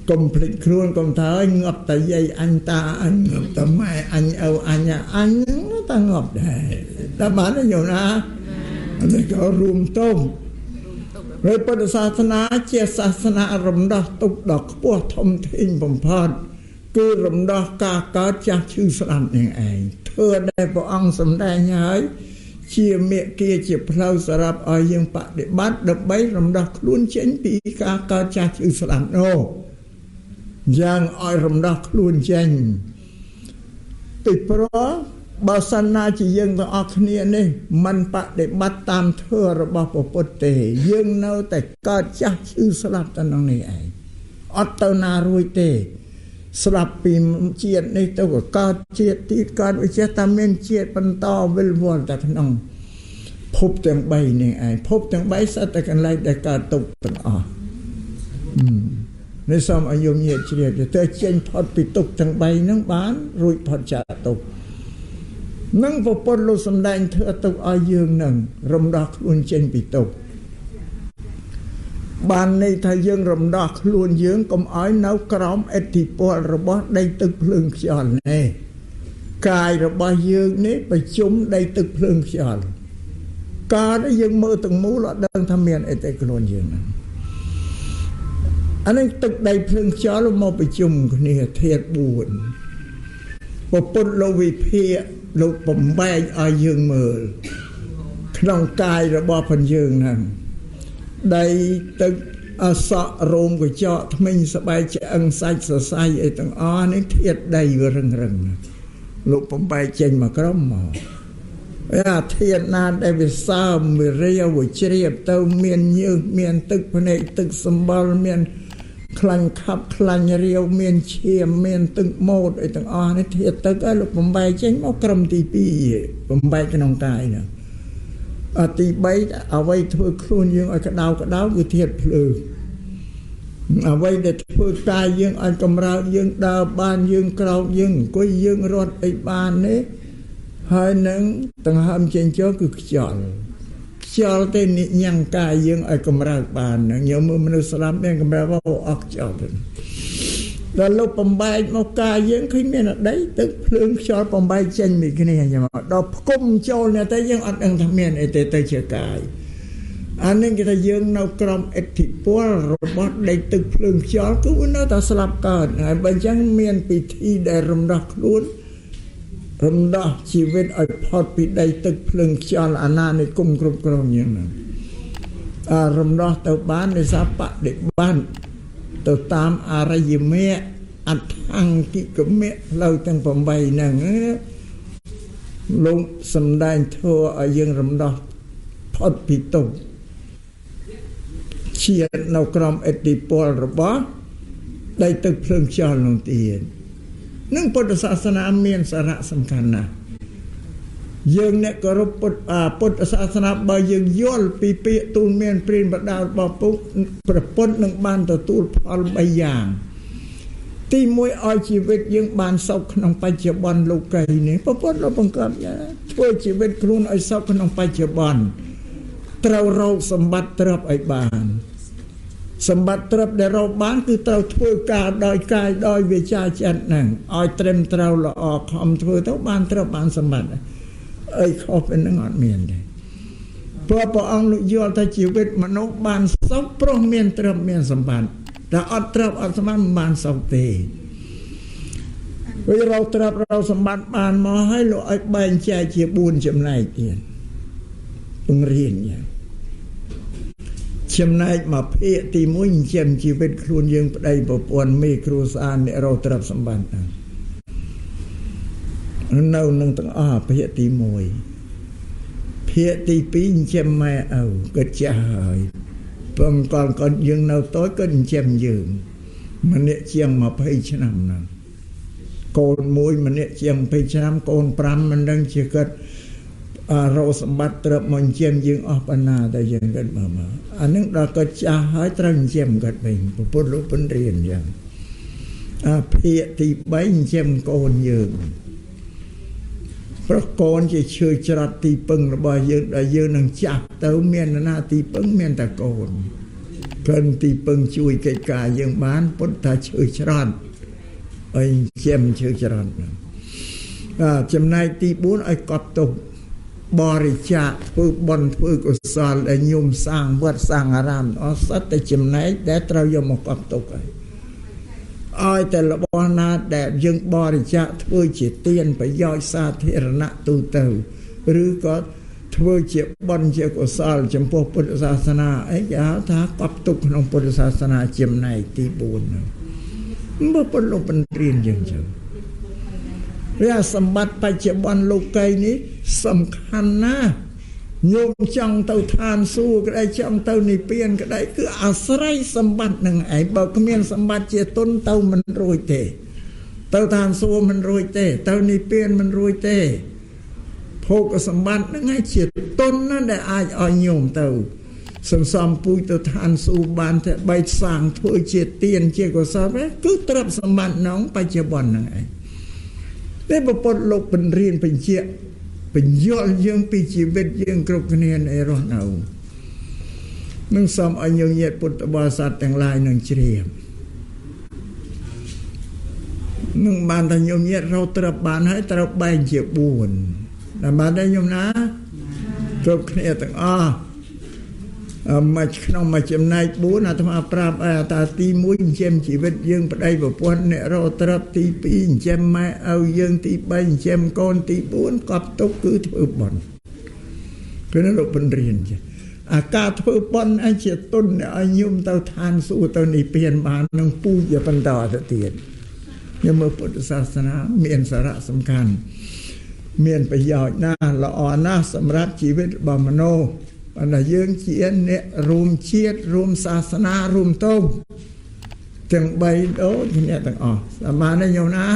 [SPEAKER 1] កុំភ្លេចខ្លួនកុំថាឲ្យងាប់តែយាយអញតាអញងាប់តែម៉ែអញឪអញអញតែងាប់ដែរតែបានទេញោមណានេះក៏រួមទោសហើយពុទ្ធសាសនាជាសាសនារំដោះទុក្ខដ៏ខ្ពស់ធំធេងបំផុតគឺរំដោះការកើតចាស់ឈឺស្លាប់នេះឯងធ្វើដែលព្រះអង្គសម្ដែងហើយជាមេគាជាផ្លូវសម្រាប់ឲ្យយើងបដិបត្តិដើម្បីរំដោះខ្លួនចេញពីការកើតចាស់ឈឺស្លាប់នោះយ៉ាងឲ្យរំដោះខ្លួនចេញពីព្រោះបើសិនណាជាយើងទាំងអស់គ្នានេះមិនបដិបត្តិតាមធម៌របស់ព្រះពុទ្ធទេយើងនៅតែកើតចាស់ឈឺស្លាប់ទៅក្នុងនេះឯងអត់ទៅណារួចទេស្លាប់ពីជាតិនេះទៅក៏កើតជាតិទៀតកើតវិចេះតែមានជាតិបន្តវិលវល់តែក្នុងភពទាំង3នេះឯងភពទាំង3សុទ្ធតែកន្លែងដែលកើតទុក្ខទាំងអស់នេះសូមឲ្យញោមញាតិជ្រាបទៅចេញផុតពីទុក្ខទាំង3ហ្នឹងបានរួចផុតចាកទុក្ខនឹងព្រះពុទ្ធលោកសម្ដែងធ្វើទុក្ខឲ្យយើងនឹងរំដោះខ្លួនចេញពីទុក្ខ បានន័យថាយើងរំដោះខ្លួនយើងកុំឲ្យនៅក្រោមឥទ្ធិពលរបស់ដីទឹកភ្លើងខ្យល់នេះកាយរបស់យើងនេះប្រជុំដីទឹកភ្លើងខ្យល់កើតយើងមើលទាំងមូលអត់ដឹងថាមានអីទេខ្លួនយើងហ្នឹងអានេះទឹកដីភ្លើងខ្យល់មកប្រជុំគ្នាធាតុ4ពុទ្ធលោកវិភាគលោកបំបែកឲ្យយើងមើលក្នុងកាយរបស់ផងយើងហ្នឹងដីទឹកអសក់រោមកញ្ចក់ថ្មិញស្បែកឆ្អឹងសាច់សរសៃអីទាំងអស់នេះធាតុដីវារឹងរឹងលោកបំបែកចេញមកក្រុមមកអាធាតុណាដែលវាសើមវារាវវាជ្រាបទៅមានញើសមានទឹកភ្នែកទឹកសម្បុរមានខ្លាញ់ខាប់ខ្លាញ់រាវមានឈាមមានទឹកម៉ូតអីទាំងអស់នេះធាតុទឹកឲ្យលោកបំបែកចេញមកក្រុមទី2បំបែកក្នុងកាយហ្នឹងអទី3អ្វីធ្វើខ្លួនយើងឲ្យក្តៅក្តៅគឺធាតុភ្លើងអ្វីដែលធ្វើកាយយើងឲ្យកម្រើកយើងដើរបានយើងក្រោកយើងអង្គុយយើងរត់អីបាននេះហើយនឹងដង្ហើមចេញចូលគឺខ្យល់ខ្យល់ទេនិញ៉ាំងកាយយើងឲ្យកម្រើកបានហ្នឹងញោមមើលមនុស្សស្លាប់មានកម្រើកអស់ខ្យល់ដល់លោកបំបែកមកកាយយើងឃើញមានដីទឹកភ្លើងខ្យល់បំបែកចេញពីគ្នាញ៉មដល់ផ្គុំចូលនេះតែយើងអត់ដឹងថាមានអីទេទៅជាកាយអានេះគេថាយើងនៅក្រោមឥទ្ធិពលរបស់ដីទឹកភ្លើងខ្យល់គឺនៅតែស្លាប់កើតហើយបើអញ្ចឹងមានពិធីដែលរំដោះខ្លួនរំដោះជីវិតឲ្យផុតពីដីទឹកភ្លើងខ្យល់អាណានិគមគ្រប់គ្រងយ៉ាងហ្នឹងរំដោះទៅបានដោយសារបដិបត្តិទៅតាមអរិយមគ្គអដ្ឋង្គិកមគ្គផ្លូវទាំង8ហ្នឹងលោកសំដែងធ្វើឲ្យយើងរំដោះផុតពីទុក្ខជាតិនៅក្រោមឥទ្ធិពលរបស់ដីទឹកភ្លើងខ្យល់នោះទៀតនឹងពុទ្ធសាសនាមានសារៈសំខាន់ណាស់យើងអ្នកគោរពពុទ្ធសាសនាបើយើងយល់ពីពាក្យទូលមានព្រានបដារបស់ពុទ្ធព្រះពុទ្ធនឹងបានទទួលផល3យ៉ាងទី1ឲ្យជីវិតយើងបានសុខក្នុងបច្ចុប្បន្នលោកីនេះព្រះពុទ្ធលោកបង្គាប់ធ្វើជីវិតខ្លួនឲ្យសុខក្នុងបច្ចុប្បន្នត្រូវរកសម្បត្តិទ្រព្យឲ្យបានសម្បត្តិទ្រព្យដែលរកបានគឺត្រូវធ្វើការដោយកាយដោយវាចាចិត្តហ្នឹងឲ្យត្រឹមត្រូវល្អខំធ្វើទៅបានទ្រព្យបានសម្បត្តិអីខុសពីហ្នឹងអត់មានទេព្រោះព្រះអង្គលោកយល់ថាជីវិតមនុស្សបានសុខព្រោះមានទ្រព្យមានសម្បត្តិតែអត់ទ្រព្យអត់សម្បត្តិមិនបានសុខទេវារកទ្រព្យរកសម្បត្តិបានមកហើយលោកឲ្យបែងចែកជា4ចំណែកទៀតពង្រៀនយ៉ាងចំណែកមកភាគទី1ចិញ្ចឹមជីវិតខ្លួនយើងប្តីប្រពន្ធមេគ្រួសារអ្នករកទ្រព្យសម្បត្តិនៅនឹងទាំងអស់ភាគទី1ភាគទី2ចិញ្ចឹមម៉ែឪគាត់ចាស់ហើយពងកលគាត់យើងនៅតូចគាត់ចិញ្ចឹមយើងម្នាក់ជាង20ឆ្នាំហ្នឹងកូនមួយម្នាក់ជាង20ឆ្នាំកូន5មិនដឹងជាគាត់រកសម្បត្តិទ្រព្យមកចិញ្ចឹមយើងអស់ប៉ុណ្ណាតែយើងគាត់មើលមកអានឹងដល់គាត់ចាស់ហើយត្រូវចិញ្ចឹមគាត់វិញពុទ្ធលោកពន្រៀនយ៉ាងភាគទី3ចិញ្ចឹមកូនយើងព្រោះកូនជាឈើច្រត់ទីពឹងរបស់យើងដែលយើងនឹងចាស់ទៅមានណាទីពឹងមានតែកូនកិនទីពឹងជួយកិច្ចការយើងបានពុទ្ធថាឈើច្រត់ឲ្យចិញ្ចឹមឈើច្រត់ចំណែកទី4ឲ្យកត់ទុកបរិច្ចាគធ្វើបុណ្យធ្វើកុសលដែលញោមសាងវត្តសាងអារាមអស់សុទ្ធតែចំណែកដែលត្រូវយកមកកត់ទុកហើយឲ្យតែរបស់ណាដែលយើងបរិច្ចាគធ្វើជាទានប្រយោជន៍សាធារណៈទូទៅឬក៏ធ្វើជាបុណ្យជាកុសលចំពោះពុទ្ធសាសនាអីគេហៅថាកប់ទុកក្នុងពុទ្ធសាសនាចំណែកទី4ហ្នឹងបើពុទ្ធលោកបង្រៀនយើងចឹងវាសម្បត្តិបច្ចុប្បន្នលោកីនេះសំខាន់ណាស់ញោមចង់ទៅឋានសួគ៌ក្តីចង់ទៅនិព្វានក្តីគឺអាស្រ័យសម្បត្តិនឹងឯងបើគ្មានសម្បត្តិជាទុនទៅមិនរួចទេទៅឋានសួគ៌មិនរួចទេទៅនិព្វានមិនរួចទេភោគសម្បត្តិហ្នឹងឯងជាទុនណាដែលអាចឲ្យញោមទៅសន្សំពូជទៅឋានសួគ៌បានតែបីសាងធ្វើជាទានជាកុសលគឺទ្រព្យសម្បត្តិហ្នឹងបច្ចុប្បន្នហ្នឹងឯងតែពុទ្ធលោកបង្រៀនបញ្ជាក់បញ្យល់យើងពីជីវិតយើងគ្រប់គ្នានៃរស់នៅ នឹងសូមឲ្យញោមញាតិពុទ្ធបរិស័ទទាំងឡាយនឹងជ្រាបនឹងបានតែញោមញាតិរកទ្រព្យបានហើយត្រូវបែងជា4តែបានទេញោមណាគ្រប់គ្នាទាំងអស់មកក្នុងមួយចំណែក4អាត្មាប្រាប់ឲ្យតាទី1ចិញ្ចឹមជីវិតយើងប្តីប្រពន្ធអ្នករកទ្រព្យទី2ចិញ្ចឹមម៉ែឪយើងទី3ចិញ្ចឹមកូនទី4កប់ទុកគឺធ្វើបុណ្យគឺលោកបង្រៀនចាអាការធ្វើបុណ្យឯងជាទុនឲ្យញោមទៅឋានសួគ៌ទៅនិព្វានបាននឹងពូជបន្តទៅទៀតខ្ញុំមើលពុទ្ធសាសនាមានសារៈសំខាន់មានប្រយោជន៍ណាស់ល្អណាស់សម្រាប់ជីវិតរបស់មនុស្សប៉ុន្តែយើងជាអ្នករួមជាតិរួមសាសនារួមតូបទាំង3ដូចគ្នាទាំងអស់សម្បានទេញោមណា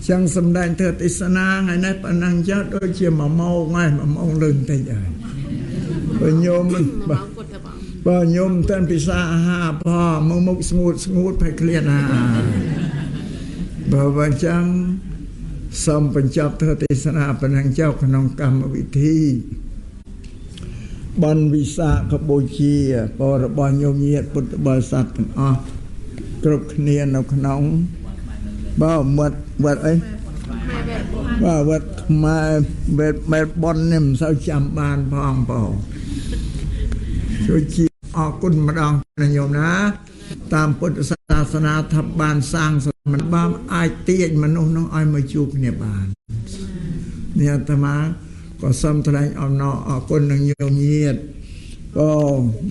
[SPEAKER 1] ចឹងសម្ដែងធ្វើទេសនាថ្ងៃនេះប៉ុណ្ណឹងចុះដូចជា1ម៉ោងហើយ1ម៉ោងលើបន្តិចហើយបើញោមបើញោមមិនទាន់ពិសាអាហារផងមើលមុខស្ងួតស្ងួតភ័យឃ្លានអាហារបើអញ្ចឹងសូមបញ្ចប់ធ្វើទេសនាប៉ុណ្ណឹងចុះក្នុងកម្មវិធីបុណ្យវិសាខបូជាបរបស់ញោមញាតិពុទ្ធបរិស័ទទាំងអស់គ្រប់គ្នានៅក្នុងបើវត្តវត្តអីបើវត្តខ្មែរវត្តបែបបុណ្យនេះមិនសូវចាំបានផងបងជួយជាអរគុណម្ដងណាញោមណាតាមពុទ្ធសាសនាថាបានសាងសមបានអាចទាញមនុស្សនោះឲ្យមកជួបគ្នាបាននេះអាត្មាក៏សូមថ្លែងអំណរអរគុណនឹងញោមញាតិក៏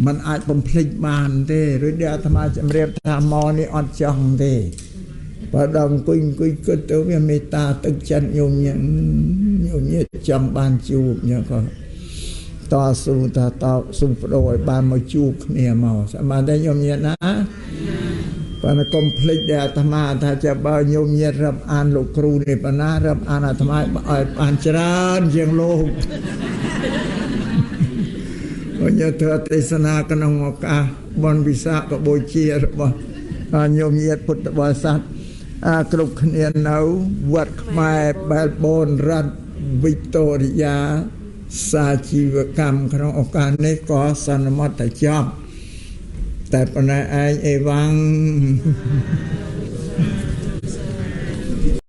[SPEAKER 1] มันអាចបំភ្លេចបានទេឬដែលអាត្មាជម្រាបថាមកនេះអត់ចង់ទេបើដល់អង្គុយគិតទៅវាមេត្តាទឹកចិត្តញោមញាតិញោមញាតិចង់បានជួបញោមក៏តស៊ូតតស៊ូបដូរឲ្យបានមកជួបគ្នាមកសម្រាប់តែញោមញាតិណាប៉ុន្តែកុំភ្លេចដែលអាត្មាថាจะបើញោមញាតិរាប់អានលោកគ្រូនេះប៉ុណ្ណារាប់អានអាត្មាឲ្យបានច្រើនជាងលោកបើញោមធ្វើទេសនាក្នុងឱកាសបុណ្យវិសាខបូជារបស់ញោមញាតិពុទ្ធបរិស័ទគ្រប់គ្នានៅវត្តខ្មែរបែលបូនរដ្ឋវិកតូរីយ៉ាសាជីវកម្មក្នុងឱកាសនេះក៏សន្មតតែចប់តែប៉ុណ្ណេះឯងអេវ៉ាំង